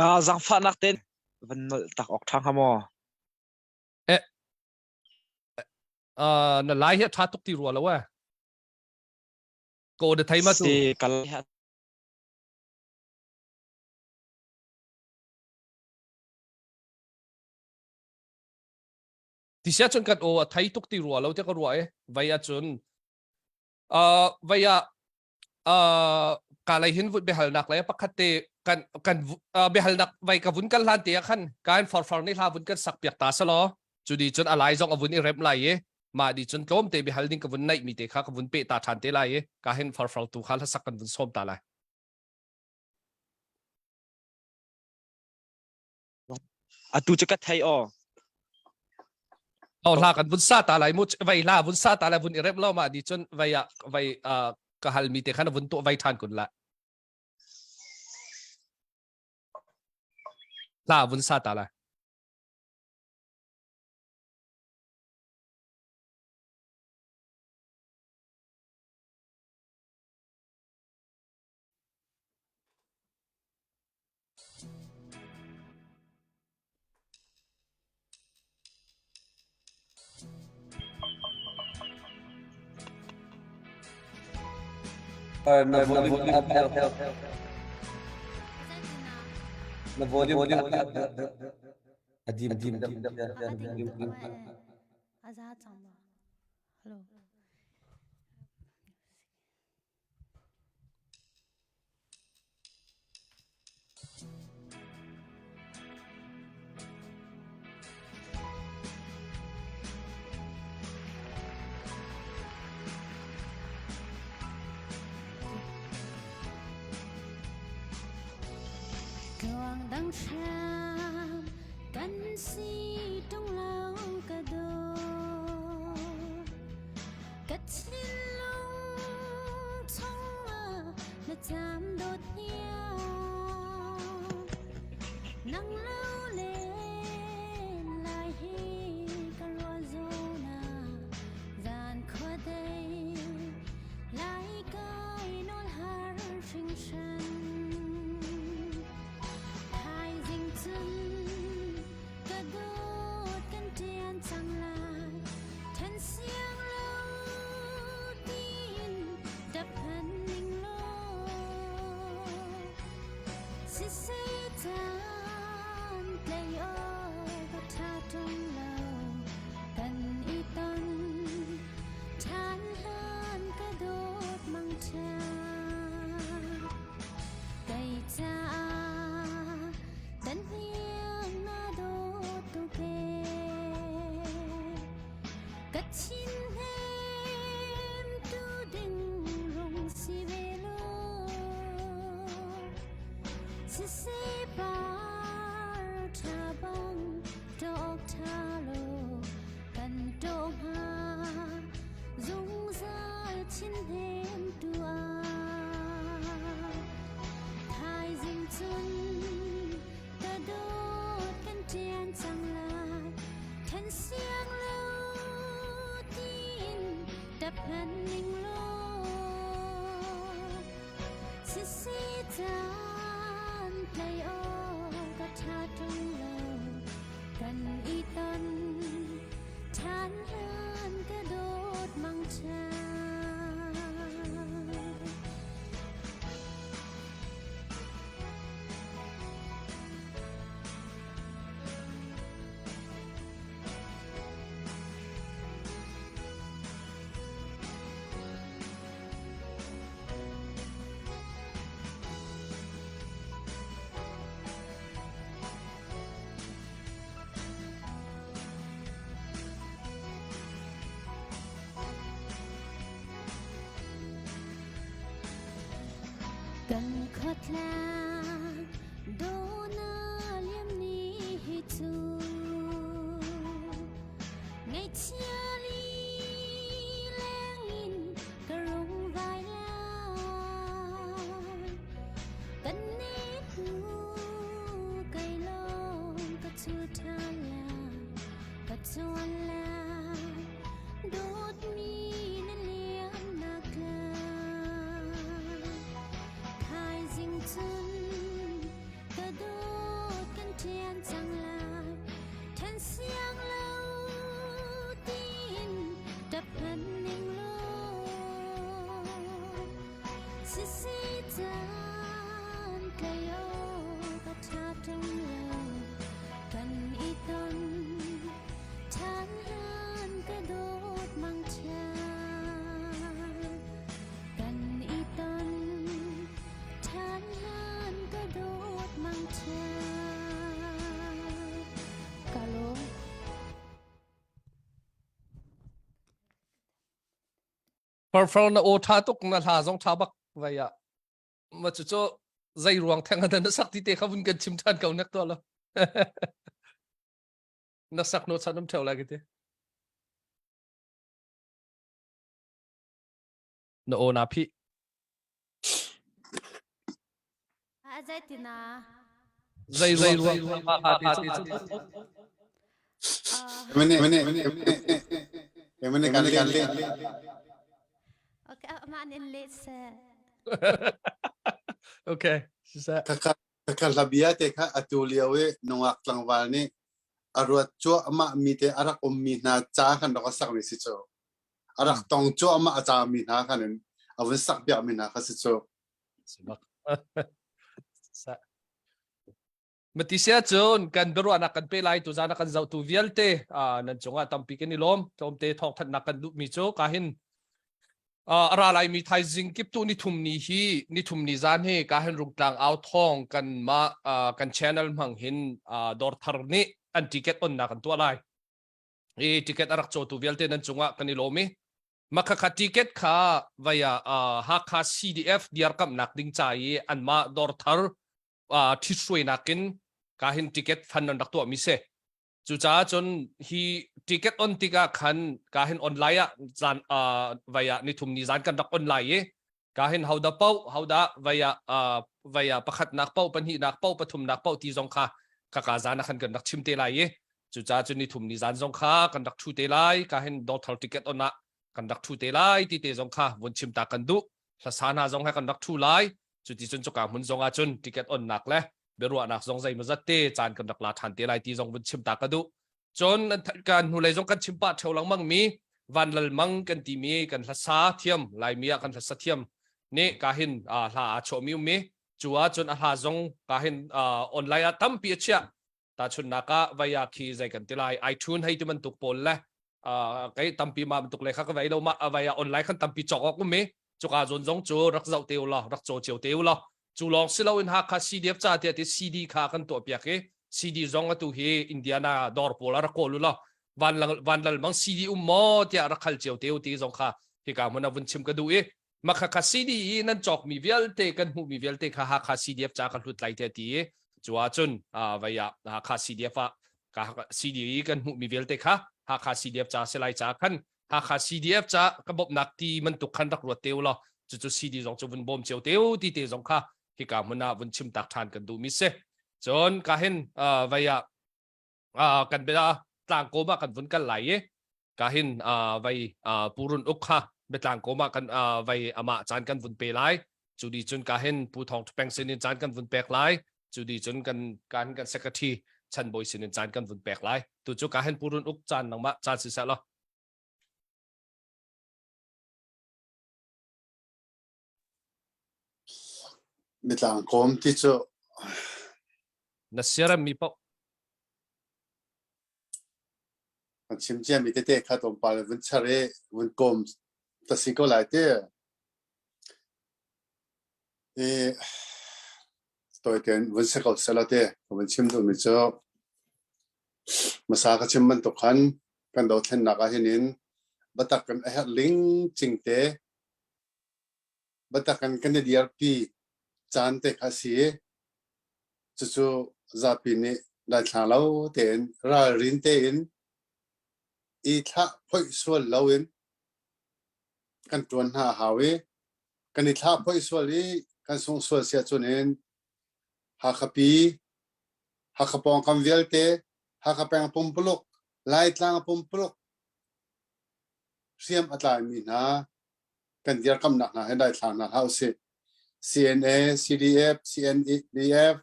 Uh, zangfahnak ten van nolh tak awk ṭha hnga maw? Eh, uh, na lai hi ṭha tuk ti rua lo eh. Ko na thei ma tu? Si kal Ti sia cun kan aw a thei tuk ti rua lo te ka ruah e vai ah cun uh, vai ah uh, ka lei hin vut biahalnak le pakhat te kan kan uh, biahalnak vai ka vun kan hlan te ah khan kan farfar ni hla vun kan sak piak ta salo cu di cun alai zong a vun i rem lai i mah di cun tlawm te biahal ding ka vun naih mi te kha ka vun pe ta than te lai i ka hin farfar tu kha hla sak kan vun som ta lai Atu cu ka thei aw. Oh hla kan vun sa ta lai mu vai hla vun sa ta lai vun i rem lo ma di cun vai ah vai ka hal mi te khan vun tu vai than kun la. Hla vun sa ta lai. Na volume up deuh. Na volume up deuh. A dim dim. A za cang maw? Hello. Tluang dang hram kan si tung lo ka do Ka thinlung chungah na cam dawt hniang Nang lo len lai hi ka ruah zawn ah Zan khuadei lai kai nawl har hringhran Thaizing cun. Siseh caan tlei awk a ṭha ṭung lo kan i ton ṭhan hlan ka dawt mangṭha kei caah dan hniang na dawt tuk ee ka thin hnem tu ding rung si ve law Siseh par ṭha bang ṭawk ṭha law kan ṭawh hnga zungzal chin hnem tuah. Thaizing cun ka dawt kan ṭian cang lai ṭhen siang lo tiin ṭap hlan ning law Siseh caan tlei awk a ṭha ṭung lo kan i ton ṭhan hlan ka dawt mangṭha. Kan khuatlang dawna liam ni hi cu ngaihchia li lengin ka rung vai lai kan ne hnu kai lawng ka chul ṭhan lai ka chuan lai dawtmi na liam nak lai thaizing cun ka dawt kan ṭian cang lai ṭhen siang lo tiin ṭap hlan ning law sisi caan tlei awk a ṭha ṭung lo kan i ton ṭhan hlan ka dawt mangṭha kan i ton ṭhan hlan ka dawt mangṭha ka lawm. Farfar na aw ṭha tuk na hla zong ṭha bak vai ah ma cu cu zei ruang theng na sak ti te kha vun kan chim ṭhan ko nek to lo na sak no chan um theu lai ka ti na aw na phih Zeitina? Zei zei ruang ma ha ti cu Mene mene mene kan le le. Okay, amah in let seh. Okay, siseh. Khakha khakha hlabia te kha atu lio i nungak tlangval nih a ruat cuahmah mi te a rak ummi hna ca khan rak a sakmi si cu. A rak tong cuahmah a cami hna khan in a vun sak piakmi hna kha si cu. Mati sia cun kan biaruahnak kan pe lai tu zan kan zohtu vialte nan cungah tampi kan i lawm tlawmte thawngthanhnak kan duhmi cu ka hin a ra laimi thaizing kip tu nithum ni hi nithum ni zan hi ka hin rungtlang au thawng kan ma kan channel hmang hin dawr thar nih an ticket onnak kan tuah lai i ticket a rak cawtu vialte nan cungah kan i lawm i Makhakha ticket kha vaya Hakha CDF diarkamnak ding ca i anmah dawrthar ṭhithruainak in ka hin ticket fund an rak tuahmi si. Cucaah cun hi ticket on tikah khan ka hin online ah zan vaya nithum ni zan kan rak online i ka hin hoda paoh hoda vaya vaya pakhatnak paoh pahnihnak paoh pathumnak paoh ti zong kha kaka zan ah khan kan rak chim te lai i cucaah cun nithum ni zan zong kha kan rak ṭhu te lai ka hin dawrthar ticket on ah kan rak ṭhu te lai ti te zong kha vun chim ta kan duh hlasa hna zong he kan rak ṭhu lai cuti cun cuka hmun zong ah cun ticket onnak le biaruahnak zong zeimawzat te caan kan rak la ṭhan te lai ti zong vun chim ta ka duh cun kan hnulei zong kan chim pah ṭheo lengmang mi vanlal mang kan timi kan hlasa thiam laimi ah kan hlasa thiam nih ka hin hla aa chuahmi ummi. Cu ahcun a hla zong ka hin uh, online ah tampi a chiah. Tahchunhnak ah vaya khi zei kan ti lai iTunes hei ti bantuk pawl le uh, kei tampi ma bantuk le kha ka vei lo ma vaya online khan tampi cawk awk um i cuka zawn zong cu rak zoh te u law rak caw cio te u law cu lawng si loin Hakha CDF ca tiah ti CD kha kan tuah piak i CD zong atu hi Indiana dawr pawl ah rak kawl u law van van lal mang CD um maw tiah rak khal cio te u ti zong kha hika hmun ah vun chim ka duh i makha kha CD i nan cawkmi vialte kan hmuhmi vialte kha Hakha CDF ca ka hlut lai te ti i cu ahcun vei ah Hakha CDF ah ka CD i kan hmuhmi vialte kha Hakha CDF ca si lai ca khan Hakha CDF ca ka bawmhnak ti bantuk khan rak ruat te u law cucu CD zong cu vun bawm cio te u ti te zong kha hika hmun ah vun chim tak ṭhan kan duhmi si. Cun ka hin vei ah kan bia tlangkawm ah kan vun kal lai i ka hin vei purun uk kha biatlangkawm ah kan vei amah caan kan vun pe lai cu di cun ka hin pu thong peng sin in caan kan vun pek lai cu di cun kan kan kan secretary chan bawi sin in caan kan vun pek lai tu cu ka hin purun uk caan nangmah caan si seh law Mitlang kawm ti cu na siarem mi paoh kan chim ciami tete kha tlawmpal vun char i vun kawm ta si ko lai ti. I tawi tein vun si ko seh te ka vun chim duhmi cu hmasa ka chim bantuk khan kan dothlennak ah hin in biatak kan a herh ling cing te biatak kan kan i dirpi caan te kha si cucu zapi nih daithlang lo tein ralrin tein i thlah phoih sual loin kan ṭuan hna a hau i kan i thlah phoih sual i kan sungh sual si ahcun in Hakha pi, Hakha pawngkam vialte, Hakha peng pumpuluk, Laitlang pumpuluk hriam a tlaimi hna kan dirkamnak hna he daithlang hna hlah usih. CNA, CDF, CNDF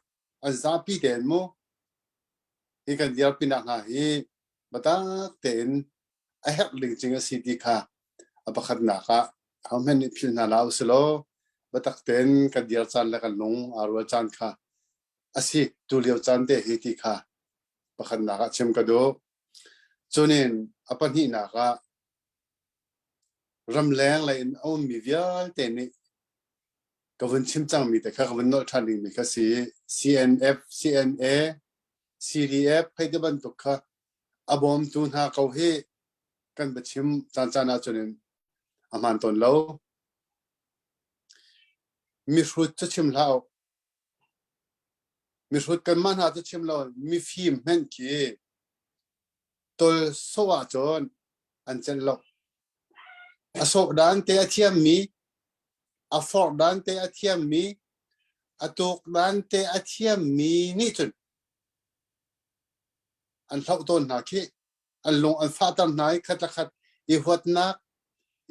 an zapi tein mu hi kan dirpinak hna hi biatak tein a herh ding cing a si ti kha a pakhatnak ah ahohmanh nih philh hna hlah usilaw biatak tein kan dir caan le kan lung aa rual caan kha a si tu lio caan te hi ti kha pakhatnak ah chim ka duh. Cunin a pahnihnak ah ramleng lei in a ummi vialte nih ka vun chim cangmi te kha ka vun nolh ṭhan dingmi kha si CNF, CNA, CDF hei ti bantuk kha a bawmtu hna ko hi kan biachim caancaan ahcun in a hmaan tawn lo. Mihrut cu chim hlah u. Mihrut kanmah hna cu chim lo, mifim hmenh khi tol sawh ahcun an celh lo. A sawh dan te a thiammi, a forh dan te a thiammi, a tuk dan te a thiammi nih cun an hloh tawn hna khi an lung an fahter hna i khat le khat i huatnak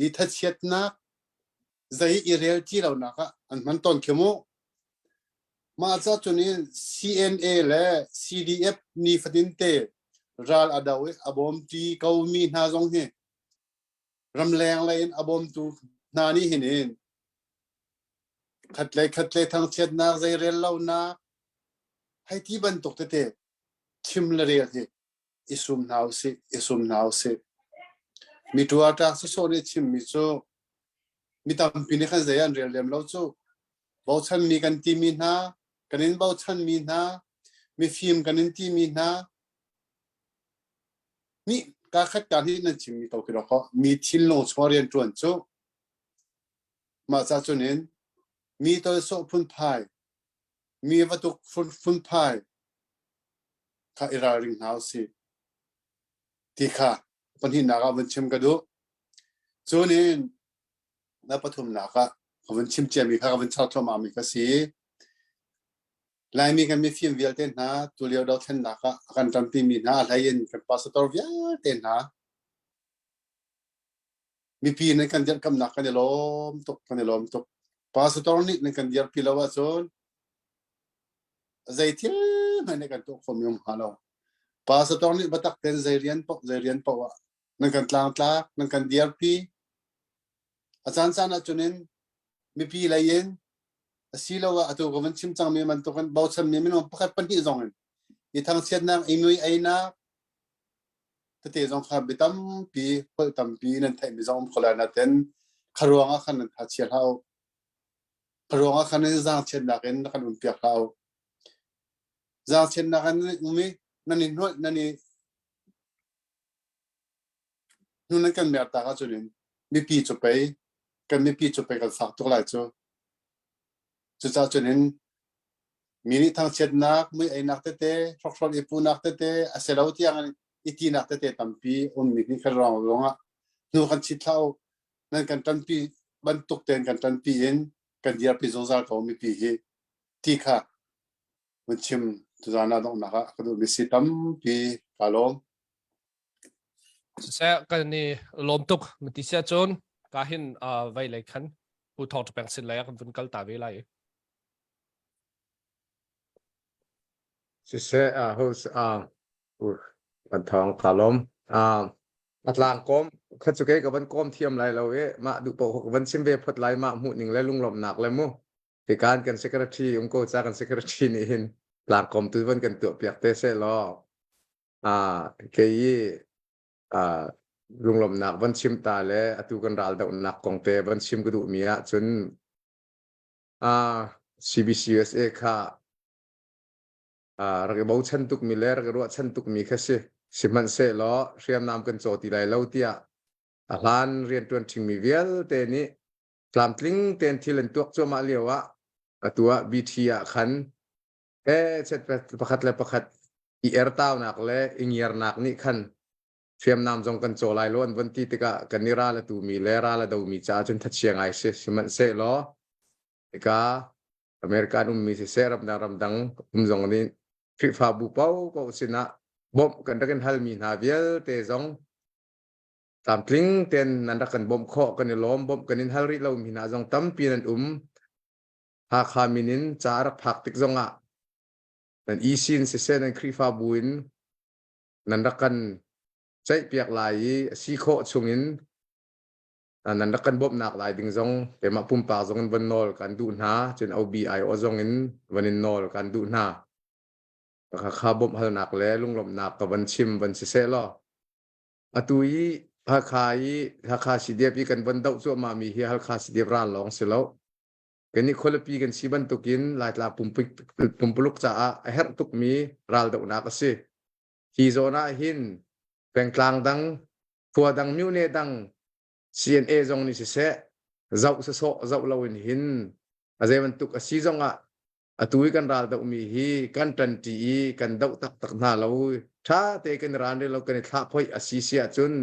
i thachiatnak zei i rel ti lonak ah an hman tawn khi mu mah ca cun in CNA le CDF nifatin te ral a do i a bawmti ko mi hna zong hi ramleng lei in a bawmtu hna nih hin in khatlei khatlei thangchiatnak zei rel lonak hei ti bantuk tete chim le rel hi i sum hna usih i sum hna usih mi ṭuaṭak sawsawh nih chimmi cu mi tampi nih khan zei an rel lem lo cu bochanmi kan timi hna kan in bochanmi hna mifim kan in timi hna nih ka khat ka nih nan chimmi ko khi dawk mi thinlung chung rian ṭuan cu mah ca cun in mi tol sawh phunphai mi va tuk phunphai kha i ralring hna usih ti kha pahnihnak ah vun chim ka duh. Cunin na pathumnak ah ka vun chim ciami kha ka vun char thluahmah mi ka si. Laimi kan mifim vialte hna tulio dothlennak ah a kan ṭanpimi hna a hlei in kan pastor vialte hna mipi nan kan dirhkamnak kan i lawm tuk kan i lawm tuk. Pastor nih nan kan dirpi lo ahcun zei thil hmanh nih kan tuah khawhmi um hnga lo. Pastor nih biatak tein zei rian paoh zei rian paoh ah nan kan tlangtlak, nan kan dirpi. A caan caan ahcun in mipi lei in Asiloah atu ka van chim cangmi bantukin bochanmi minung pakhat pahnih zong in i thangchiatnak i mui einak tete zong kha bia tampi holh tampi nan theihmi zong um kho lai nain kha ruangah khan nan tha chia hlah u. Kha ruangah khan nan zaangchiatnak in kan um piak hlah u. Zaangchiatnak in nan um i nan i hnuai nan i hnu nan kan mer tak ahcun in mipi cu pei kan mipi cu pei kan fak tuk lai cu. Cucaah cun in mi nih thangchiatnak, mui einak tete, hrokhrol i puhnak tete, a si lo tiang in i tinak tete tampi ummi nih khan ruang ruangah hnu kan chit hlah u. Nan kan ṭanpi bantuk tein kan ṭanpi in kan dirpi zungzal ko mipi hi ti kha vun chim tuzaan ah donghnak ah ka duhmi si tampi kaa lawm. Siseh kan i lawm tuk mati sia cun ka hin vei lei khan Pu Thawng Peng sin lei ah kan vun kal ta ve lai. Siseh uh, host uh, kan thawng ka lawm. Uh, a tlang kawm kha cu kei ka van kawm thiam lai lo i mah duh paoh ka van chim ve phot lai mah hmuh ning le lunglawmhnak le mu tikan kan secretary um ko ca kan secretary nih hin tlang kawm tu van kan tuah piak te se law ah kei i ah lunglawmhnak van chim ta le atu kan ral dohnak kong te van chim ka duh mi ah cun ah CBCUSA kha ah rak i bochan tuk mi le rak i ruahchan tuk mi kha si sihmanhsehlaw hriamnam kan caw ti lai lo tiah a hlan rianṭuan ṭhingmi vialte nih tlamtling tein thil an tuak cuahmah lio ah atu ah BT ah khan he chet pakhat le pakhat i ertaunak le i ngiarnak nih khan hriamnam zong kan caw lai lo an von ti tikah kan i ral a tumi le ral a domi caah cun thachia ngai si sihmanhsehlaw hika American ummi siseh ramdang ramdang um zong nih Khrihfabu paohpaoh sinah bawmh kan rak in halmi hna vialte zong tlamtling tein nan rak kan bawmh khawh kan i lawm bawmh kan in hal rih lomi hna zong tampi nan um Hakha min in ca a rak phak tik zongah nan EC in siseh nan Khrihfabu in nan rak kan ceihpiak lai i a si khawh chungin nan rak kan bawmhnak lai ding zong keimah pumpak zong in von nawl kan duh hna cun OBI aw zong in von in nawl kan duh hna kha bawmh halnak le lunglawmhnak ka van chim van si seh law atu i Hakha i Hakha CDF i kan von doh cuahmah mi hi Halkha CDF ral lawng si lo Kannih khualipi kan si bantukin Laitlang pumpuluk caah a herh tukmi raldohnak a si. Hi zawn ah hin pengtlang dang, khua dang, myone dang, CNA zong nih siseh, zoh sasawh zoh loin hin a zei bantuk a si zongah atu i kan ral dohmi hi kan ṭanṭi i kan doh taktak hna lo. Ṭha te kan i ran lo kan i thlah phoih a si si ahcun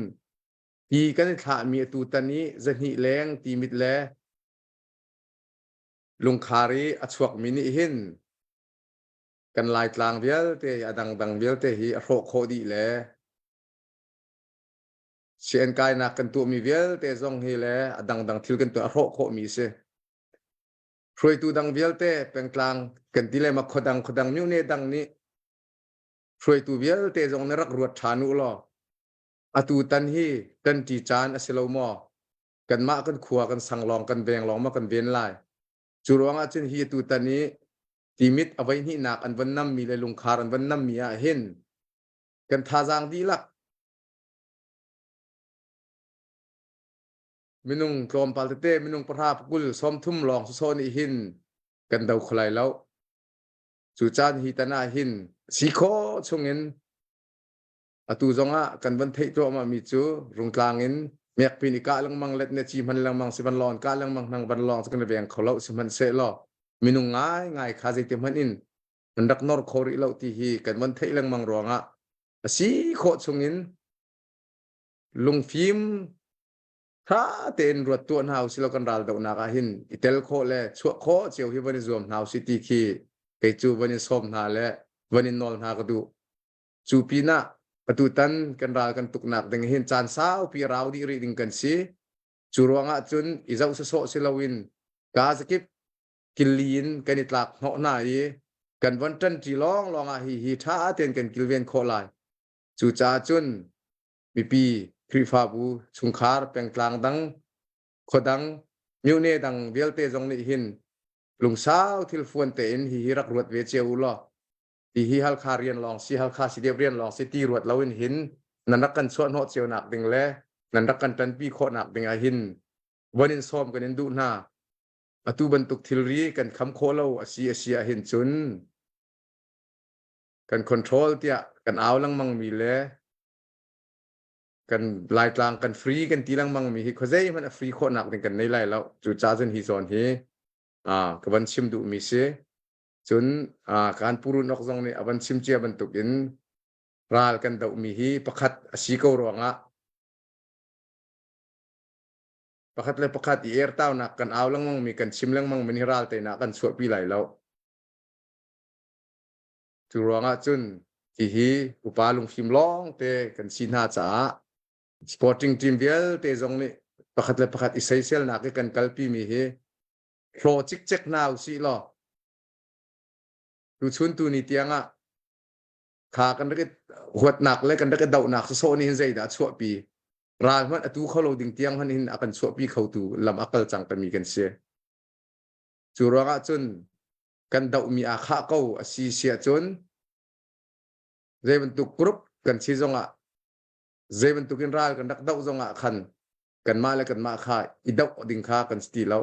hi kan i thlahmi atu tan i zahnih leng timit le Lungkhar i a chuakmi nih hin kan Laitlang vialte a dangdang vialte hi a hrawh khawh dih le sian kainak kan tuahmi vialte zong hi le a dangdang thil kan tuah a hrawh khawhmi a si. Hruaitu dang vialte pengtlang kan ti le ma khuadang khuadang myone dang nih hruaitu vialte zong na rak ruat ṭhan u law atu tan hi kan ṭi caan a si lo maw? Kanmah kan khua kan sang lawng kan veng lawng ma kan ven lai. Cu ruangah cun hi atu tan i timit a voi hnihnak an von nammi le lungkhar an von nammi ah hin kan thazaang dihlak minung tlawmpal tete minung pahra pakul 30 lawng sawsawh nih hin kan do kho lai lo. Cu caan hi tan ah hin si khawh chungin Atu zongah kan van theih cuahmah mi cu Rungtlang in miakpi nih kah lengmang let ne ci hman lengmang si van lawn kah lengmang hnang van lawng cu kan veng kho lo sihmanhsehlaw minung ngaingai kha zeiti hmanh in an rak nor kho rih lo ti hi kan van theih lengmang ruangah a si khawh chungin lungfim tha tein ruat tuah hna usih law kan ral dohnak ah hin i tel khawh le chuah khawh cio hi van i zuam hna usih ti khi kei cu van in sawm hna le van in nawl hna ka duh. Cu pinah atutan kan ral kan tuknak ding hin caan saupi rau dih rih ding kan si. Cu ruangah cun i zoh sawsawh si loin ka zakip killi in kan i tlak hnawh hna i kan von ṭanṭi lawnglawng ah hi hi ṭha tein kan kilven khawh lai. Cucaah cun mipi, Khrihfabu, chungkhar, pengtlang dang, khuadang, myone dang vialte zong nih hin. Lungsau thil fuan tein hihi rak ruat ve cio u law hihi Halkha rian lawng si Halkha CDF rian lawng si ti ruat loin hin nan rak kan chuah hnawh cio nak ding le nan rak kan ṭanpi khawh nak ding ah hin von in sawm kan in duh hna. Atu bantuk thilri kan kham khawh lo a si a si ah hin cun kan control tiah kan au lengmang mi le kan Laitlang kan free kan ti lengmang mi hi khuazei hmanh a free khawhnak ding kan nei lai lo. Cu ca cun hi zawn hi ka van chim duh mi si. Cun kan purun ok zong nih a van chim cia bantuk in ral kan doh mi hi pakhat a si ko ruangah pakhat le pakhat i ertaunak kan au lengmang mi kan chim lengmang mi hi ral teinak kan chuahpi lai lo. Cu ruangah cun hihi upa lungfim lawng te kan si hna caah sporting team vialte zong nih pakhat le pakhat i soiselnak i kan kalpi mi hi hlaw cikcek hna usih law tuchun tu ni tiang ah kha kan rak i huatnak le kan rak i dohnak sawsawh nih hin zeidah a chuahpi ral hmanh atu kho lo ding tiang hmanh hin a kan chuahpi khotu lam a kal cang tami kan si. Cu ruangah cun kan dohmi aa khah ko a si si ahcun zei bantuk group kan si zongah zei bantuk in ral kan rak doh zongah khan kanmah le kanmah kha i doh ding kha kan si ti lo.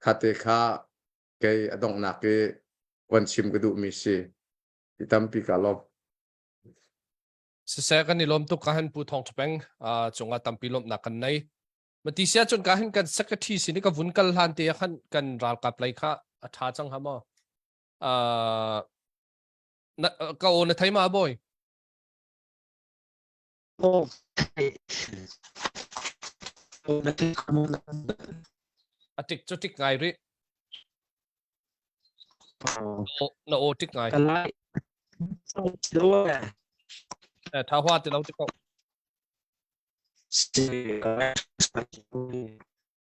Khate kha kei a donghnak i van chim ka duhmi si. Ti tampi ka lawm. Siseh kan i lawm tuk ka han Pu Thawng Tha Peng cungah tampi lawmhnak kan nei. Mati sia cun ka hin kan secretary sin i ka vun kal hlan te khan kan ralkap lei kha a tha cang ha maw? Uh, na, ka aw na thei ma boy? A tik cu tik ngai rih. Na aw tik ngai. Eh, tha hua ti lo ti ko.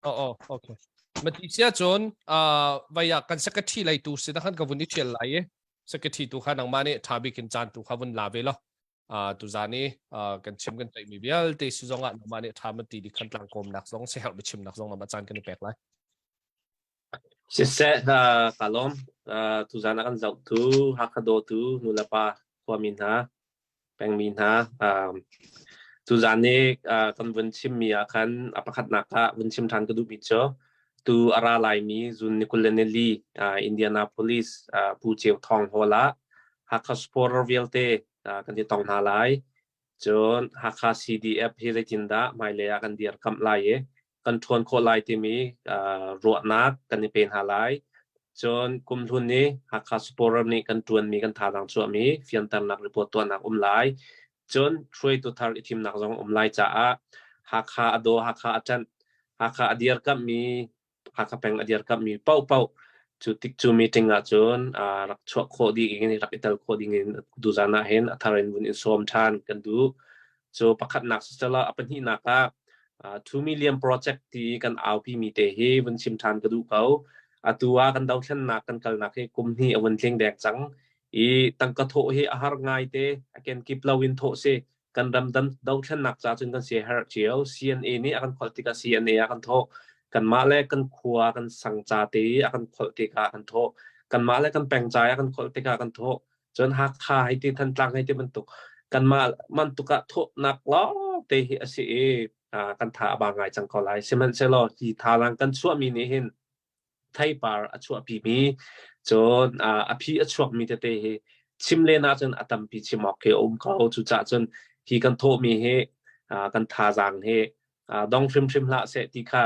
Oh, oh, okay. Mati sia cun uh, vaya kan secretary lei tu si na khan ka vun i thial lai i secretary tu kha nangmah nih tha bik in caan tu kha vun la ve lo. Uh, tu zan i uh, kan chim kan ceih mi vialte si zong ah nangmah nih tha man ti di khan tlang kawm nak zong se herh chim nak zong nama caan kan i pek lai. Siseh ka lawm. Tuzan ah kan zohtu Hakha dawtu nulepa khuami hna, pengmi hna tuzan i kan vun chimmi ah khan a pakhatnak ah vun chim ṭhan ka duhmi cu tu a ra laimi June ni 24 Indianapolis Pu Ceu Thawng Hall ah Hakha supporter vialte kan i tong hna lai. Cun Hakha CDF hi zeitindah hmailei ah kan dirkamh lai i kan ṭhawn khawh lai timi ruahnak kan i pe hna lai. Cun kumhlun i Hakha Supporter nih kan ṭuanmi kan thazaang chuahmi fianternak report tuahnak um lai. Cun hruaitu thar i thimnak zong um lai caah Hakha a daw, Hakha a ṭanh, Hakha a dirkamhmi Hakha peng a dirkamhmi paohpaoh cu tik cu meeting ahcun rak chuah khawh dih in rak i tel khawh ding in tuzan ah hin a thar in vun in sawm ṭhan kan duh. Cu pakhatnak siselaw a pahnihnak ah 2 million project ti kan aupi mi te hi vun chim ṭhan ka duh ko. Atu ah kan dothlennak kan kalnak hi kum hnih a vun tling dek cang i tangka thawh hi a har ngai te a kenkip lo in thawh si kan ram dothlennak ca cun kan siaherh cio. CNA nih a kan kholh tikah CNA a kan thawh. Kanmah le kan khua kan sang ca te i a kan kholh tikah kan thawh. Kanmah le kan peng ca i a kan kholh tikah kan thawh. Cun Hakha hei ti Thantlang hei ti bantuk kanmah bantuk ah thawhnak lawng te hi a si i kan tha a ba ngai cang ko lai. Sihmanhsehlaw hi thazaang kan chuahmi nih hin theipar a chuahpimi cun a phi a chuakmi tete hi chim len ahcun a tampi chim awk khi a um ko. Cucaah cun hi kan thawhmi hi kan thazaang hi dong hrimhrim hlah seh ti kha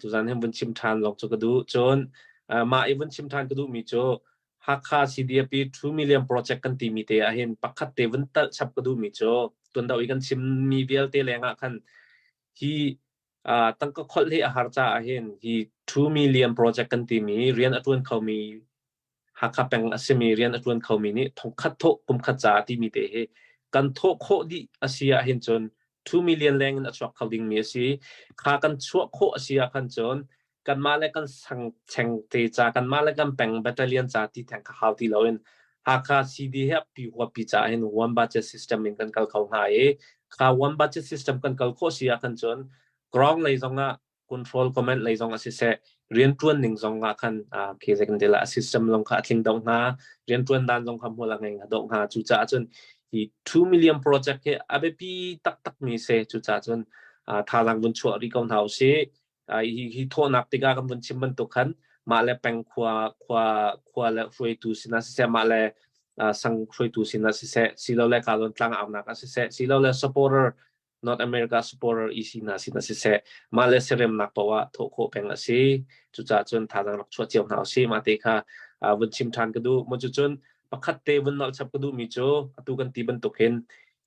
tuzan hin vun chim ṭhan lawng cu ka duh. Cun mah i vun chim ṭhan ka duhmi cu Hakha CDP 2 million project kan timi te ahhin pakhat te vun talh chap ka duhmi cu tuan deuh i kan chimmi vialte lengah khan hi tangka kholh hi a har caah hin hi 2 million project kan timi rian a ṭuan khomi Hakha peng a simi rian a ṭuan khomi nih thongkhat thawh kumkhat caah timi te hi kan thawh khawh dih a si ah hin cun 2 million leng in a chuak kho dingmi a si. Kha kan chuah khawh a si ah khan cun kanmah le kan sang cheng te ca kanmah le kan peng battalion ca ti theng kha hau ti loin Hakha CD he pi huapi ca hin one budget system in kan kal kho hnga i kha one budget system kan kal khawh si ah khan cun ground lei zong ah control comment lei zong ah siseh. Rianṭuan ning zong ah khan khi zei kan ti la system zong kha a tling deuh hnga, rianṭuan dan zong kha hmual a ngei deuh hnga. Cucaah cun hi 2 million project hi a biapi taktak mi si. Cucaah cun thazaang vun chuah rih ko hna usih. Hi hi thawhnak tikah kan vun chim bantuk khan mah le peng khua khua khua le hruaitu sinah siseh mah le sang hruaitu sinah siseh silole ka tlang aunak ah siseh silole supporter North America supporter EC hna sinah siseh mah le siaremnak paoh ah thawh khawh peng a si. Cucaah cun thazaang rak chuah cio hna usih. Mah te kha vun chim ṭhan ka duh. Maw cucun pakhat te vun nolh chap ka duhmi cu atu kan ti bantuk hin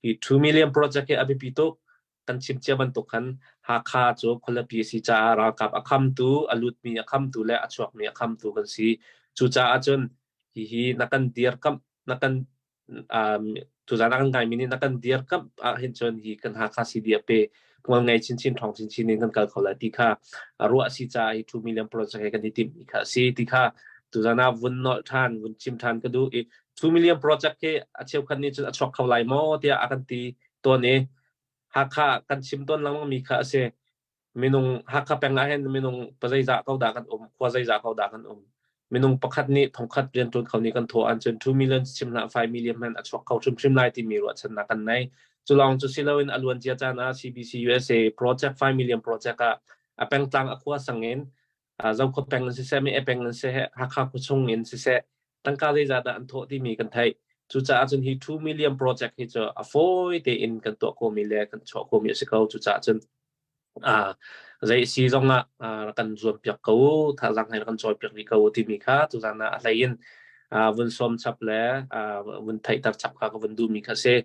hi 2 million project hi a biapi tuk. Kan chim cia bantuk khan Hakha cu khualipi a si caah ralkap a khamtu, a lutmi a khamtu le a chuakmi a khamtu kan si. Cucaah cun hihi na kan dirkamh, na kan um, tuzaan a kan ngaimi nih na kan dirkamh ahhin cun hi kan Hakha CDF pe hmual ngei chinchin ṭhawng chinchin in kan kal kho lai ti kha ruah a si caah hi 2 million project he kan i timhmi kha a si ti kha tuzaan ah vun nolh ṭhan vun chim ṭhan ka duh i 2 million project hi a cheukhat nih cun a chuak kho lai maw tiah a kan ti tawn i Hakha kan chim tawn lengmang mi kha a si. Minung Hakha peng ah hin minung pazeizah ko dah kan um, khua zeizah ko dah kan um. Minung pakhat nih thongkhat rianṭuan kho nih kan thawh ahcun 2 million chim hlah 5 million hmanh a chuak kho hrimhrim lai timi ruahchannak kan nei. Cu lawng cu si loin a luancia caan ah CBC USA project 5 million project ah a pengtlang a khua sang in Zokhua peng in siseh, Meh peng in siseh, Hakha khuachung in siseh, tangka zeizah dah an thawh timi kan theih. Cucaah cun hi 2 million project hi cu a fawi tein kan tuah khawhmi le kan chuah khawhmi a si ko. Cucaah cun zei si zong ah kan zuampiak ko u, thazaang he kan cawipiak rih ko u timi kha tuzaan ah a hlei in vun sawm chap le vun theihter chap kha ka vun duhmi kha si.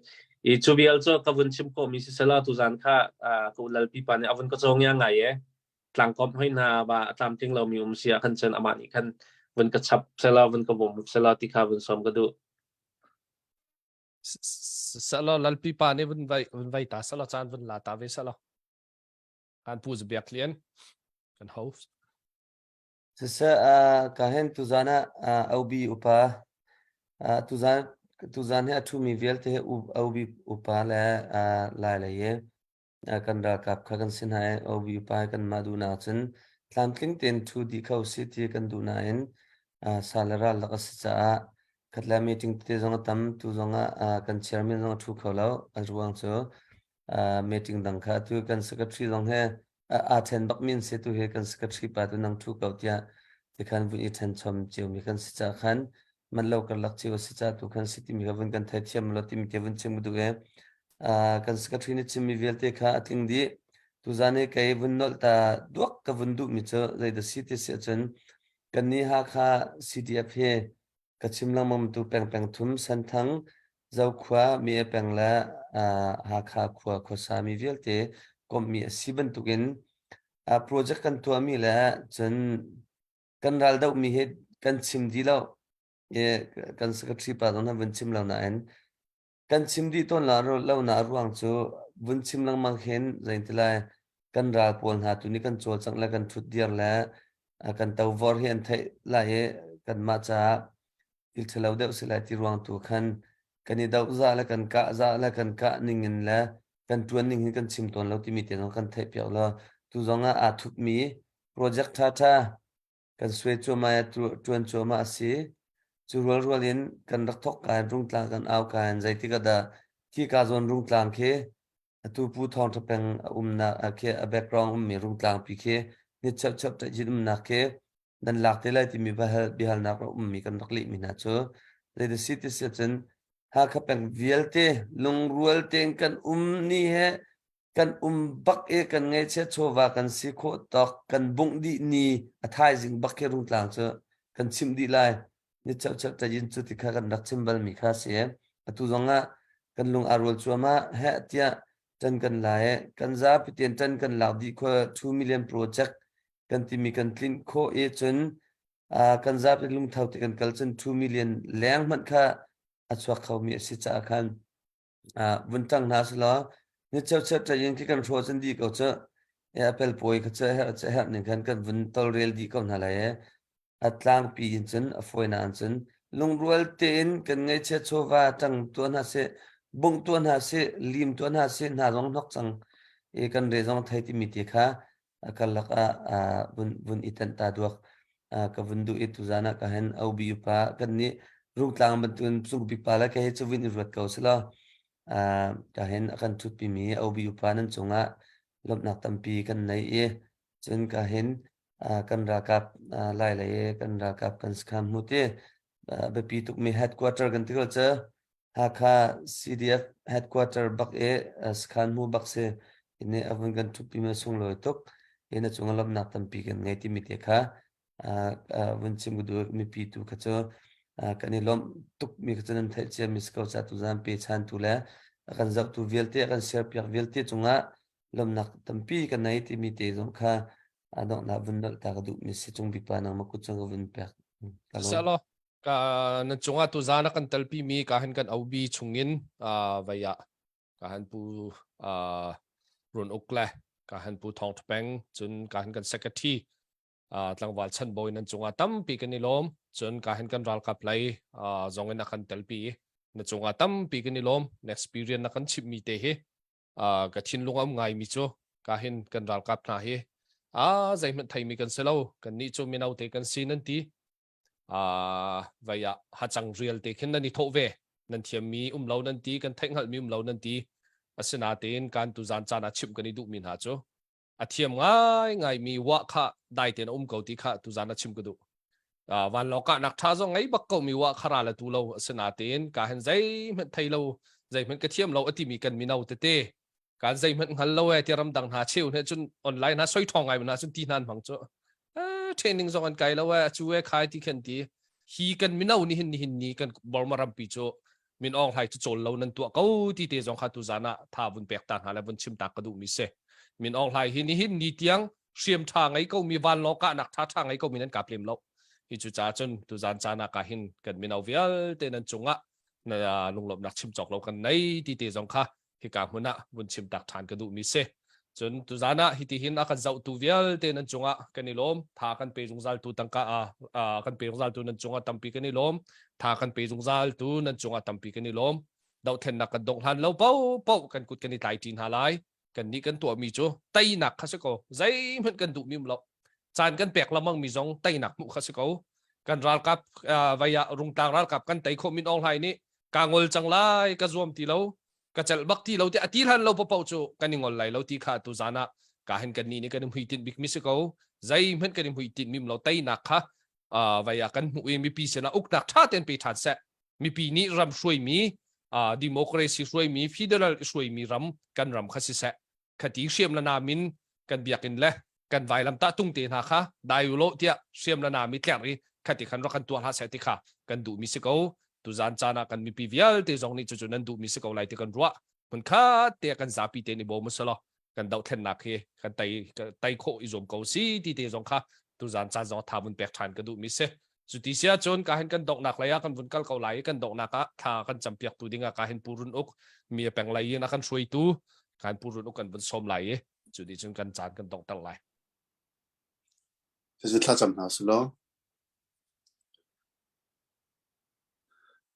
I cu vial cu ka vun chim khawhmi si selaw tuzaan kha ka u Lalpi pa nih a vun ka caw ngai e. Tlangkawm hoi hna ba a tlamtling lomi um si ah khan cun amah nih khan vun ka chap selaw vun ka bawm selaw ti kha vun sawm ka duh. Selaw Lalpi pa nih vun vai vun vai ta selaw caan vun la ta ve selaw. Kan pu biak lian kan host. Siseh ka hen tuzan ah OB upa tuzan tuzan hi a ṭhumi vialte hi OB upa le lai lei i kan ralkap kha kan si hna i OB upa hi kanmah duhnak cun tlamtling tein ṭhu dih kho si ti kan duh nain sa le ral lak a si caah khatlei meeting tete zong a tam tu zong ah kan chairman zong a ṭhu kho lo a ruang cu meeting dang kha atu kan secretary zong he aa ṭhen bakmi an si tu hi kan secretary pa tu nang ṭhu ko tiah tikhan vun i ṭhen chom ciomi kan si caah khan man lo karlak cio a si caah tu khan si timi kha vun kan theithiam lo timi te vun chim duh i kan secretary nih chimmi vialte kha a tling dih tuzan i kei vun nolh ta duak ka vun duhmi cu zeidah si ti si ahcun kannih Hakha CDF hi ka chim lengmang tu pengpeng thum Senthang Zokhua Mie peng le Hakha khua khuasa mi vialte komhmi a si bantukin project kan tuahmi le cun kan ral dohmi hi kan chim dih lo kan secretary pa zong vun chim lo nain kan chim dih tawn lo na ruang cu vun chim lengmang khin zeiti lai kan ral pawl hna tu nih kan cawlcangh le kan ṭhut dir le kan tovor hi an theih lai i kanmah caah thil ṭhalo deuh si lai ti ruang tu khan kan i doh zah le kan kah zah le kan kah ning in le kan ṭuan ning hin kan chim tawn lo timi te zong kan theih piak lo tu zong ah aa thupmi project ṭhaṭha kan suai cuahmah i ṭuan cuahmah a si. Cu rualrual in kan rak thawk ka in rungtlang kan au ka in zeitik ah dah khi ka zawn rungtlang khi atu Pu Thawng Ṭha Peng a umnak khi a background ummi rungtlang pi khi ni cheucheuh ṭaihjin umnak khi nan lak te lai timi biahalnak rak ummi kan rak lehmi hna cu zeidah si ti si ahcun Hakha peng vialte lungrual tein kan um ni he kan um bak i kan ngaihchiat chawva kan si khawh tawk kan bungh dih ni a thaizing bak khi rungtlang cu kan chimh dih lai ni cheucheuh tayin cu ti kha kan rak chim balmi kha si atu zong ah kan lung aa rual cuahmah heh tiah ṭan kan la i kan zapi tein ṭan kan lak dih khua 2 million project kan timi kan tlinh khawh i cun kan zapi lungtho te kan kal cun 2 million leng hmanh kha a chuak khomi a si caah khan vun ṭang hna selaw ni cheuchet ṭayin khi kan hraw cun dih ko cu a pelpawi kha cu herh cu herh ning khan kan vun tolrel dih ko hna lai i a tlangpi in cun a fawinak in cun lungrual tein kan ngaihchiat chawva ṭang tuah hna sih bungh tuah hna sih lim tuah hna sih hna zong hnok cang i kan re zong thei timi ti kha. A karlak ah vun vun i tenh ta duak ka vun duh i tuzan ah ka hen OB upa kan nih Rungtlang bantukin Cungbik pa le kei hi cu vun i ruat ko selaw ka hen a kan ṭhutpi mi OB upa nan cungah lawmhnak tampi kan nei i cun ka hin kan ralkap lai lei i kan ralkap kan sakhan hmu ti biapi tukmi headquarter kan ti ko cu Hakha CDF headquarter bak i sakhan hmu bak si ini a vun kan ṭhutpi mi sunglawi tuk i na cung lawmhnak tampi kan ngei timi te kha vun chim ka duh mipi tu kha cu kan i lawmh tuk mi kha cu nan theih cia mi si ko ca tuzan pe chan tu le a kan zohtu vialte a kan share piak vialte cungah lawmhnak tampi ka nei timi te zong kha a donghnak vun nolh ta ka duh mi si cung bik pa nangmah kut cung ka vun pek ka lawm. Salo ka nan cungah tuzan a kan telpi mi ka han kan OB chungin vai ah ka han pu run uk le ka han pu thong peng cun ka han kan secretary tlangval chan bawi nan cungah tampi kan i lawm cun ka hin kan ralkap lei zong in a kan telpi na cungah tampi kan i lawm na experience na kan chimhmi te hi ka thinlung am ngai mi cu ka hin kan ralkap hna hi a zeihmanh theimi kan si lo kan nih cu mino te kan si nan ti vai ah hacang rial te khin nan i thawh ve nan thiammi um lo nan ti kan theih hngalhmi um lo nan ti asinain kan tu zan caan ah chimh kan i duhmi hna cu a thiam ngaingai mi wa kha dai tein a um ko ti kha tuzan a chim ka duh. Uh, vanlawng kahnak tha zong ngei bak ko mi wa kha ral a tu lo asinain ka hen zeihmanh thei lo zeihmanh ka thiam lo a timi kan mino tete kan zeihmanh hngal lo e ti ramdang hna cheu hne cun online hna soi thong ngai na cun ti hnan hmang cu training zong an kai lo e acu e khai ti khen ti hi kan mino ni hin ni hin ni kan Burma rampi cu Min Aung Hlaing cu cawl lo nan tuah ko ti te zong kha tuzan ah tha vun pek ta hna le vun chim ta ka duh mi si. Min Aung Hlaing hi nihin ni tiang hriam tha ngei ko mi vanlawng kahnak tha tha ngei ko mi nan kap lem lo. Hi cu ca cun tuzan caan ah ka hin kan mino vialte nan cungah na lunglawmhnak chim cawk lo kan nei ti te zong kha hika hmun ah vun chim tak ṭhan ka duh mi si. Cun tuzan ah hiti hin a kan zohtu vialte nan cungah kan i lawm. Tha kan pe zungzal tu tangka a kan pe zungzal tu nan cungah tampi kan i lawm. Tha kan pe zungzal tu nan cungah tampi kan i lawm. Dohthlennak kan dongh hlan lo po po kan kut kan i tlai ṭi hna lai. Kan nih kan tuahmi cu teinak kha si ko. Zeihmanh kan duhmi um lo. Caan kan pek lamang mi zong teinak hmuh kha si ko. Kan ralkap vai ah rungtlang ralkap kan tei khawh Min Aung Hlaing nih ka ngol cang lai ka zuam ti lo ka celh bak ti lo ti a ti hlan lo paoh cu kan i ngol lai lo ti kha tu zan ah ka hin kan ni nih kan i hmuitinh bik mi si ko zeihmanh kan i hmuitinh mim lo teinak kha vai ah kan hmuh i mipi sinah uknak ṭha tein pe ṭhan seh mipi nih ram hruaimi democracy hruaimi federal hruaimi ram kan ram kha si seh khati hriam la nam in kan biakinn le kan vailam tah tung te hna kha dai u tiah hriam la nam i tlerh i khati khan rak kan tuah hlah seh ti kha kan duhmi si ko tuzan caan ah kan mipi vialte zong nih cucu nan duhmi si ko lai ti kan ruah hmun khat te kan zapi te ni bawm usalaw kan dohthlennak hi kan tei tei khawh i zuam ko si ti te zong kha tuzan caan zong tha vun pek ṭhan ka duhmi si cu ti sia cun ka hin kan donghnak lei ah kan vun kal ko lai i kan donghnak ah thla kan campiak tu ding ah ka hin purun uk mi a peng lei in a kan hruaitu kan purun uk kan vun sawm lai i cu ti cun kan caan kan donghter lai Cucu thlacam hna sulaw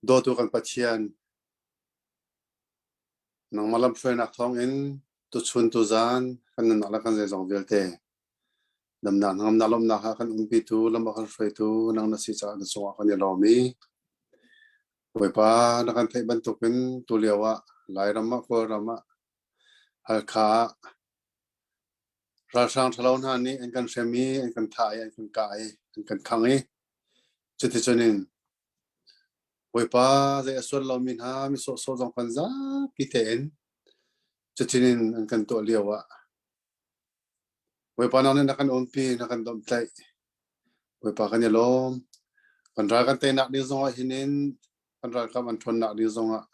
dawtu kan Pathian nangmah lamhruainak thawngin tuchun tuzan kan nunnak le kan zeizong vialte damnak hnangamnak lawmhnak ah kan umpitu lam a kan hruaitu nang na si caah na cungah kan i lawm i Bawipa na kan theih bantukin tulio ah Lairam ah Kawlram ah Halkha ah ralhrang ṭhalo hna nih an kan hrem i an kan thah i an kan kah i an kan khangh i cuticun in Bawipa zei a sual lomi hna mi sawhsawh zong kan zapi tein cutin in an kan tuah lio ah Bawipa nang nih na kan umpi na kan domhtlaih Bawipa kan i lawm kan ral kan teinak ding zongah hin in kan ralkap an ṭhawnnak ding zongah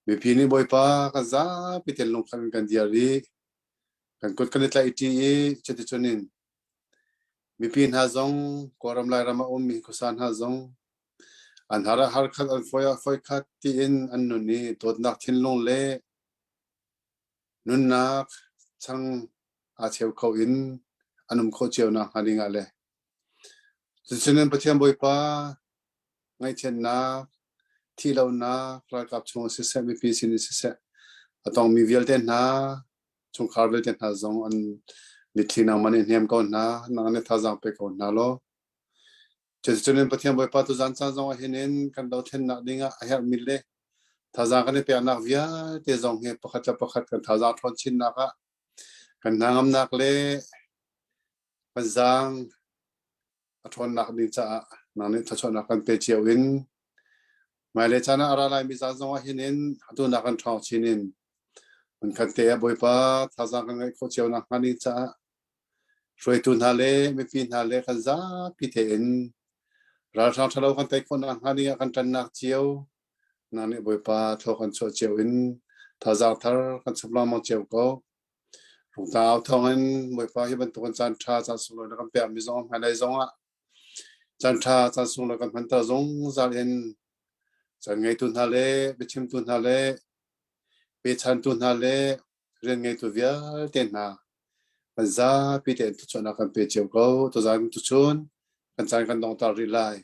mipi nih Bawipa kan zapi tein lungkhat in kan dir i kan kut kan i tlaih ṭi i cuticun in mipi hna zong Kawlram Lairam a ummi khuasa hna zong an har ah har khat an foi ah foi khat tiin an nun i dawtnak thinlung le nunnak chang aa cheu kho in an um khawh cio nakhnga ding ah le cucun Pathian Bawipa ngaihchiatnak thihlonak ralkap chung siseh mipi sin in siseh a tongmi vialte hna chungkhar vialte hna zong an. Mitthli nangmah nih hnem ko hna, nang nih thazaang pe ko hna law. Cuticun in Pathian Bawipa tuzan caan zong ah hin in kan dothlennak ding ah a herhmi le thazaang kan i peknak vialte zong hi pakhat le pakhat kan thazaang ṭhawn chinnak ah kan hnangamnak le kan zaang a ṭhawnnak ding caah nang nih thluachuahnak kan pe cio in hmailei caan ah a ra laimi caan zong ah hin in atu nak kan ṭhawng chin in hmunkhat te ah Bawipa thazaang kan ngeih khawh cio nak hnga ding caah hruaitu hna le mipi hna le kan zapi tein ralhrang ṭhalo kan tei khawh nak hnga ding ah kan ṭannak cio nang nih Bawipa thaw kan chuah cio in thazaang thar kan chap lengmang cio ko. Rungtau thawngin Bawipa hi bantukin caan ṭha caan sunglawi na kan pekmi zong hmailei zongah caan ṭha caan sunglawi kan hmanter zungzal in caan ngeitu hna le biachimtu hna le pechantu hna le rian ngeitu vialte hna kan zapi tein thluachuahnak kan pe cio ko. Tuzaan tuchun kan caan kan dongter rih lai.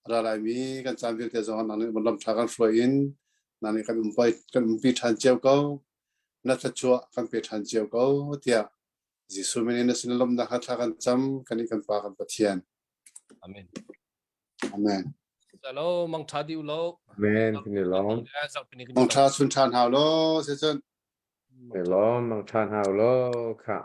A ra laimi kan caan vialte zong nang nih lam ṭha kan hruai in nang nih kan umpi kan umpi ṭhan cio ko. Na thluachuah kan pe ṭhan cio ko tiah Jesuh min in na sin lawmhnak kha thla kan cam kan i kan Pa kan Pathian. Amen. Amen. Hello, mang tha di ulo. Amen. Kan i lawm. Mang tha chun than hau lo se cun. Kan i lawm. Mang tha hau lo kha.